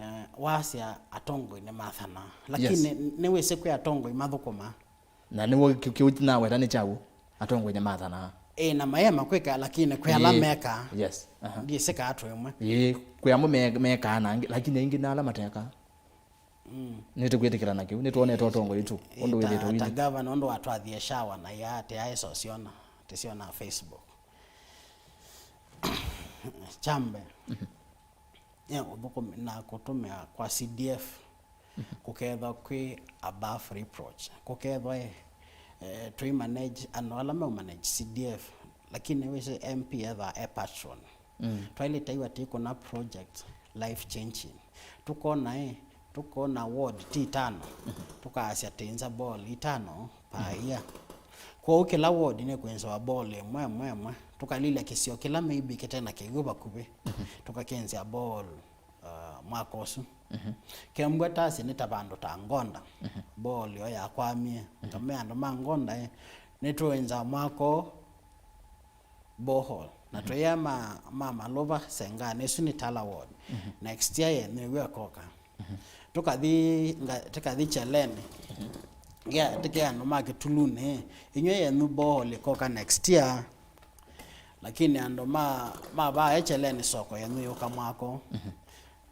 eh, wasya atongoi nĩmathanaa. Lakini, yes, nĩwĩsĩ kwĩ atongoi mathũkũma. Na nĩw'o kĩ-, kĩu naweta nĩ kyaũ? Atongoi nĩmathanaa. Ĩĩ, na maema kwĩka, lakini kwĩ ala mekaa. Yes. Aha. Ndiĩsĩ kaa twĩ ĩmwe. Ĩĩ, kwĩ amwe me-, mekaa na angĩ, lakini aingĩ na ala matekaa. Mm. Nĩtũkwĩtĩkĩlana kĩu, nĩtwonete ũtongoi tu, ũndũ wĩthĩtwe ta wĩlĩ. Gavana ũndũ watwathie shower na ya, tĩ ya ĩso syona, tĩsyona Facebook. Kyambe. Mhm. Ya ũthũkũmi na kũtũmĩa kwa C D F, mhm, kũkethwa kwĩ above reproach. Kũkethwa, eh, eh, tũi manage, andũ ala me manage C D F, lakini wĩsĩ M P ethaa e patron. Mm. Twailĩte iwa tĩkũna project life changing. Tũkona, eh, tũkona ward ti itano, mhm, tũkaasya tĩnza ball itano per, mhm, year. Kwoou kĩla ward nĩkwĩnzĩwa ball ĩmwe, ĩmwe, ĩmwe. Tũkalilya kĩsio kĩla maybe kĩte na kĩw'ũ vakuvĩ. Mhm. Tũkakĩnzĩa ball, uh, mwaka ũsu. Mhm. Kembwa tasye nĩ ta vandũ ta Ngonda. Mhm. Ball yo yakwamie. Mhm. Kamea andũ ma Ngonda, eh, nĩtũĩnza mwaka ũũ borehole. Na, mhm, tũya ma, ma Malũva Senganĩ, ĩsu nĩ Tala ward. Mhm. Next year yenyu ĩw'e koka. Mhm. Tũkathi nga-, tũkathi Cheleni. Mhm. Ngea, tĩke andũ ma Kĩtulunĩ, inyw'ĩ yenyu borehole ĩkoka next year. Lakini andũ ma, ma vaa Cheleni soko yenyu yũka mwako. Mhm.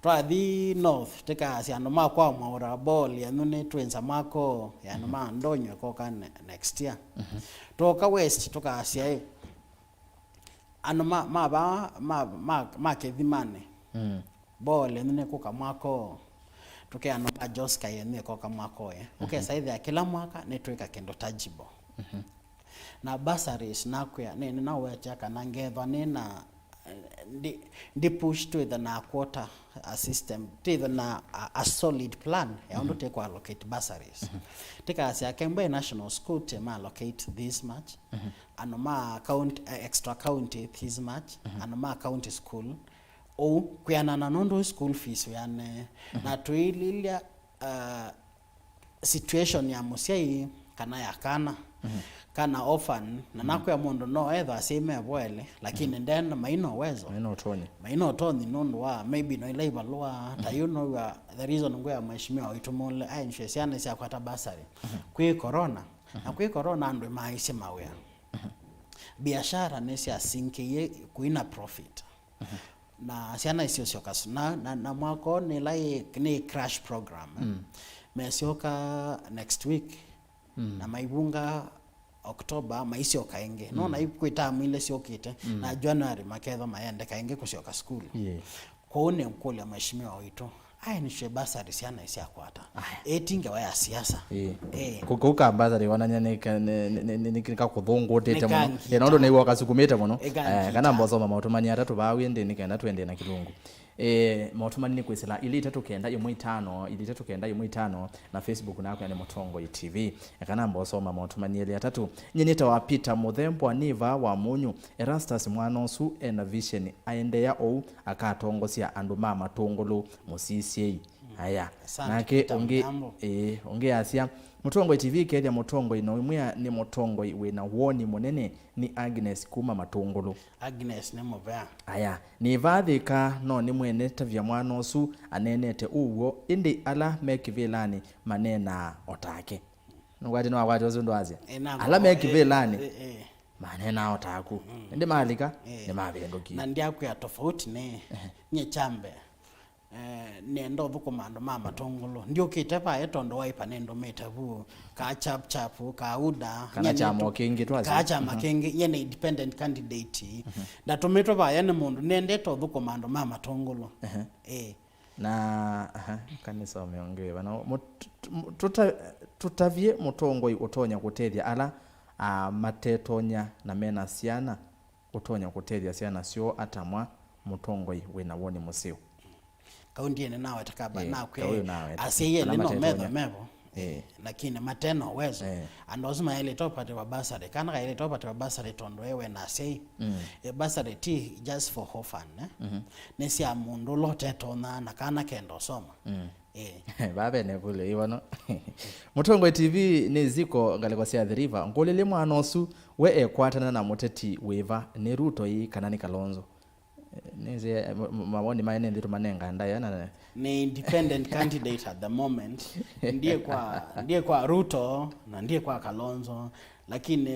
Twathi north, tĩkaasya andũ ma kwa Mwaũra, ball yenyu nĩ Twins Amako, ya andũ ma Ndonyo ĩkoka ne-, next year. Twoka west, tũkaasya ĩ, andũ ma, ma, ma, ma, ma, ma Kĩthimanĩ, ball yenyu nĩ kũka mwaka ũũ. Tũke andũ ma Joska yenyu ĩkoka mwaka ũyũ. Ũkesa ĩthĩa kĩla mwaka nĩtwĩka kĩndũ tangible. Na bursaries nakwĩa, nĩ, nĩnawetia kana ngethwa nĩna, eh, ndi, ndi push twĩthe na quarter a system, twĩthe na a, a solid plan ya ũndũ tĩkũ allocate bursaries. Tĩkasya Kemboi National School tĩma allocate this much, andũ ma county, eh, extra county this much, andũ ma county school, ũu kwĩanana nũndũ school fees wĩane, na tũililya, uh, situation ya mũsyai kana ya kana, kana orphan, na nakwĩa mũndũ no ethwa asyai me vo elĩ, lakini ndena maina uwezo, maina ũtonyi, maina ũtonyi nũndũ wa maybe no ila ivalũa ta yu no wa the reason ngwĩa mheshimiwa witũ mũle aenshwe syana syakwata bursary kwĩ corona, na kwĩ corona andũ maisye mawĩa, biashara nĩsyasinkĩie kuina profit. Na syana isyo syoka su-, na, na, na mwaka ũũ nĩ ĩla yĩ, nĩ crash program, eh. Mesyoka next week, na maivunga October, maisyoka ĩngĩ. No na kwĩ tamu ile syokĩte, na January makethwa mayendeka ĩngĩ kũsyoka sukulu. Yeah. Kwoou nĩ ngũlya mheshimiwa witũ, aenishwe bursary syana isyakwata. Ĩti ngewa ya siasa. Ĩĩ. Ĩĩ. Kũ-, kũu ka bursary wonany'a nĩ ka-, nĩ, nĩ, nĩ, nĩ, nĩ kakũthũngũtĩte mũno. Ĩĩ, nũndũ nĩw'o kasukumĩte mũno. Ĩĩ, eh, kana mbosoma maũtũmani atatũ vaa wĩ ndĩ nĩ kenda twende na kĩlungu. Eh, maũtũmani nĩ kwĩsĩla ilĩ itatũ kenda ĩmwe itano, ilĩ itatũ kenda ĩmwe itano, na Facebook nakwa nĩ Mũtongoi T V. Kana mbosoma maũtũmani elĩ atatũ. Nyie nĩtawa Peter Mũthembwa, nĩ vaa wa Mũnyũ. Erastus mwana ũsu ena vision, aendeea ũu, akatongosya andũ ma Matũngũlũ, mũsisyei. Aya. Asante, nake Peter ũngĩ, Mũnyambũ. Ĩĩ, ũngĩ asya, Mũtongoi T V kethya mũtongoi no imwĩa nĩ mũtongoi wĩna woni mũnene nĩ Agnes kuma Matũngũlũ. Agnes nĩ mũvea. Aya, nĩvathĩka no nĩ mwene tavya mwana ũsu aneenete ũw'o, ĩndĩ ala me kĩvĩlanĩ maneenaa o take. Nũkwatĩ nĩwakwatĩ ũsu ndwasya? Ĩ, nakwa, ala me ĩ, kĩvĩlanĩ ĩ, ĩ. Maneenaa o taku. Ĩndĩ malika, ĩ, nĩmavĩndũkie. Na ndyakwĩa tofauti nĩ, nyie kyambe, eh, nĩenda ũthũkũma andũ ma Matũngũlũ. Ndiũkĩte vaĩ tondũ Wiper nĩndũmĩte vu, kaa Chap Chap, kaa UDA, kana nyie kyama nĩtũ-, o kĩngĩ twasya. Kaa kyama kĩngĩ, nyie nĩ independent candidate. Ndatũmĩtwe vaĩ nĩ mũndũ, nĩendete ũthũkũma andũ ma Matũngũlũ. Ĩ. Na, aha, kanĩsome ũngĩ wĩva. Na mũ-, tũ-, tũ-, tũta-, tũtavye mũtongoi ũtonya kũtethya ala, a, matetonya na mena syana, ũtonya kũtethya syana syoo ata mwa mũtongoi wĩna woni mũseo? Kaunti ĩnĩ naweta kaba, ĩĩ, nakwĩa, kaunti naweta. Asyai ala elĩ no matetonya. Methwa mevo. Ĩĩ. Lakini matena uwezo. Ĩĩ. Andũ asu mayaĩlĩte ũpatĩwa bursary. Kana kayaĩlĩte ũpatĩwa bursary tondũ ewe na asyai. Mm. E, bursary ti just for orphan, eh? Mhm. Nĩ sya mũndũ ũla ũtetonya na kana kenda ũsoma. Mm. Ĩĩ. Vaa vene vule ĩvono. Mũtongoi T V nĩ Ziko ngalĩko sya Athi River. Ngũlĩlye mwana ũsu we ekwatana na mũteti wĩva, nĩ Ruto ii kana nĩ Kalonzo? Nĩsĩ, eh, m-, m-, mawoni maĩ nĩ nthĩ tũmanenga ndaĩa na nĩ independent candidate at the moment. Ndiĩ kwa, ndiĩ kwa Ruto na ndiĩ kwa Kalonzo, lakini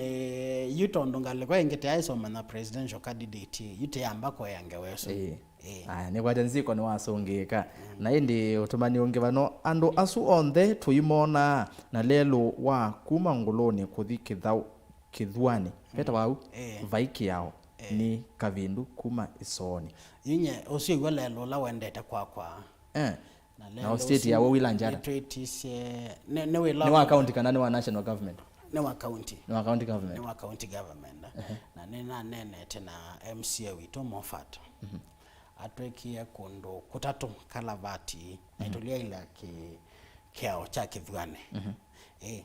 yu tondũ ngalĩko ĩngĩ tĩyaĩsoma na presidential candidate, yu tĩyamba kũea ngewa ĩsu. Ĩĩ. Ĩĩ. Aya, nĩkwatya Nziko nĩwasũngĩĩka. Mm. Na ĩndĩ ũtũmani ũngĩ vano, andũ asu onthe tũimonaa na lelũ wa kuma Ngũlũnĩ kũthi Kĩthaũ-, Kĩthuanĩ. Mm. Vetawa au? Ĩĩ. Vai kĩao. Ĩĩ. Nĩ Kavindu kuma Ĩsoonĩ. Yu nyie ũsu ĩw'o lelũ ũla wendete kwakwa. Eh. Na lelũ ũsu ya Wowila Njata. Nĩtwĩtisye, nĩ, nĩ wĩla nĩ wa county kana nĩ wa national government? Nĩ wa county. Nĩ wa county government. Nĩ wa county government. Ehe. Na nĩnaneenete na M C A witũ Moffat. Mhm. Atwĩkie kũndũ kũtatũ kalavati, na, mhm, ĩtũlyaĩla kĩ-, kĩao kya Kĩthuanĩ. Mhm. Ĩĩ.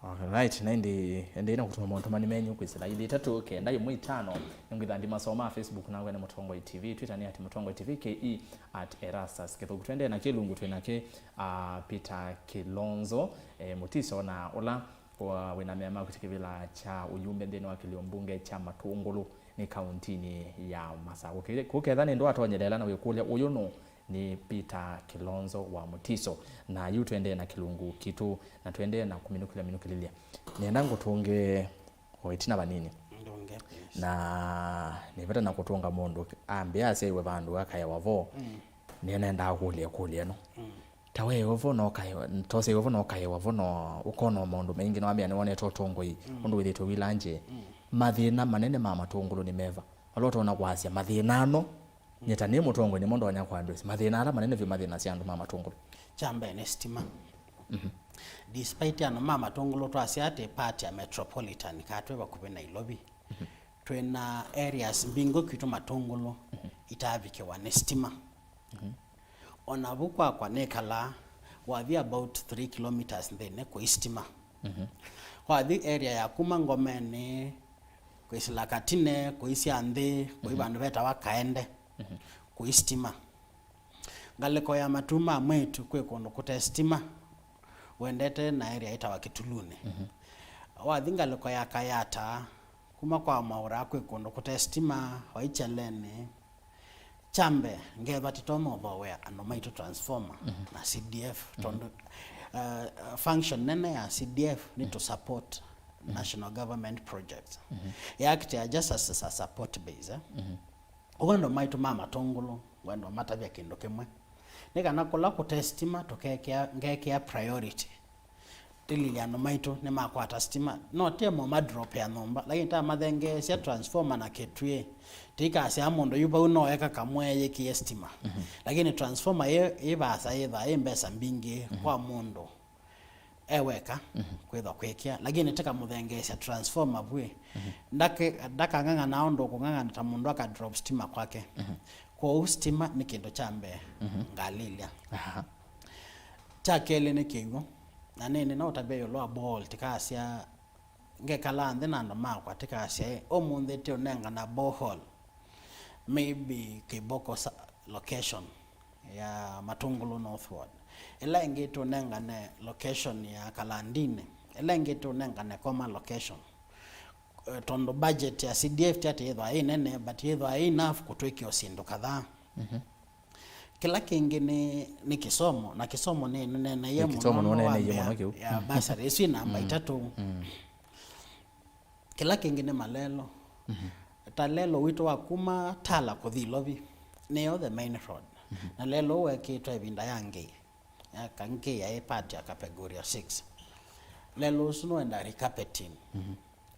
Alright, na ĩndĩ, ĩndĩ na kũtũma maũtũmani menyu kwĩsĩla ilĩ itatũ kenda ĩmwe itano. Nĩngwĩtha ndimasoma Facebook nakwa nĩ Mũtongoi T V, Twitter nĩ at Mũtongoi T V, K E at Erastus Kĩthũku. Twendee na kĩlungu twĩ nake, ah, Peter Kilonzo, eh, Mutiso na ũla wa, wĩna mea ma kũtĩ kĩvĩla kya ũyumbe nthĩnĩ wa kĩlio mbunge kya Matũngũlũ nĩ kauntinĩ ya Masaku. Kũketha nĩ ndũ atonyelela na wĩkũlya ũyũ nũ, nĩ Peter Kilonzo wa Mutiso. Na yu twendee na kĩlungu kitũ, na twendee na kũminũkĩlya minũkĩlĩlya. Nĩenda ngũtũnge o ĩtina vanini. Ndũnge, please. Na nĩ vata na kũtũnga mũndũ ambĩa asyaĩwe vandũ akaewa vo. Mm. Nĩnendaa kũlya ĩkũlyo ĩno. Ta weewa vo na ũkaewa, tose vo na ũkaewa vo na ũkona maũndũ maingĩ, na wambĩa nĩwonete ũtongoi, ũndũ wĩthĩtwe wĩla nje. Mathĩna manene ma Matũngũlũ nĩ meva? Ala ũtonya kwasya mathĩna ano, nyie ta nĩ mũtongoi nĩmo ndonya kũ address mathĩna ala manene vyũ mathĩnasya andũ ma Matũngũlũ. Kya mbee nĩ sitima. Despite andũ ma Matũngũlũ twasya atĩ part ya metropolitan, kaa twĩ vakuvĩ Nairobi, twĩna areas mbingĩ kwitũ Matũngũlũ itaavikĩwa nĩ sitima. Ona vu kwakwa nĩkalaa, wathi about three kilometres nthĩnĩ kũi sitima. Wathi area ya kuma Ngomenĩ kwĩsĩla Katine, kũisya nthĩ, kũi vandũ vetawa Kaende, kũi sitima. Ngalĩko ya Matu ma Mwĩĩtu kwĩ kũndũ kũte sitima, wendete na area ĩtawa Kĩtulunĩ. Wathi ngalĩko ya Kayata, kuma kwa Mwaũra kwĩ kũndũ kũte sitima, o Icheleni. Kya mbee, ngethwa titonya ũthooea andũ maitũ transformer na C D F, tondũ, uh, uh, function nene ya C D F nĩ to support national government projects. Ĩactia just as a support base, eh? Ũguo andũ maitũ ma Matũngũlũ, ngwenda matavya kĩndũ kĩmwe. Nĩ kana kũla kũte sitima, tũkekĩa, ngekĩa priority tĩlilye andũ maitũ nĩmakwata sitima. No temo madrop ya nyũmba, lakini tamathengeesya transformer na kĩtuĩ, tĩikasya mũndũ yu vau no eka kamwe yĩkĩe sitima. Lakini transformer yĩ, yĩ vaasa yĩthaa yĩ mbesa mbingĩ kwa mũndũ e weka kwĩthwa kwĩkĩa, lakini tĩkamũthengeesya transformer vwĩ. Ndake-, ndakang'ang'ana ũndũ ũkũng'ang'ana ta mũndũ akadrop sitima kwake. Kwoou sitima nĩ kĩndũ kya mbee ngalilya. Aha. Kya kelĩ nĩ kĩw'ũ, na nĩnĩ no ũtavya ĩũlũ wa borehole, tĩkasya, ngekalaa nthĩ na andũ makwa, tĩkasya, "Ĩ, ũmũnthĩ tĩũnengana borehole, maybe Kĩboko sa-, location ya Matũngũlũ North Ward, ĩla ĩngĩ tũnengane location ya Kalandini, ĩla ĩngĩ tũnengane Koma location." Eh, tondũ budget ya C D F ti atĩ yĩthwa ĩ nene, but yĩthwa ĩ enough kũtwĩkĩa syĩndũ kadhaa. Kĩla kĩngĩ nĩ, nĩ kĩsomo, na kĩsomo nĩ nĩneeneie mũno, nĩwambĩa, mũno kĩu, ya bursary ĩsu ĩ namba itatũ. Kĩla kĩngĩ nĩ malelo. Ta lelo witũ wa kuma Tala kũthi Ilovi nĩyo the main road. Na lelo ũũ wekĩtwe ĩvinda ya Ngĩĩ, ya Ngĩĩ yaĩ part ya Kapenguria six. Lelo ũsu nũenda recarpeting.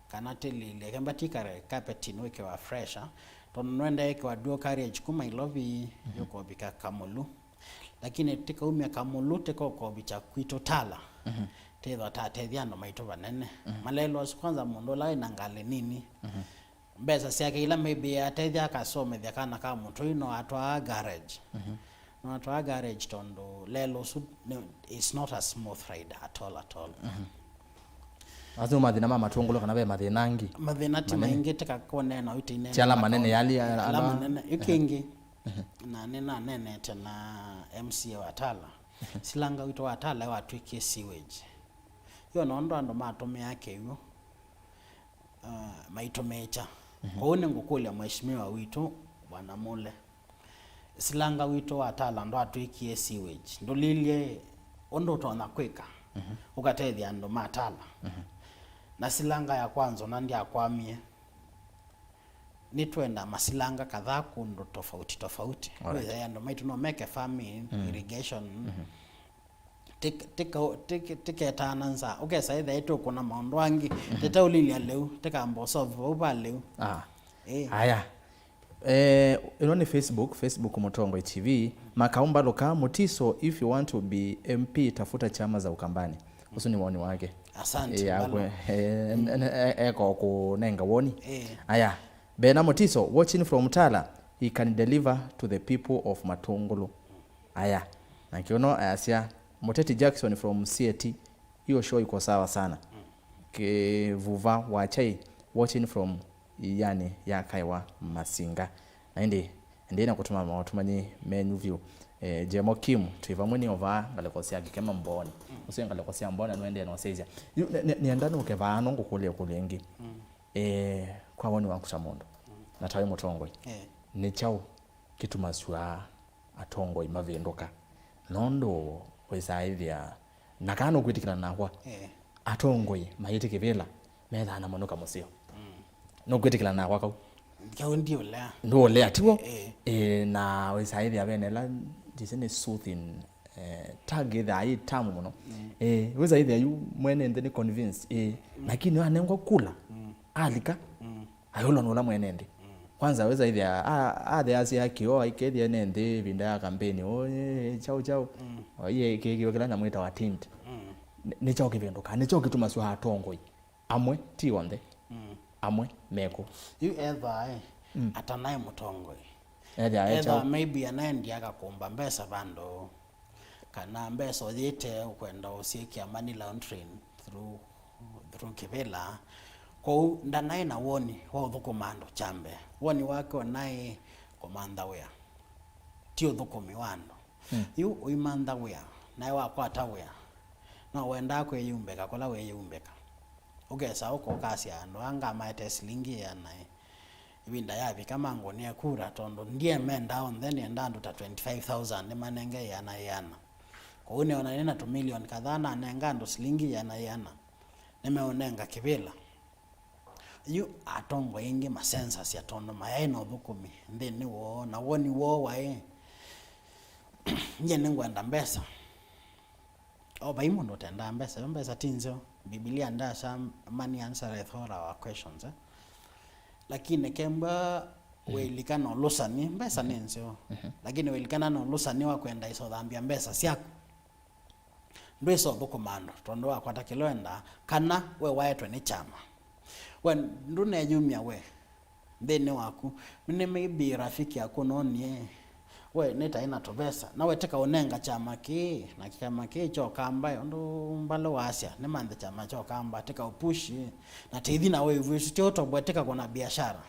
Kana tĩlilye kemba tikare carpeting wĩkĩwa fresher, tondũ nũenda ĩkĩwa dual carriage kuma Ilovi yũkovika Kamũlu. Lakini tĩkaumya Kamũlu tĩkokovika kwitũ Tala, tĩthwa tatethya andũ maitũ vanene. Malelo asu kwanza mũndũ ũla wĩna ngalĩ nini, mbesa syake ila maybe atethya akasomethya kana ka mũtũi no atwaa garage. No atwaa garage tondũ lelo ũsu nĩ, it's not a smooth ride at all, at all. Asu mathĩna ma Matũngũlũ kana ve mathĩna angĩ? Mathĩna ti maingĩ, tĩkakũneena ũitĩine ti ala manene yali, ala manene. Yu kĩngĩ, na nĩnaneenete na M C A wa Tala. Silanga witũ wa Tala watwĩkie sewage. Yo nondũ andũ matũmĩaa kĩw'ũ, uh, maitũmĩkya. Kwoou nĩngũkũlya mheshimiwa witũ, Bwana Mule. Silanga witũ wa Tala ndwatwĩkie sewage. Ndũlilye ũndũ ũtonya kwĩka ũkatethya andũ ma Tala. Na silanga ya kwanza ona ndyakwamie. Nĩtwenda masilanga kadhaa kũndũ tofauti tofauti. Alright. Wĩthĩa andũ maitũ no meke farming, irrigation. Tik-, tika-, tik-, tiketaana nza. Ũkesa ĩthĩa tũkũna maũndũ angĩ. Tĩtaũlilya lĩu, tĩkamba ũsolve vau va lĩu. Ah. Eh. Aya. Eh, ĩno nĩ Facebook, Facebook Mũtongoi T V. Makau Mbalũka, Mutiso, if you want to be M P, tafuta chama za Ukambani. Ũsu nĩ woni wake. Asante, eh, Mbalũka. Akwe, eh, n-, n-, e-, eka kũnenga woni. Eh. Aya. Bena Mutiso, watching from Tala, he can deliver to the people of Matũngũlũ. Aya. Na kĩono ayasya, Mũteti Jackson from Sieti, hiyo show iko sawa sana. Kĩvuva wa Chai, watching from Ianĩ ya Kaewa Masinga. Na ĩndĩ, ĩndĩ na kũtũma maũtũmanyi menyu vyũ. Eh, Jemo Kim, twĩ vamwe nĩ ovaa ngalĩko sya Kĩkema Mbooni. Ũsu ngalĩko sya Mbooni, nũendee na ũsyaisya. Yu, nĩ, nĩ, nĩenda nũke vaa no ngũkũlye ĩkũlyo ĩngĩ. Eh, kwa woni waku ta mũndũ, na ta wĩ mũtongoi, eh, nĩ kyaũ kĩtumasw'a atongoi mavĩndũka? Nũndũ wĩsaa ĩthĩa, na kana nũkwĩtĩkĩlana nakwa, eh, atongoi maĩtĩ kĩvĩla methaa na mũnũka mũseo. Mm. Nũkwĩtĩkĩlana nakwa kau? Kau ndiũlea. Ndũũlea, tiw'o? Eh. Eh, na wĩsaa ĩthĩa vene ĩla ndĩsĩ nĩ soothing, eh, tag ĩthĩawa yĩ tamu mũno. Mm. Eh, wĩsa ĩthĩa yu mwene nthĩ nĩ convinced, eh, mm, lakini anengwa kula, mm, alika, mm, ayũlwa nũla mwene nthĩ. Mm. Kwanza wĩsa ĩthĩa a- atheasya kĩoo aikethia ene nthĩ ĩvinda ya kampeni, "Oh, eh, chau, chau." Mm. Oie kĩkĩo kĩla nyamũ ĩtawa tint. Mm. Nĩ- nĩ kyaũ kĩvĩndũkaa? Nĩ kyaũ kĩtumasya atongoi amwe, ti onthe, mm, amwe mekũ? Yu ethwa, eh, mm, atanae mũtongoi. Ethĩa e ethwa kyaũ? Maybe anaendie akakũmba mbesa vandũ, kana mbesa ũyĩte ũkwenda ũsyĩkĩa money laundering through, through kĩvĩla. Kwoou ndanaĩ na woni wa ũthũkũma andũ kya mbee. Woni wake ũnaĩ kũmantha wĩa, ti ũthũkũmi wa andũ. Mm. Yu ũimantha wĩa, naĩ wakwata wĩa, no wendaa kwĩyumbĩka kũla wĩyumbĩka. Ũkesa ũka ũkasya andũ aa ngamaete silingi ĩana ĩ, ĩvinda yavika mangũnĩe kura, tondũ ndie menda onthe, nĩenda andũ ta twenty-five thousand nĩmanenge ĩana ĩana. Kwoou nĩona nĩ na tũmilioni kadhaa nanenga andũ silingi ĩana ĩana, nĩmeũnenga kĩvĩla. Yu atongoi aingĩ masensasya tondũ mayaĩ na ũthũkũmi nthĩnĩ woo, na woni woo waĩ, "Nyie nĩngwenda mbesa." O, vai mũndũ ũtendaa mbesa, yo mbesa ti nzeo. Mbivilia ndasya, "Money answereth all our questions," eh? Lakini kemba, mhm, wĩlikana ũlũsani, mbesa nĩ nzeo. Mhm. Lakini wĩlikana na ũlũsani wa kwenda ĩsa ũthambya mbesa syaku, ndwĩsa ũthũkũma andũ tondũ wakwata kĩla wendaa, kana we waetwe nĩ kyama. We ndũneyumya we nthĩnĩ waku. Nĩ maybe rafiki yaku nonie we nĩtaĩ na tũvesa, na we tĩka ũnenga kyama kĩĩ, na kyama kĩĩ kyoka mbaĩ, ũndũ Mbalĩ wasya, nĩmanthe kyama kyoka mbaĩ, tĩka ũpushi, na tĩithi na wĩvu ĩsu, ti ũtoboe, tĩka kũna biashara.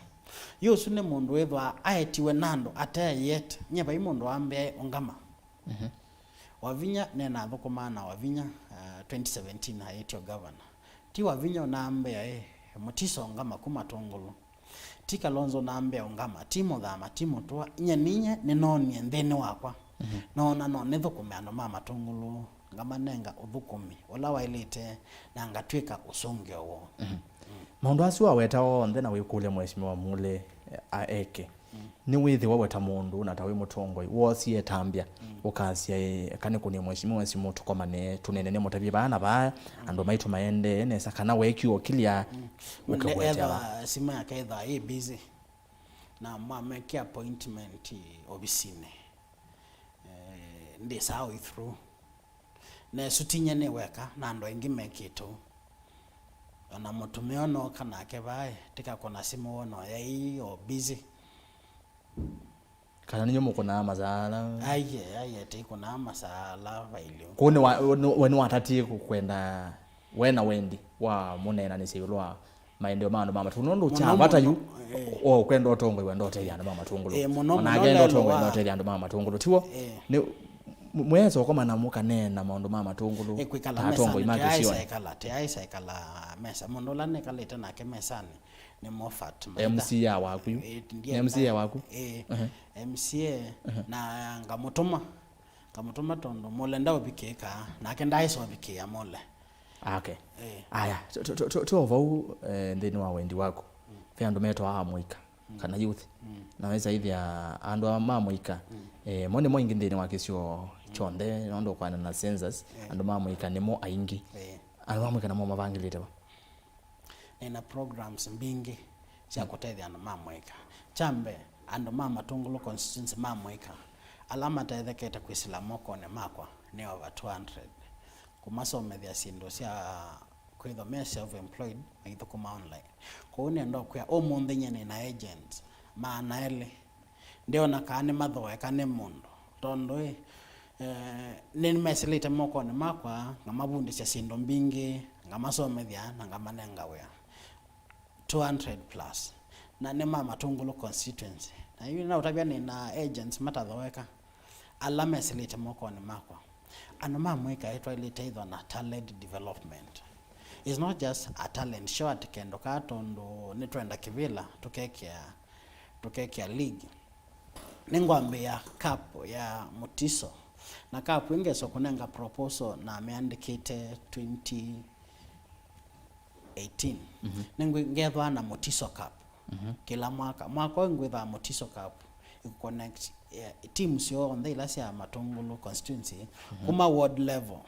Yu ũsu nĩ mũndũ wĩthwaa aetiwe na andũ ate yet, nye vai mũndũ wambĩae ũngama. Mhm. Wavinya nenathũkũmaa na Wavinya, uh, twenty seventeen aĩtye governor. Ti Wavinya ũnambĩa, ĩ, Mutiso ngama kuma Tũngũlũ. Ti Kalonzo ũnambĩa ũngama, ti Mũthama, ti Mũtũa. Nye ninye nĩnoonie nthĩnĩ wakwa. Mhm. Noona no nĩthũkũme andũ ma Matũngũlũ, ngamanenga ũthũkũmi ũla waĩlĩte, na ngatw'ĩka ũsũngĩo woo. Mhm. Mm. Maũndũ asu waweta onthe na wĩkũlya Mheshimiwa Mule, eh, a eke. Mm. Nĩwĩthĩwa we ta mũndũ na ta wĩ mũtongoi, woosie ĩtambya, mm, ũkasya, "Ĩ, eka nĩkũnie Mheshimiwa simũ tũkomane, tũneenane mũtavye vaa na vaa, mm, andũ maitũ maendee nesa," kana weekie ũkilya, mm, ũkakũetea vaa? Ethwa simũ yake ethwa ĩ busy, na mamekĩa appointment ovisinĩ, eh, ndĩsaa ũi through. Nesu ti nye nĩ weka, na andũ aingĩ mekĩte ũu. O na mũtumĩa ũnooka nake vaĩ, tĩka kũna simũ wona ũyaĩ o busy. Kana ninyo mũkũnaa masaa ala? Aiye, aiye, tĩkũnaa masaa ala vailye. Kũu nĩ wa- nĩ- we nĩwatatie kũkwenda, we na wendi wa mũneenanĩsya ĩũlũ wa maendeeo ma andũ ma Matũngũlũ, nũndũ kya vata yu, eh, o kwenda ũtongoi, wenda ũtethya andũ ma Matũngũlũ. Eh, mũno, mũno. Onake enda ũtongoi, wenda ũtethya andũ ma Matũngũlũ, tiw'o? Eh. Nĩ, m- mwesa ũkomana mũkaneena maũndũ ma Matũngũlũ, eh, kwĩkala ta atongoi ma kĩsionĩ. Tĩaĩsa ĩkala mesa. Mũndũ ũla nĩkalĩte nake mesanĩ nĩ Moffat Maitha. M C A waku yu? Eh, ndienda. Nĩ M C A waku? Eh, mhm, M C A, mhm, na ngamũtũma. Ngamũtũma tondũ Mule ndaũvikĩĩka, nake ndaaĩsa ũvikĩĩa Mule. Ah, okay. Eh. Aya, tu- tu- tu- tu- tuo vau, eh, nthĩnĩ wa wendi waku. Mm. Ve andũ metawa amũika, mm, kana youth. Mm. Na wesa ĩthĩa andũ aa ma mũika, mm, eh, mo nĩmo aingĩ nthĩnĩ wa kĩsio, mm, kyonthe, nũndũ ũkwana na census, eh, andũ ma mũika nĩmo aingĩ. Eh. Andũ ma mũika namo mavangĩlĩte va? Nĩna programs mbingĩ sya, mm, kũtethya andũ ma mũika. Kya mbee, andũ ma Matũngũlũ constituency ma mũika ala matethekete kwĩsĩla mokonĩ makwa nĩ over two hundred. Kũmasomethya syĩndũ sya kwĩthwa me self-employed, maithũkũma online. Kwoou nĩenda ũkwĩa, ũmũnthĩ nyie nĩna agents maana elĩ. Ndĩona kana nĩmathooeka nĩ mũndũ, tondũ ĩ, eh, nĩmesĩlĩte mokonĩ makwa, ngamavundĩsya syĩndũ mbingĩ, ngamasomethya na ngamanenga wĩa. Two hundred plus. Na nĩ ma Matũngũlũ constituency. Na yu naũtavya nĩna agents matathooeka, ala mesĩlĩte mokonĩ makwa. Andũ ma mũika ĩ twaĩlĩte ĩthwa na talent development. It's not just a talent show atĩ kendũ kaa tondũ nĩtwenda kĩvĩla tũkekĩa, tũkekĩa league. Nĩngwambĩĩa cup ya Mutiso. Na cup ĩngĩ ngeso kũnenga proposal namĩandĩkĩte twenty eighteen. Mhm. Nĩngwĩ- ngethwaa na Mutiso Cup. Mhm. Kĩla mwaka. Mwaka ũyũ ngwĩthaa Mutiso Cup. Connect, yeah, team syonthe ila sya Matungulu constituency, kuma ward level.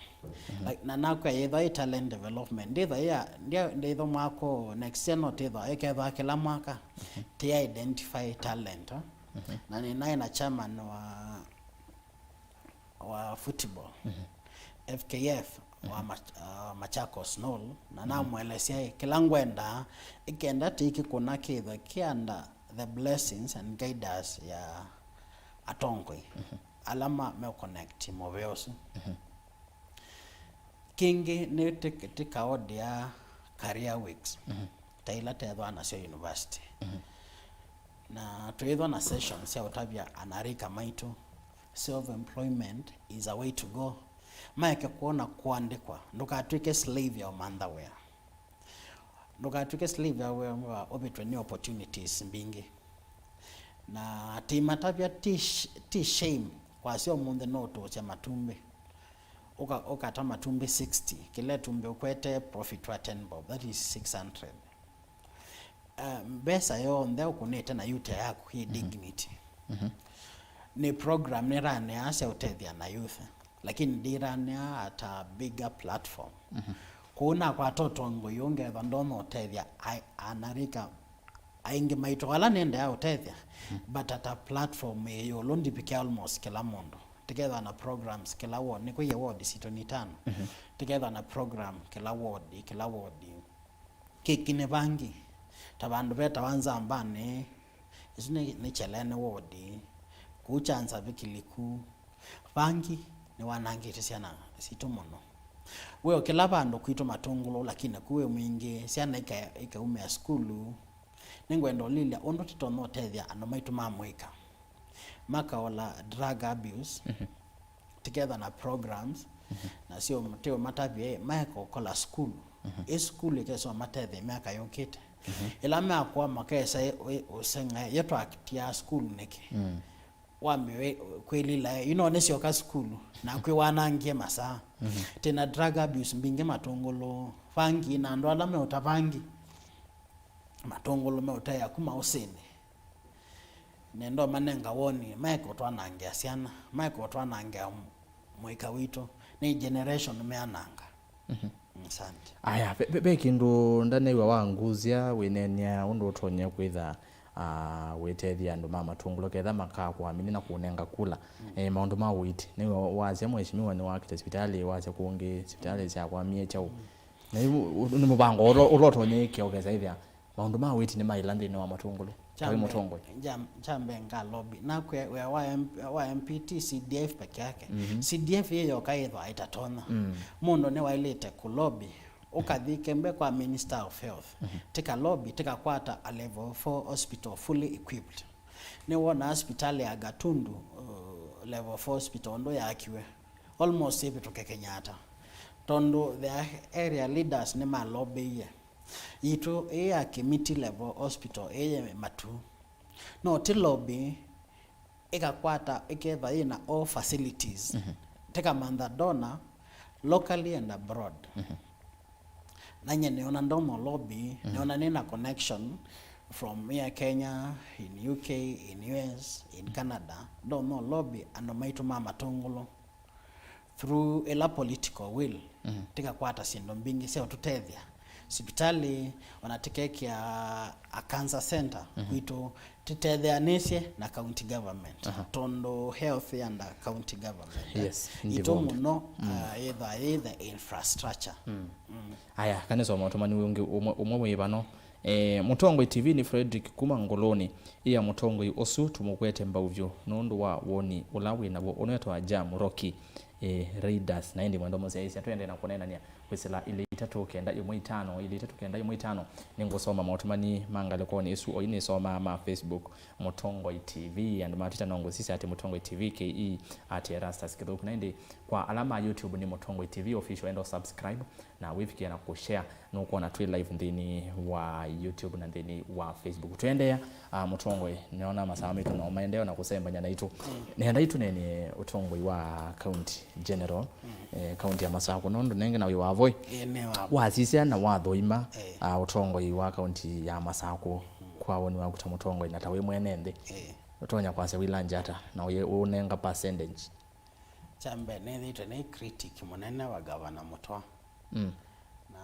Like, na nakwĩa yĩthwa ĩ talent development, ndĩthwa ĩ ya, ndĩa-, ndĩthwa mwaka ũũ, next year no tĩthwa ĩkethwa kĩla mwaka tĩ identify talent, eh? Na nĩnaĩ na chairman wa, wa football, F K F wa Mach-, uh, Machakos Knoll, na namwelesya ĩ, kĩla ngwendaa ĩkenda tĩkĩkũna kĩthwe kĩ under the blessings and guidance ya atongoi ala ma me connect mũvea ũsu. Kĩngĩ nĩ tĩ-, tĩkaodea career weeks ta ila tethwa nasyo university, na twĩthwa na sessions sya ũtavya anarika maitũ self employment is a way to go, maeke kwona kũandĩkwa, ndũkatw'ĩke slave ya ũmantha wĩa. Ndũkatw'ĩke slave ya wĩa wa ũvĩtwe nĩ opportunities mbingĩ. Na tĩmatavya ti sh-, ti shame kwasya ũmũnthĩ no ũtũũsya matumbĩ. Ũka-, ũkata matumbĩ sixty, kĩla ĩtumbĩ ũkwete profit wa ten bob, that is six hundred. Uh, mbesa yonthe ũkũnĩte na yuta yaku yĩ dignity. Nĩ program nĩranea sya ũtethya na youth, lakini ndĩranea at a bigger platform. Kũu nakwata ũtongoi ũngethwa ndonya ũtethya a-, anarika aingĩ maitũ ala nĩendeea ũtethya, but at a platform ĩ ĩũlũ ndivikia almost kĩla mũndũ. Tĩkethwa na programs kĩla ward, nĩkwĩie ward sitũ nĩ itano. Tĩkethwa na program kĩla ward, kĩla ward. Kĩkĩ nĩ vangi, ta vandũ vetawa Nzambanĩ, ĩsu nĩ, nĩ Kyeleni ward, kũu kya Nzavikiliku, vangi nĩwanangĩte syana sitũ mũno. Wĩ o kĩla vandũ kwitũ Matungulu, lakini naku wĩ mwingĩ, syana ika-, ikaumĩa sukulu. Nĩngwenda ũlilya ũndũ tũtonya ũtethya andũ maitũ ma mũika makaola drug abuse, tĩketha na programs, na sio tĩũmatavye maeka ũkola sukulu. Ĩ sukulu ĩkesa ũmatethye myaka yũkĩte. Ĩla meakũa makesa ĩ-, ĩ-, ũseng'e, ye twakitiaa sukulu nĩkĩ? Wambe wĩ-, kwĩlila, ĩ, ino nĩsyoka sukulu, na kwĩ wanangie masaa. Tĩna drug abuse mbingĩ Matungulu, vangi, na andũ ala meũta vangi Matungulu meũtaĩa kuma ũsĩnĩ. Nenda ũmanenga woni, maeka ũtwanangĩa syana, maeka ũtwanangĩa mũika witũ, nĩ generation meananga. Asante. Aya, ve, ve, ve kĩndũ ndanew'a wanguzya wĩneenea ũndũ ũtonya kwĩtha, ah, wĩtethya andũ ma Matungulu ketha makakwamini na kũnenga kula. Eh, maũndũ ma ũiiti. Nĩw'a wasya mheshimiwa nĩwakĩte sivitalĩ, wasya kũngĩ sivitalĩ syakwamie kyaũ. Na yu, nĩ mũvango ũla, ũla ũtonya ĩkĩa ũkesa ĩthĩa maũndũ ma ũiiti nĩmaĩla nthĩnĩ wa Matungulu ta wĩ mũtongoi? Kya mbee nga lobby. Nakwĩa wĩa wa M-, wa M P ti C D F peke yake. C D F yĩ yoka yĩthwa ĩtatonya. Mũndũ nĩwaĩlĩte kũ lobby. Ũkathi kembe kwa Minister of Health. Tĩka lobby, tĩkakwata a level four hospital fully equipped. Nĩwonaa hospital ya Gatundu, uh, level four hospital ũndũ yaakiwe. Almost ĩvĩtũke Kenyatta. Tondũ the area leaders nĩmalobĩie. Yitũ ĩĩ ya Kĩmiti Level Hospital ĩĩ yĩ matu. No ti lobby ĩkakwata ĩketha yĩ na all facilities. Tĩkamantha donor locally and abroad. Na nye nĩona ndomo lobby, nĩona nĩna connection from here Kenya, in U K, in U S, in Canada. Ndomo lobby andũ maitũ ma Matungulu. Through ĩla political will, tĩkakwata syĩndũ mbingĩ sya ũtũtethya. Sivitalĩ, ona tĩkekĩa a cancer center kwitũ, tĩtetheanĩsye na county government. Tondũ health yĩ under county government. Yes, itũ mũno, ah, yĩthaa yĩ the infrastructure. Aya, kanisa wa maũtũmani ũngĩ ũmwe, ũmwe wĩ vano. Eh, Mũtongoi T V nĩ Fredrick kuma Ngũlũnĩ. Ĩa mũtongoi ũsu tũmũkwete mbau vyũ nũndũ wa woni ũla wĩ naw'o ũnetwa Jam Rocky, eh, Raiders. Na ĩndĩ mwendwa mũsyaĩĩsya, tũendee na kũneenany'a kwĩsĩla ilĩ itatũ kenda ĩmwe itano, ilĩ itatũ kenda ĩmwe itano. Nĩngũsoma maũtũmani ma ngalĩkonĩ ĩsu, oyu nĩsomaa ma Facebook, Mũtongoi T V. Andũ ma Twitter no ngũsisya atĩ Mũtongoi T V K E, atĩ Erastus Kĩthũku. Na ĩndĩ kwa ala ma YouTube nĩ Mũtongoi T V Official, enda subscribe na wĩvikĩe na kũshare. Nũkwona twĩ live nthĩnĩ wa YouTube na nthĩnĩ wa Facebook. Tũendeea, ah, mũtongoi, nĩona masaa maitũ no maendeea na kũsembany'a naitũ. Nĩenda itũneenye ũtongoi wa County General, eh, County ya Masakũ, nũndũ nenge na wĩ wa voi. Ĩĩ, nĩ wa voi. Wasisya na wathũima, ah, ũtongoi wa County ya Masakũ kwa woni waku ta mũtongoi na ta wĩ mwene nthĩ. Ĩĩ. Ũtonya kwasya wĩla njata na ũyĩ-, ũũnenga percentage? Kya mbee, nĩthĩĩtwe nĩ critic mũnene wa Gavana Mũtwa. Mm. Na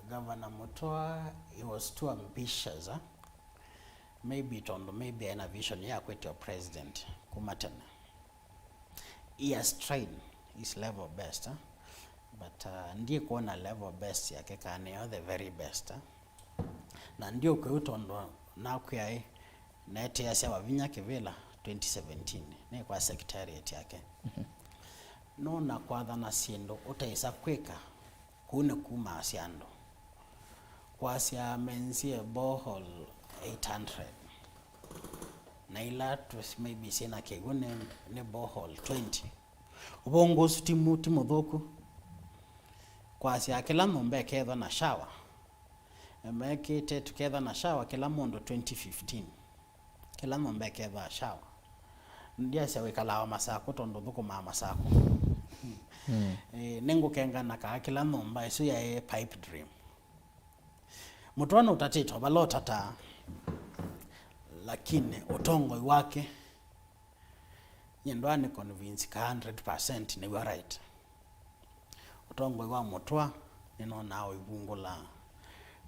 Gavana Mũtwa, he was too ambitious, eh? Maybe tondũ maybe aĩ na vision ya kwĩtwa president kuma tene. He has tried his level best, eh? But uh, ndikwona level best yake kana nĩyo the very best, eh? Na ndiũkwĩu tondũ nakwĩa ĩ, neetĩasya Wavinya Kĩvĩla twenty seventeen nĩ kwa secretariat yake. Mhm. No na kwathana syĩndũ ũtaĩsa kwĩka, kũu nĩ kumaasya andũ. Kwasya menzie borehole eight hundred, na ila tũs-, maybe syĩna kĩw'ũ nĩ, nĩ borehole twenty. Ũvũngũ ũsu ti mu-, ti mũthũku. Kwasya kĩla nyũmba ĩkethwa na shower. Mekĩte tũketha na shower kĩla mũndũ twenty fifteen. Kĩla nyũmba ĩkethaa shower. Ndiasya wĩkalaa o Masakũ tondũ ũthũkũmaa Masakũ. Mm. Eh, nĩngũkengana kaa kĩla nyũmba ĩsu yaĩ pipe dream. Mũtwa nũtatĩte o vala ũtataa, lakini ũtongoi wake nyie ndwaa nĩ convince ka hundred percent nĩw'o right. Ũtongoi wa Mũtwa nĩnonaa ũivungũla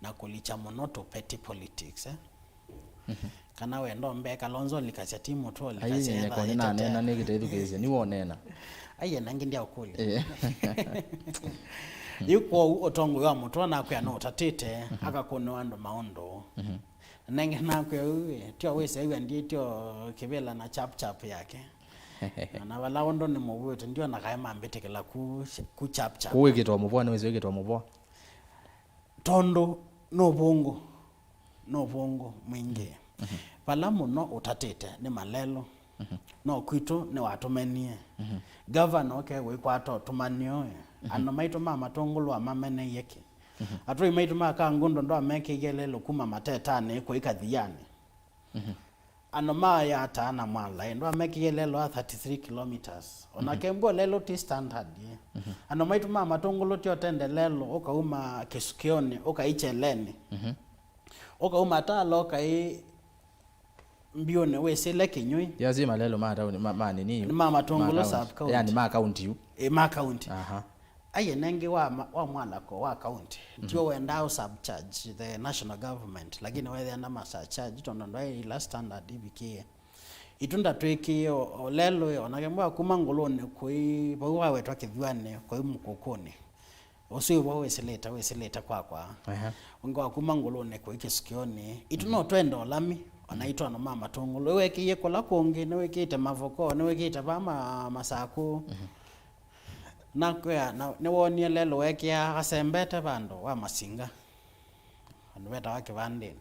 na kũlikya mũno tũ petty politics, eh? Mhm. Kana wenda ũmbee Kalonzo ũlikasya ti Mũtwa ũlikasya. Aiye, nyeko nĩnanena nĩkĩtethukĩĩsya nĩwonena. Aiye, nangĩ ndyaũkũlya. Eh. Yu kwoou ũtongoi wa Mũtwa nakwĩa nũtatĩte, mhm, akakũnĩwa andũ maũndũ. Mhm. Nenge nakwĩa ũu, eh, tyo wĩsĩ aiwa ndiĩ tyo Kĩvĩla na chap chap yake. Na, na vala ũndũ nĩ mũvuĩte, ndiona kaĩ mambĩtĩkĩla ku, ku chap chap. Kũu wĩkĩtwa mũvoa, nĩwĩsĩ wĩkĩtwa mũvoa. Tondũ nĩ ũvũngũ, nĩ ũvũngũ mwingĩ. Mhm. Vala mũno ũtatĩte nĩ malelũ. Mhm. No kwitũ nĩwatũmenie. Mhm. Gavana ũke wĩkwata ũtũmanio, eh. Mhm. Andũ maitũ ma Matũngũlũ amameneie kĩ? Mhm. Atũi maitũ ma Kangundo ndwamekĩie lelũ kuma Matetanĩ kũi Kathianĩ. Mhm. Andũ ma Yatta na Mwala, ĩ, ndwamekĩie lelũ wa thirty-three kilometers. Ona, mhm, kembua lelũ ti standard, ĩ. Mhm. Andũ maitũ ma Matũngũlũ ti otende lelũ, ũkauma Kĩsukĩonĩ, ũkai Cheleni. Mhm. Ũkauma Tala, ũkai Mbiũnĩ wĩsĩle Kĩnyũi. Yasi malelũ ma tauni, ma, ma nini yu? Nĩ ma Matũngũlũ ma county. Sub county. Yani ma county yu? Ĩ, ma county. Aha. Aiye nengĩ wa ma-, wa mwalako wa county. Mhm. Tio wendaa ũ subcharge the national government, lakini wethĩa na ma surcharge tondũ ndwaĩ ila standard ivikie. Itunda twĩkĩe o, o lelũ, onake mwa kuma ngũlũnĩ kũi, vau wawetwa kĩthuanĩ, kũi mũkũkũnĩ. Ũsu ĩvo wĩsĩlĩte, wĩsĩlĩte kwakwa. Aha. Ũngĩ wa kuma ngũlũnĩ kũi Kĩsukĩonĩ. Itũ no twenda ũlami, ona itũ andũ ma Matũngũlũ. Wĩkĩie kũla kũngĩ, nĩwĩkĩte Mavoko, nĩwĩkĩte va ma-, Masakũ. Mhm. Nakwĩa, na, nĩwonie lelũ weekĩa asembete vandũ wa Masinga. Vandũ vetawa Kĩvandĩnĩ.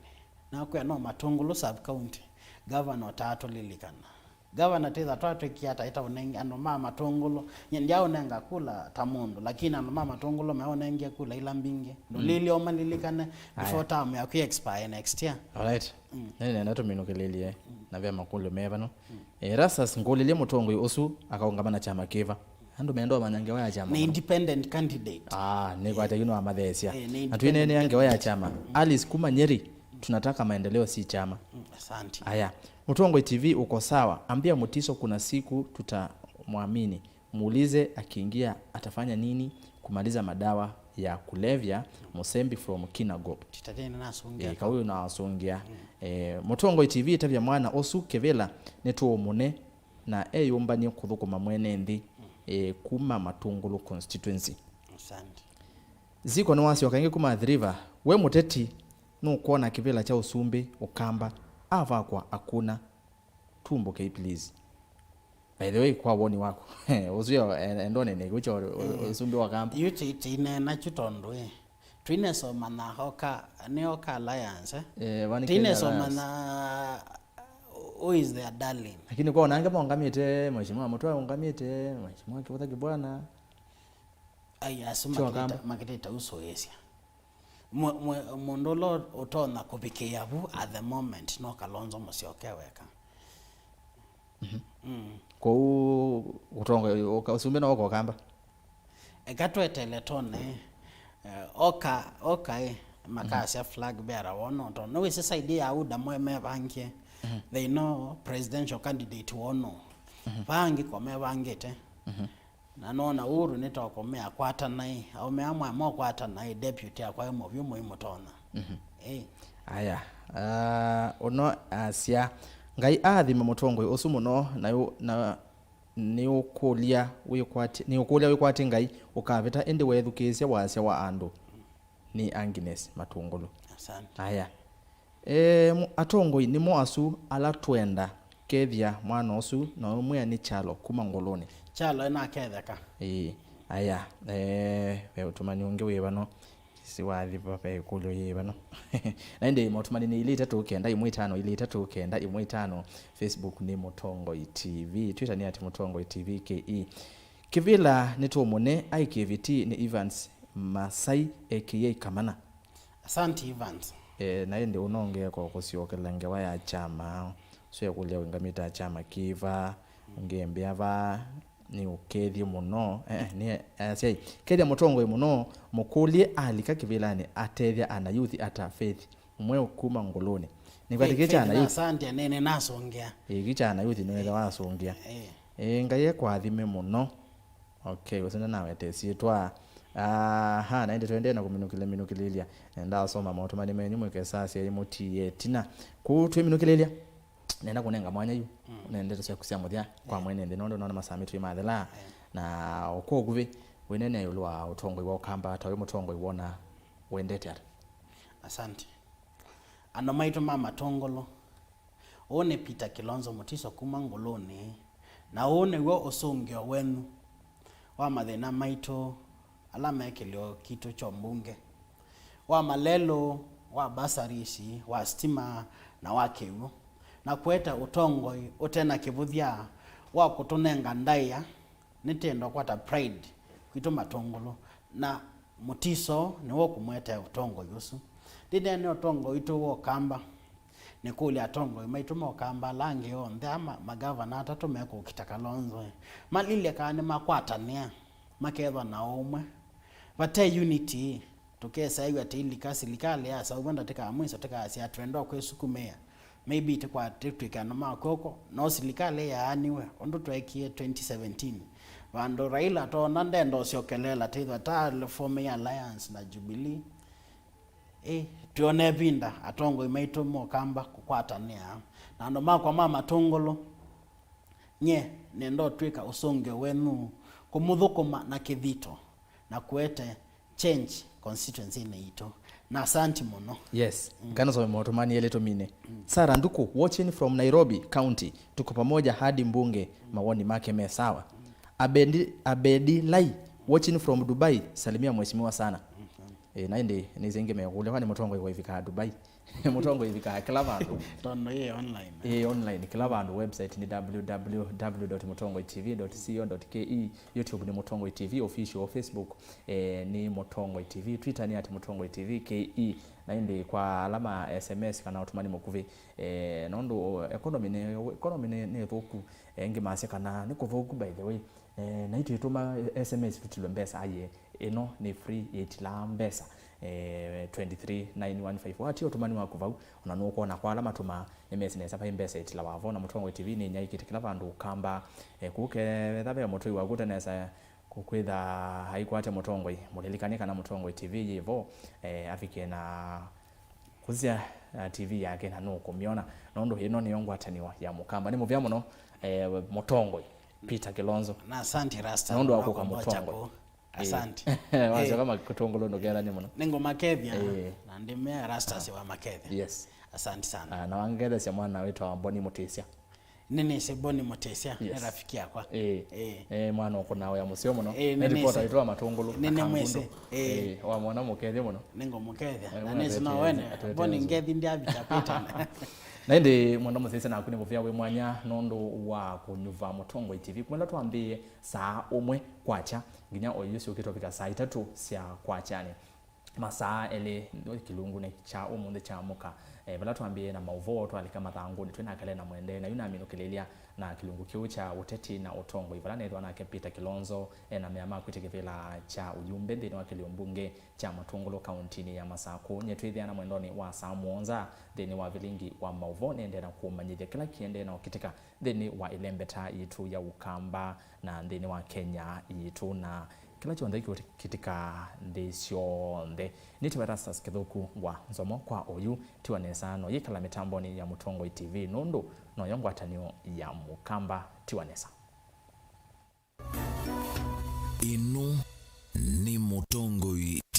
Nakwĩa no Matũngũlũ sub county. Gavana ũtaatũlilikana. Gavana twĩtha twatwĩkie ata ĩtaũnenge andũ ma Matũngũlũ? Nyie ndyaũnenga kula ta mũndũ, lakini andũ ma Matũngũlũ meũnengie kula ila mbingĩ. Mm. Ndũlili ũmalilikane before, aya, term yaku expire next year. Alright. Mm. Nĩnenda tũminũkĩlĩlye, mm, na ve makũlyo me vano. Mm. Eh, Erastus, ngũlĩlye mũtongoi ũsu akaũngama na kyama kĩva? Andũ menda ũmanya ngewa ya kyama. Nĩ mũno independent candidate. Ah, nĩkwatya, eh, yu nĩwamatheesya. Eh, nĩ independent candidate. Na twĩneenea ngewa ya kyama. Mm. Alice kuma Nyeri, tunataka maendeleo si chama. Mm, asante. Aya, Mutongoi T V uko sawa. Ambia Mutiso kuna siku tutamwamini. Muulize akiingia atafanya nini kumaliza madawa ya kulevya. Musembi from Kinangop. Titatene nasungia. Eh, kauyu nasungia. Mm. Eh, Mutongoi T V, tavya mwana ũsu Kĩvĩla nĩtũũmũne na eyũmbany'e kũthũkũma mwene nthĩ, eh, kuma Matũngũlũ constituency. Asante. Ziko nĩwasyoka ĩngĩ kuma Athi River. We mũteti, nũkwona kĩvĩla kya ũsumbĩ Ũkamba avakwa akuna? Tumbũkei please. By the way, kwa woni waku, ũsu yo, eh, endone nĩ kũcha, eh, ũsumbĩ wa Kamba. Yu ti, tineena kyu tondũ, eh, twinesa ũmanya oka, nĩ oka alliance, eh? Eh, vani Kenya Alliance. Tinesa ũmanya who is their darling. Lakini kwa onange maungamite, Mheshimiwa Mutwa aungamite, Mheshimiwa Kivutha Kibwana. Ai, asu makiteta, makiteta usoesya. Mwe-, mwe-, mũndũ ũla ũtonya kũvikĩĩa vu at the moment no Kalonzo Musyoka weka. Mhm. Mm. Kwoou ũtongo, ũka-, ũsumbĩ no oka Ũkamba? Eka twetele tone, eh, oka, oka, eh, makasya, mhm, flag bearer wono, tondũ nĩwĩsĩ side ya UDA mwe mevangie. They know presidential candidate wono. Vaa angĩ ko mevangĩte. Na nona Uhuru nĩ toko meakwatanaĩ, aũme amwe mokwatanaĩ, deputy akwa e mũvyũ mũimũtonya. Ĩĩ. Aya, ah, ũno asya, Ngai aathime mũtongoi ũsu mũno, na yu-, na nĩũkũlya wĩkwatĩ, nĩũkũlya wĩkwatĩ Ngai ũkavĩta, ĩndĩ weethukĩĩsya wasya wa andũ. Nĩ Agnes Matũngũlũ. Asante. Aya. E, mu-, atongoi nĩmo asu ala twenda kethya mwana ũsu, na ũmwĩa nĩ Kyalo kuma Ngũlũnĩ. Kyalo ena ketheka. Ĩĩ. Aya. E, ve ũtũmani ũngĩ wĩ vano. Siwathi vave ĩkũlyo yĩ vano. Na ĩndĩ maũtũmani nĩ ilĩ itatũ kenda ĩmwe itano, ilĩ itatũ kenda ĩmwe itano. Facebook nĩ Mũtongoi T V. Twitter nĩ at Mũtongoi T V K E. Kĩvĩla nĩtũmũne, ai kĩvĩti nĩ Evans Masai A K A Kamana. Asante Evans. E, na ĩndĩ ũnongee kwa kũsyokela ngewa ya kyama, syo ekũlya ũingamĩte kyama kĩva, ũngĩ embĩa va, nĩ ũkethye mũno, eh, eh, nĩ asyai, kethya mũtongoi mũno, mũkũlye alika kĩvĩlanĩ atethya ana youth ata Faith, ũmwe kuma Ngũlũnĩ. Nĩkwatĩkĩe kyana youth. Asante, nene nasongea. Ĩĩ, kĩ kyana youth nĩwetha wasũngĩa. Eh. Ĩĩ, Ngai ekwathime mũno. Okay, ũsenda nawete syĩtwa. Aha, na ĩndĩ tũendee na kũminũkĩlya minũkĩlĩlya. Nenda asoma maũtũmani menyu mwĩkesasya imũtie ĩtina. Kũu twĩminũkĩlĩlya, nenda kũnenga mwanya yu. Mm. Nenda ndeto syaku sya mũthya kwa mwene nthĩ, nũndũ nona masaa maitũ nĩmathela. Eh. Na ũkwa ũkuvĩ, wĩnene ĩũlũ wa ũtongoi wa Ũkamba, ta wĩ mũtongoi wona wendete ata? Asante. Andũ maitũ ma Matũngũlũ, ũũ nĩ Peter Kilonzo Mutiso kuma Ngũlũnĩ, na ũũ nĩw'o ũsũngĩo wenyu wa mathĩna maitũ ala me kĩlĩo kitũ kya mbunge, wa malelũ, wa bursaries, wa stima, na wa kĩw'ũ, na kũete ũtongoi ũte na kĩvũthya wa kũtũnenga ndaĩa. Nĩtenda kwata pride kwitũ Matũngũlũ, na Mutiso nĩwe ũkũmũete ũtongoi ũsu. Ndĩneena ũtongoi witũ wa Ũkamba, nĩkũlya atongoi maitũ ma Ũkamba ala angĩ onthe, ama magavana atatũ mekũkita Kalonzo, malilye kana nĩmakwatanĩa, makethwa na ũmwe. Vate unity, tũkesaĩw'a tĩilika silikalĩ yaseũvw'a ndatĩka ya mwiso tĩkasya twenda kwĩsukumĩa. Maybe tĩkwatĩtw'ĩke andũ ma kw'oko, no silikalĩ yaaniwe, ũndũ tweekie twenty seventeen. Vandũ Raila toona ndenda ũsyokelela, tĩthwa ta form ya alliance na Jubilee. Ĩ, twĩona ĩvinda atongoi maitũ ma Ũkamba kũkwatanĩa. Na andũ makwa ma Matũngũlũ, nyie nenda ũtw'ĩka ũsũngĩo wenyu, kũmũthũkũma na kĩthito, na kũete change constituency-inĩ yitũ. Na asanti mũno. Yes. Mm. Kana some maũtũmani elĩ tũmine. Mm. Sarah Nduku, watching from Nairobi County, tuko pamoja hadi mbunge, mawoni make me sawa. Mm. Abedi, Abedi Lai, watching from Dubai, salimia mheshimiwa sana. Mm. Eh, na ĩndĩ nĩsĩ ĩngĩ mekũlya, kwani mũtongoi waivika Dubai? Mũtongoi ĩvikaa kĩla vandũ. Tondũ yĩ online. Ĩ online, kĩla vandũ. Website nĩ www dot mũtongoi T V dot co dot K E, YouTube nĩ Mũtongoi T V Official, Facebook, eh, nĩ Mũtongoi T V, Twitter nĩ at Mũtongoi T V K E, na ĩndĩ kwa ala ma S M S kana ũtũmani mũkuvĩ, eh, nũndũ economy nĩ, economy nĩ, nĩ thũku, eh, ĩngĩ masya kana nĩ kũthũku, by the way, eh, na itwĩtũma S M S tũtilwe mbesa, aye, ĩno nĩ free, ĩtilaa mbesa, eh, twenty three nine one five. Watia ũtũmani waku vau, ona nũkwona kwa ala matũmaa, nĩmesĩ nesa vai mbesa ĩtilawa vo, na Mũtongoi T V nĩnyaĩĩkĩte kĩla vandũ Ũkamba. Eh, kũu ketha ve mũtũi waku ũtanesa kũkwĩtha aikwate Mũtongoi, mũlilikane kana Mũtongoi T V yĩ vo, eh, avike na kũsya, uh, T V yake na nũkũmyona, nũndũ ĩno nĩyo ngwatanĩo ya Mũkamba. Nĩ mũvea mũno, eh, Mũtongoi Peter Kilonzo. Na asante Rasta, nũndũ wa kũka Mũtongoi. Asante. Eh. Wasyoka makũtũngũlũ ndũkethanie mũno. Nĩngũmakethya, eh, na ndĩmea Rasta siwa makethya. Yes. Asante sana. Ah, na wangethesya mwana wĩtawa Boni Mũtĩsya. Nĩnĩsĩ Boni Mũtĩsya, nĩ, yes, rafiki yakwa. Ĩĩ. Ĩĩ. Ĩĩ, mwana ũkũnaa wĩa mũseo mũno. Ĩĩ, nĩ, nĩ nĩnĩsĩ. Reporter witũ wa Matũngũlũ, nĩnĩmwĩsĩ. Akangundu. Ĩĩ. Ĩĩ, wamwona mũkethye mũno. Nĩngũmũkethya. Ĩĩ, na nĩsĩ no wene, Boni ngethi ndyavicha Peter. Na ĩndĩ mwenda mũsyaĩĩsya naku nĩ mũvea wĩ mwanya nũndũ wa kũnyuva Mũtongoi T V. Kuma ĩla twambĩĩe saa ũmwe kwakya, nginya o yu syũkĩte ũvika saa itatũ sya kwakyani. masaa elĩ kĩlungunĩ kya ũmũnthĩ kya mũka, eh, vala twambĩĩe na maũvoo, twalika mathangũnĩ twĩ na Kale na Mwende, na yu naminũkĩlĩlya na kĩlungu kĩu kya ũteti na ũtongoi, vala nethĩwa nake Peter Kilonzo ena mea ma kwĩtya kĩvĩla kya ũyumbe nthĩnĩ wa kĩlio mbunge kya Matũngũlũ kauntinĩ ya Masakũ. Nyie twĩthĩana mwendonĩ wa saa mũonza nthĩnĩ wa vilingi wa maũvoo, nĩendee na kũmanyĩthya kĩla kĩendee na ũkĩtĩka nthĩnĩ wa ĩlembeta yitũ ya Ũkamba na nthĩnĩ wa Kenya yitũ na kĩla kyonthe kĩũkĩtĩka nthĩ syonthe. Nĩtawa Erastus Kĩthũku wa Nzomo kwa oyu. Tiwa nesa no yĩkala mĩtambonĩ ya Mũtongoi T V nũndũ noyo ngwatanĩo ya Mũkamba. Tiwa nesa. Ĩno nĩ Mũtongoi